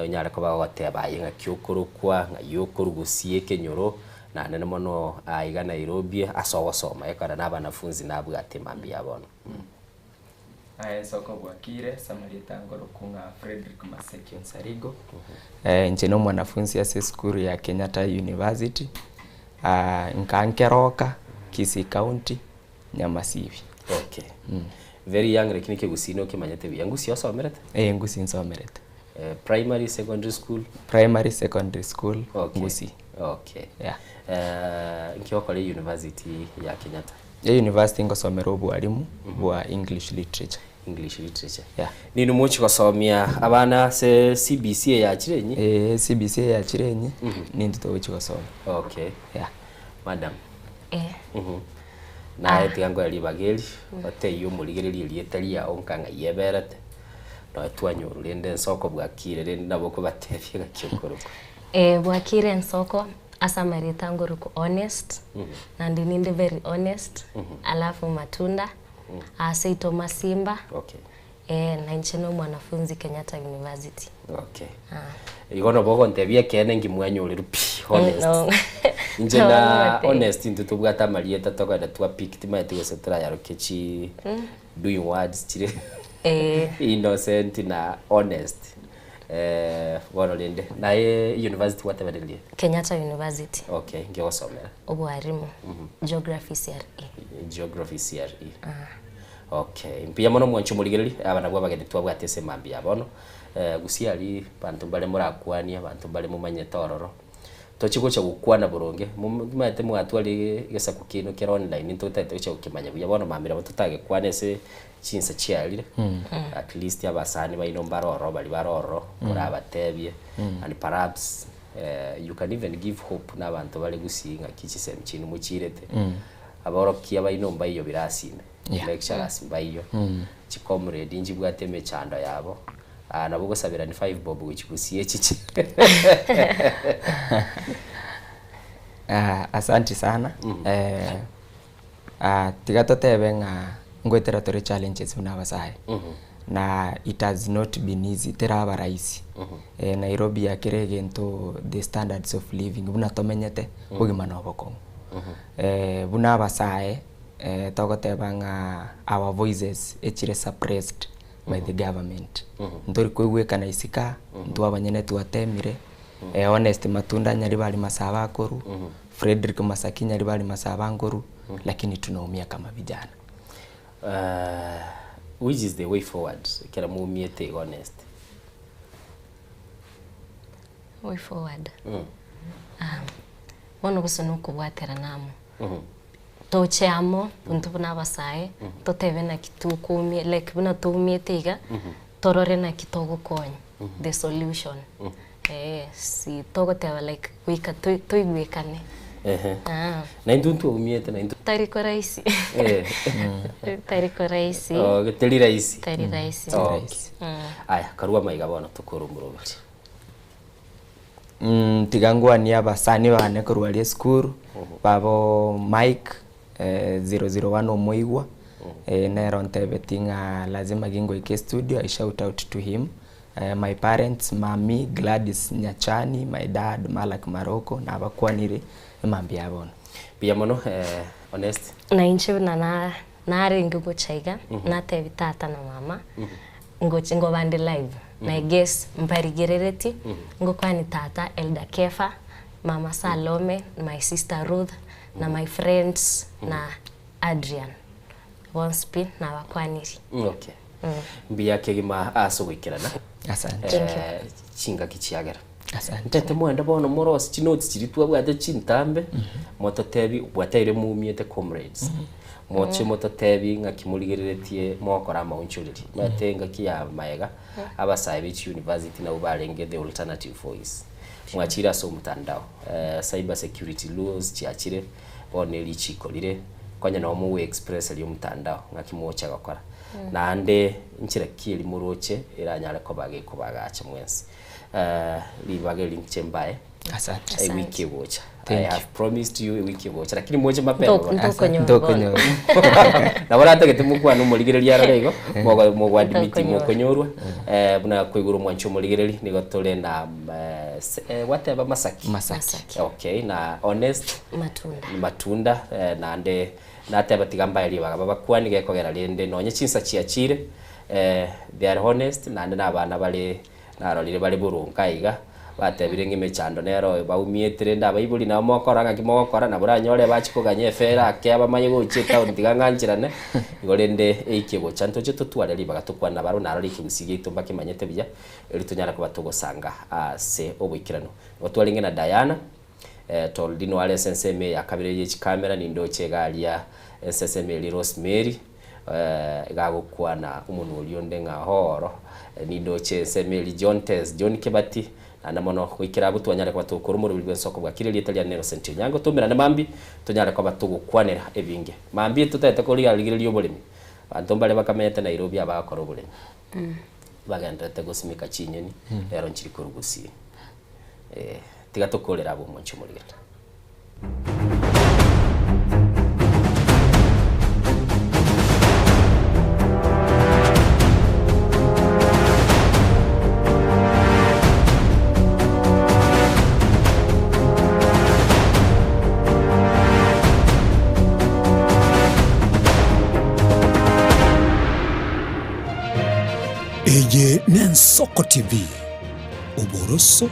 Onyare koba ogoteba aye ng'aki okorokwa, ng'ai okorugusia ekenyoro, naende mono aiga Nairobi ase ogosoma ekero na abanafunzi nabwate mambia bono. Aye nsoko bwakire ase amarieta ngorokwa ng'a Fredrick Maseki Onsarigo, inche na omwanafunzi ase esukuru ya Kenyatta University, nka nkeroka Kisii County, Nyamasibi. Okay. Very young lakini ekegusii nokemanyete buya. Ngusi osomerete? Eh, ngusi nsomerete. Eh, primary, secondary school? Primary, secondary school, Okay. ngusi. Okay. Yeah. Eh, nki okora university ya Kenyatta? E university ngosomera obwarimu bwa English literature. English literature. Yeah. Ninu mochi gosomia abana ase CBC eyachire enyi? Eh, CBC eyachire enyi, nintwe togochi gosoma. Okay. Yeah. Madam. Eh. Mhm. Naye tiga nkoe ribaga eri, otebie omorigereria erieta riao nka ng'ai eberete, nonya twanyorwa rende ensoko bwakire rende nabo okobatebia ng'aki okorokwa. Eh, bwakire ensoko ase amarieta ngorokwa honest, naende ninde very honest, alafu matunda, seito masimba, Okay. eh, na inche na omwanafunzi Kenyatta University. Okay. Igo nabo ogontebia ekeene nki mwanyorerwe pi honest. No. Inche na No, honest intwe tobwate amarieta tokogenda twa pick timanyeti gose torayaroke chi doing words chire Eh. innocent na honest. Eh, bono rende naye university gwatebererie? Kenyatta University. Okay, nki ogosomera? Obwarimu. Geography CRE. Geography CRE. Okay, mbuya mono mwanche omorigereria, aba nabwo abageni twabwate ase emambia ya bono, gusii aria abanto mbare morakwanie, abanto mbare momanyete ororo, tochie gocha gokwana boronge, momanyete mwatwarire egesaku kiaino kere online ntotagete gocha gokemanya buya, bono mambia nabo totagekwane ase chinsa chiarire, at least abasani baino mbare ororo baria bare ororo, morabatebie, and perhaps you can even give hope na abanto bare gusii ng'aki chisemi chiaino mochiirete, aborokia baino mbaiyo birasime. Yeah. Lecturers mbaiyo, chicomrade nchibwate emechando yabo, ah nabo ogosabera ni five bob gochia gusii echiche. Ah, asanti sana eh, ah, tiga totebe ng'a ngoetera tore challenges buna abasae na it has not been easy teraba rahisi eh, Nairobi yakera egento the standards of living buna tomenyete obogima na obokong'u eh, buna abasae Togoteba ng'a our voices echire suppressed by the government. Ntori koigwekana isiko aa, intwe abanyene twatemire, Honest Matunda Nyaribari Masaba akorwa, Fredrick Masaki Nyaribari Masaba nkorwa, lakini tunaumia kama vijana. Which is the way forward ekero moumiete iga honest? Way forward. Bono gose nokobwaterana amo. Toche amo intwe buna abasae, totebe naki tokoumia like buna toumiete iga, torore naki togokonya, the solution. Eeh, si togoteba like goika toi toigwekane. Ehe. Na intwe ntwaumiete na intwe. Tari korahisi. Tari korahisi. Oh, teri rahisi. Tari rahisi. Okay. Aya, karue amaiga bono tokore omoroberi. Tiga ngwanie abasani bane korwa aria esukuru, babo Mike 001 omoigwa, nere ontebetie ng'a lazima gingoika estudio, I shout out to him, My parents, mummy Gladys Nyachani, my dad Malak Maroko nabakwanire emambia ya bono. Mbuya mono Honest. Na inche buna na narenge gocha iga, natebi tata na mama, ngochi ngobande live, na I guess mbarigerereti, ngokwani tata Elder Kefa, mama Salome, my sister Ruth, na my friends, na Adrian, bonsi pi nabakwaniri. Okay. Mbuya kegima ase ogoikerana. Asante. Thank you. Chingaki chiagera. Asante. Ntete mwende bono morose chinotes chiria twabwate chintambe, mototebi bwateire moumiete comrades. Moche mototebi ng'aki morigereretie mogokora amaonchoreri. Omanyete engaki ya maega, abasae be chiuniversity nabwo barenge the alternative voice. Mwachire ase omotandao, cyber security laws chiachire, bono erichiko rire, konya nabo mogo express erio omotandao ng'aki mogocha gokora. Naende nchera ki eria moroche eranyare koba gekobagacha mwensi. Ribaga eri inche mbae. Asante. Ewiki egocha. I Thank you. have promised you ewiki egocha lakini moche mapema Ntok- bono. ntokonyora Ntokonyora. Nabo ratagete mokwane omorigereria arore igo, mogo mogoadmiti Ntokonyorwa. mokonyorwa. Buna koigora omwancho omorigereri nigo tore na se gwateba Masaki. Masaki. Okay, na Honest. Matunda. Matunda, naende nateba tiga mbae ribaga babakwanie gekogera rende nonye chinsa chiachire, they are honest naende na abana bare Narorire bare boronge aiga, batebire ng'a emechando nero baumiete rende abaibori nabo mokora ng'aki mogokora, nabo oranyore bachia koganya efere ake abamanye gochia etown tiga ng'ancherane, igo rende eikie gocha ntoche totware ribaga tokwane nabarabwo narore ekegusii giaito mbakemanyete buya, erio tonyare koba togosanga ase oboikeranu. Nigo twarenge na Diana, Toldino are ase ensemo eye ya kabere ye chikamera, nindoche iga aria ase ensemo eria Rosemary, iga agokwana omonwa oria onde ng'a hooro, nindoche ensemo eria John Tess, John Kebati, naende mono goikera abwo twanyare koba togokora omoroberi bw'ensoko bwakire erieta riane Innocent Onyango, toumerane mambia tonyare koba togokwanera ebinge. Mambia totagete koriga-rigereria oboremi, abanto mbare bakamenyete Nairobi abagokora oboremi, bagendererete gosimeka chinyeni, rero nchiri korwa Gusii. Tiga tokorere abwo omonche omorigete. Eye n'Ensoko TV, oboroso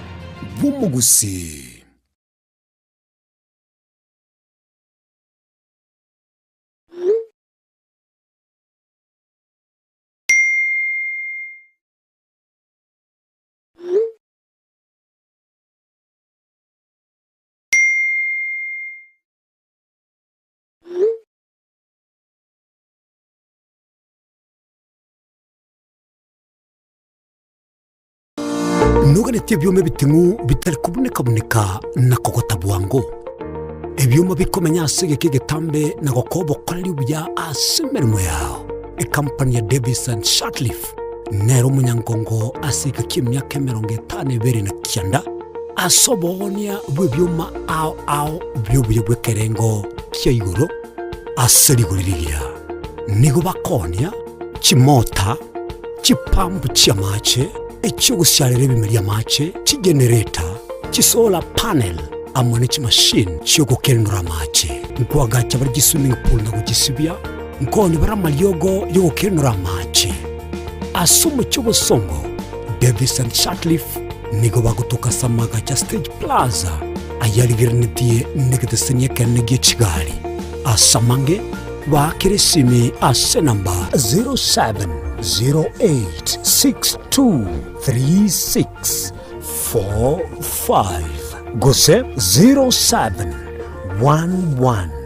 bw'omogusii. Noganetie ebioma ebiting'u bitari kobuneka-buneka na kogota bwango, ebioma bikomenya ase egeka egetambe na gokoa obokoreri obuya ase emeremo yao. Ekampani ya Davis and Shirtliff nere omonyangongo ase egeka ki'emiaka 52 na kianda ase oboonia bw'ebioma ao ao bi'obuya bw'ekerengo kia igoro ase rigori rigiya. Nigo bakoonia chimota, chipampu chi'amache, echi'ogosiarera ebimeri amache, chigenereta, chisolar panel, amo ne chimashini chi'ogokenenora amache. Nkoagacha bare chiswimming pool na gochisibia, nkooni bare amariogo y'ogokenenora amache. Ase omochie obosongo, Davis and Shirtliff nigo bagotoka ase amagacho a Stage Plaza ayarigereretie negeteseni ekenene gie chigari. Ase amange, Baakere esimi ase enamba 0708623645 gose 0711.